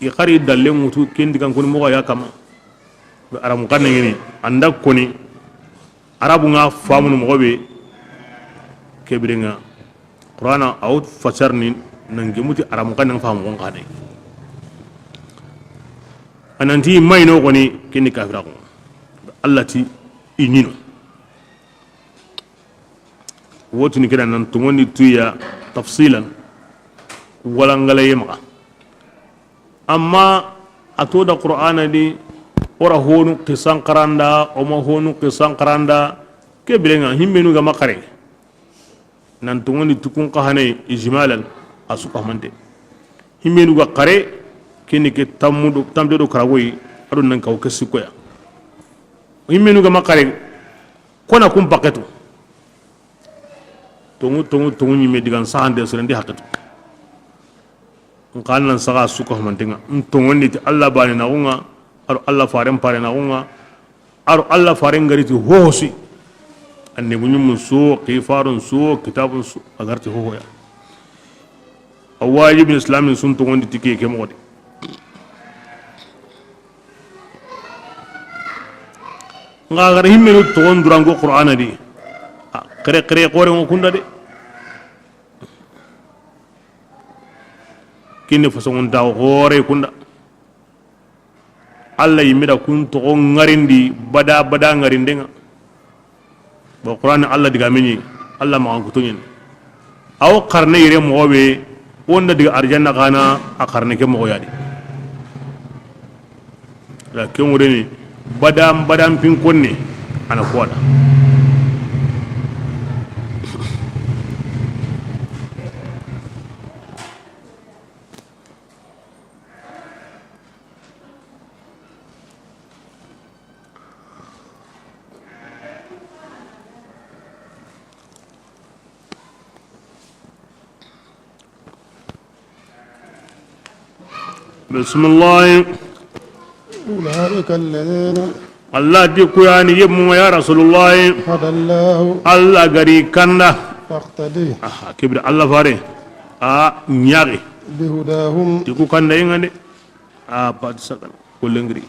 i xa ri dallen ŋutu ken digan koni moxo ya kamma. Be aramu xanne ɲani, an da koni, arabu ŋa famunu moxo be, kebire ŋa. Qur'ana, a wo fasarini, nan gemuti aramu xanne famu xon xane. A nan ti ma ɲi no koni, ken ni kafira xo. Alla ti i ɲi no. Wotini keda nan tonŋondi tuya tafsilan, walangalaye maxa. Amma a to da Qur'ana di, o ra honu qisan xaranda, o ma honu qisan xaranda, ke birenŋa, himmenu ga ma xare. Nan tonŋondi tukun xa hane ijmalan, a su xa mante. Himmenu ga xare, keni ke tammu do, tamte do karagoyi, ado nan kaw ke sikkoya. Himmenu ga ma xare, kona kun paketu. Tongu, tongu, tongu ɲimme digan sahante sere ndi haketu. Nxa nan saga suka humantenga. Ntongondi ti Allah bane na gunga, aro Allah faren pare na gunga, aro Allah faren gariti hohosi. Annabi ɲumun so, kifarun so, kitabun so, a garti hohoya. A wajibin islamin sun tongondi ti ke, ke moxo de. Nga gara himmenu togon durango Qur'ana di. A, kere, kere, kore ngo kunda de. Kinni fasongun ta xore kunda. Allah yimmi da kun toxo ŋarindi bada bada ŋarindenga. Bo Qur'an Allah diga mini, Allah maxan kutuɲen. Aw xarne yire moxo be, wonda diga arjanna xana a xarne ke moxo yadi. La ke ŋureni, badan badan pin konne, ana kuwada. Bismillah. أولئك الذين Allah di kuyani yemmu ya Rasulullah. هدى الله Allah gari kanda. فاقتده Aha, kibri Allah fare. A ɲaxi. بهداهم Di ku kanda inga de. A pat sagal. Ko lengri.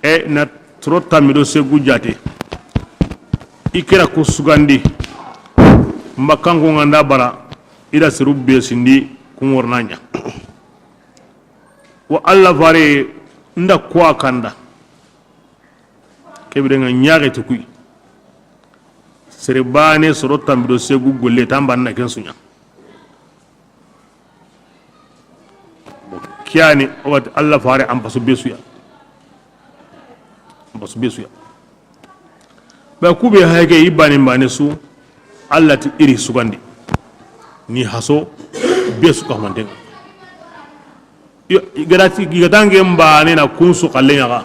E na toro tammi do segu jate. I kira ku sugandi. Mbakanko nganda bara. Ida seru besindi ku ŋornaɲa. Wa Allah fare nda kuwa kanda. Kebire nga ɲaxe ti kuy. Sere bane soro tambi do segu golle tamba na ken suɲa. Kiyani o wati Allah fare an pasu besuya. An pasu besuya. Ba kube hayke i bane bane su, Allah ti iri sugandi. Ni haso be su ka mantenga. Yo, i gada ti, i gada nge mbane na kunsu kalle ɲaga.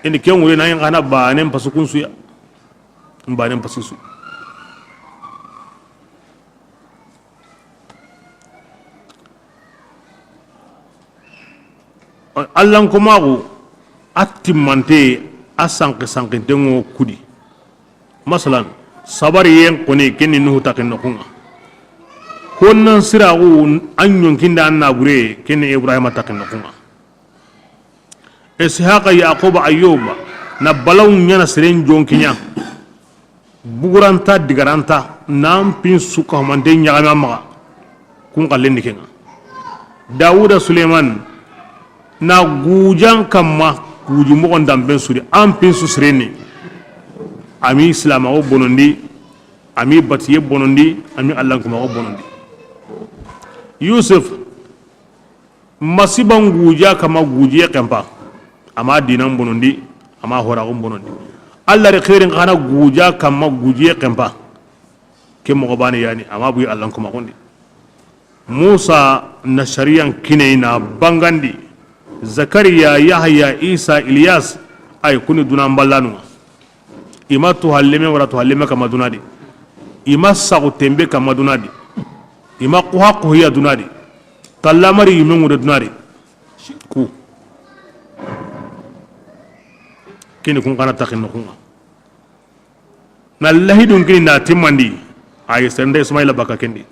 Ini ke ŋure na yin kana bane pasu kunsu ya. Mbane pasu su. Allankomaxu a timmante, a sanki sankinten ŋo kudi. Masalan, sabariyen koni, ken ni Nuhu taxin noxun ŋa. Honnan siraxu, a ɲonkinda a nabure, ken ni Ibrahima taxin noxun ŋa. Ishaqa, Yaquba, Ayyuba, na balawu ɲana seren jonkiɲa. Buguranta, digaranta, nan pin su ka humante ɲaxame a maxa. Kun xallen ni ken ŋa. Dawuda, Suleiman, na gujan kamma, guju moxon danben suri, an pin su sireni. Ami silamaxo bonondi, ami batiye bonondi, ami allankumaxo bonondi. Yusuf, masiban guja kama gujiye kempa. Ama dinan bonondi, ama horaxun bonondi. Allah de xeerin xana guja kama gujiye kempa. Ke moxo bane yani, ama buyi allankumaxundi. Musa na sariyan kiney na bangandi. Zakariya, Yahya, Isa, Ilyas, ay kuni dunan ballanunga. I ma tuha leme wara tuha leme kama duna di. I ma saxu tembe kama duna di. I ma kuha kuhiya duna di. Tallamari yimme ŋude duna di. Ku. Kini kun xana taxin noxun ŋa. Na lahidun kini na timmandi. Ayi, sende Ismaila baka kendi.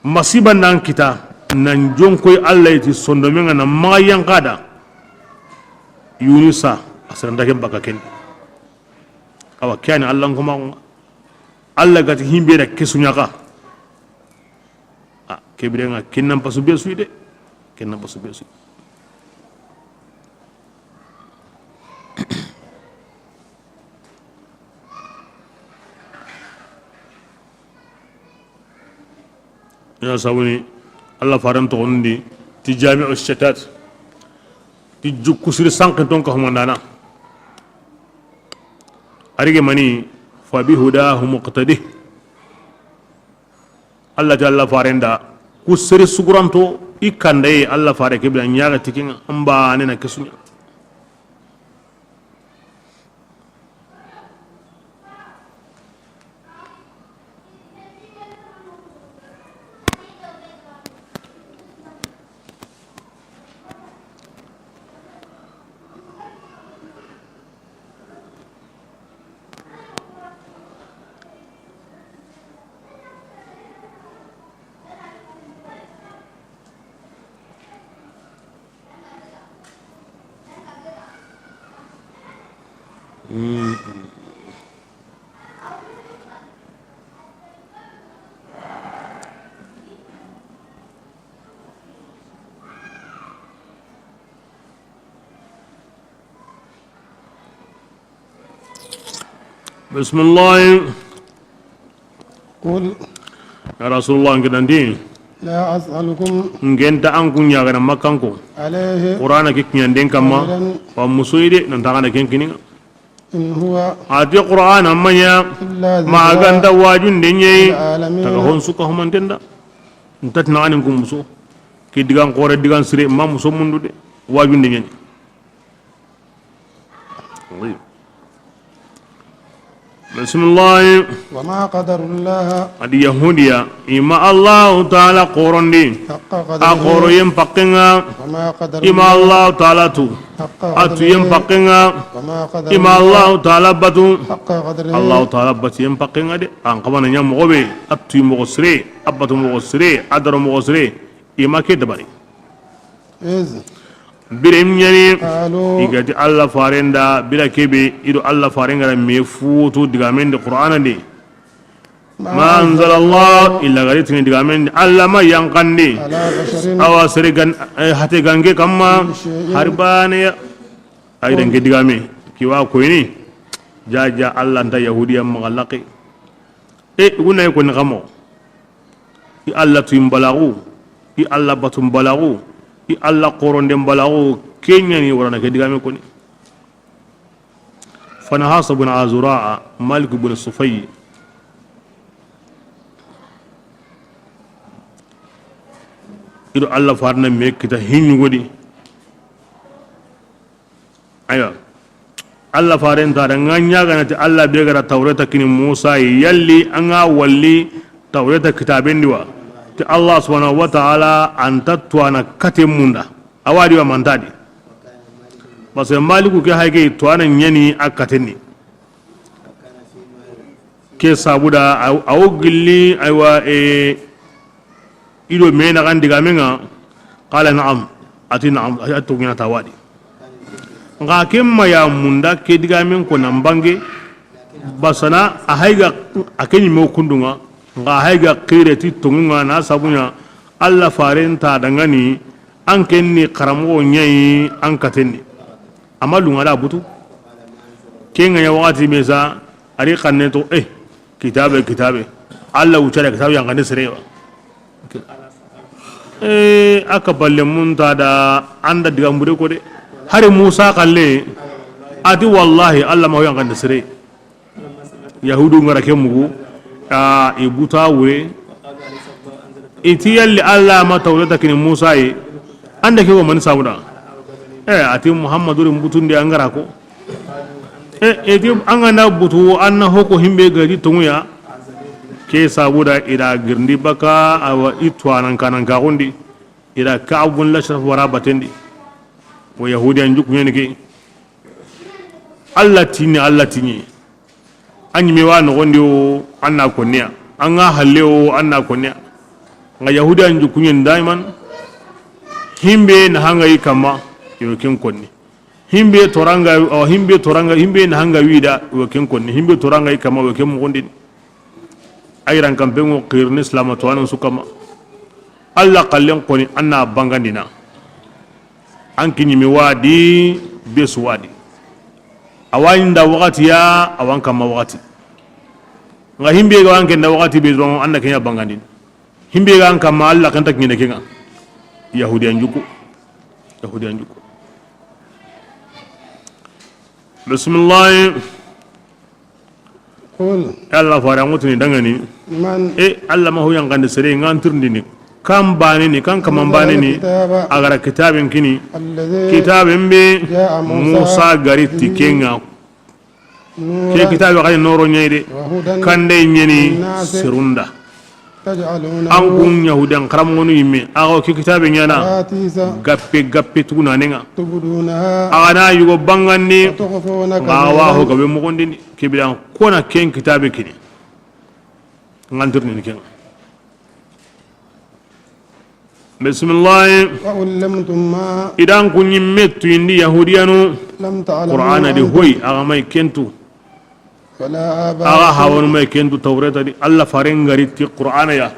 Masiba nan kita, nan jonkoy Allah yiti sondomen ŋa na maxa yanqada. Yunusa, a siranta ken baka ken. Awa, ke yani allankumaxun ŋa. Allah gati himbe da kesu ɲaxa. A, kebiren ŋa, ken nan pasu be suyi de. Ken nan pasu be suyi. Ina sabuni, Allah faran toxondi ti jami'u shatat, ti jukku siri sankinton ka humandana. Arige mani, fa bi hudahu muqtadi. Allah ti Allah farenda, Ku sere suguranto i kandaye, Alla fare ke be a ɲaga ti ke ŋa, an ba ne na ke su ɲa. Bisimilahi. قل. Ya Rasulullah, n ke danti. لا أسألكم. N ke nta an ku ɲaagana Makkanko. عليه. Qur'ana ke kiɲanden kamma. أجرا. Wa musoyi de, nan ta xa na ken kini ŋa. إن هو. A ti Qur'ana ma ɲa. إلا ذكرى. Ma a ga nta wajunde ɲa yi. للعالمين. Taga hon su ka humanten da. N ta ti na xa ni n ku muso. Ke digan xoore, digan sire, ma muso mundu de. Wajunde ɲa ni. Bisimilahi. وما قدروا الله. A di Yahudiya, i ma Allahu Taala xoorondi. حق قدره. A xooroyen pakken ŋa. وما قدروا الله. I ma Allahu Taala tu. حق قدره. A tuyen pakken ŋa. وما قدروا الله. I ma Allahu Taala batu. حق قدره. Allahu Taala batuyen pakken ŋa de. An xa ba na ɲa moxo be, a tu moxo sire, a batu moxo sire, a daro moxo sire. I ma ke dabari. إذ. Biren ɲa ni. قالوا. I ga ti Alla faren da, bira ke be, i do Alla faren ga ra me futu digamen di Qur'ana di. ما أنزل الله. Illa ga ri tini digamen di, Alla ma yanqandi. على بشر. Awa sere gan, eh, hate gange kamma. من شيء. Hari baane ya. Ay dange digame. Ki wa koyini. Ja, ja, Alla nta Yahudiya maxa laqi. E, i gunna ko ni xamo. I Alla tuyin balaxu, i Alla batun balaxu, i Alla xooronden balaxu, ke ɲa ni warana ke digame koni. فنهاص بن عزراء، مالك بن صفي. I do Alla farna me kita hiɲugodi. Aywa. Alla faren ta da ŋa ɲaagana ti Alla be ga ra Tawreta kini Musa yi, yalli an ga walli Tawreta kitaben di wa? Ti Allah subhanahu wa ta'ala an ta tuwana kate munda. Awa di wa, ma nta di. Parce que Maliku ke hay ke tuwana ɲa ni a katen ni. Ke sabuda, a wo gilli, aywa, e, i do me naxan digamen ŋa, qala na'am, a ti na'am, a ti toŋu ɲa na ta wadi. Nxa ke ma ya munda ke digamen ko nan bange, basana a hay ga, a ke ɲi me wo kundun ŋa, nxa a hay ga xire ti toŋun ŋa na sabu ɲa, Allah faren ta dangani, an ken ni xaramoxo ɲa yi, an katen ni. Amma lunŋa da butu. Ke ŋa ɲa waxati me sa, a ri xanne to, eh, kitabe, kitabe. Allah wucca da kitabe yanqande sere wa. Eh, a ka balle mun ta da an da digan bure ko de. Hari Musa xalle, a ti wallahi, Allah ma yanqande sere. Yahudu ŋa ra ke mugu, a, i buta wure. I ti yalli Allah ma Tawreta kini Musa yi, an da ke wo mani sabuda? Eh, a ti Muhammadu ri butundi an ga ra ko. Eh, i ti an ga na butu, an na hoko himbe ga di toŋu ya. Ke sabuda i da girindi baka, awa i tuwanan kanan kaxundi. I da Ka'b bin Lashraf wara batendi. Wo Yahudiyan jukku ɲa ni ke. Allah tini, Allah tini. An ɲime wa noxondi wo, an na konniya. An ga halle wo, an na konniya. Nxa Yahudiyan jukku ɲa ni daiman. Himbe na hanga yi kamma, yo ken konni. Himbe toranga, awa, himbe toranga, himbe na hanga wida, yo ken konni. Himbe toranga yi kamma, yo ken muxundini. Ayran kampe ŋo xirini silama to anan su kamma. Allah xallen koni an na bangandina. An kiɲimi wadi, be su wadi. Awa inda waxati ya, awan kamma waxati. Nxa himbe ga wan kenda waxati be doron, an na ke ɲa bangandini. Himbe ga an kamma, Allah kanta kiɲene ke ŋa. Yahudiyan jukku. Yahudiyan jukku. Bismillah. قل. Allah fare an ŋutini dangani. من. E, Allah ma ho yanqande sere ŋa an tirindini. Kan baane ni, kan kaman baane ni, a ga ra kitaaben kini. Kitaaben be Muusa ga ri ti ken ŋa. Ke kitaabe xa ni nooro ɲa yi de, kande ɲa ni serun da. An kun Yahudiyan xaranmoxonu yimme, a ga wo ke kitaabe ɲaana gappe gappe tugunanen ŋa. A ga na yugo bangandi, xa wa ho gabe moxondini. Ke biran ko na ken kitaabe kini. Ŋa ntirni ken ŋa. Bisimilahi. I da an kun yimme tuyindi Yahudiyanu. Qur'ana di hoyi, a ga ma i ken tu. A ga hawanu ma i ken tu Tawreta di. Alla faaren ga ri ti Qur'ana ya.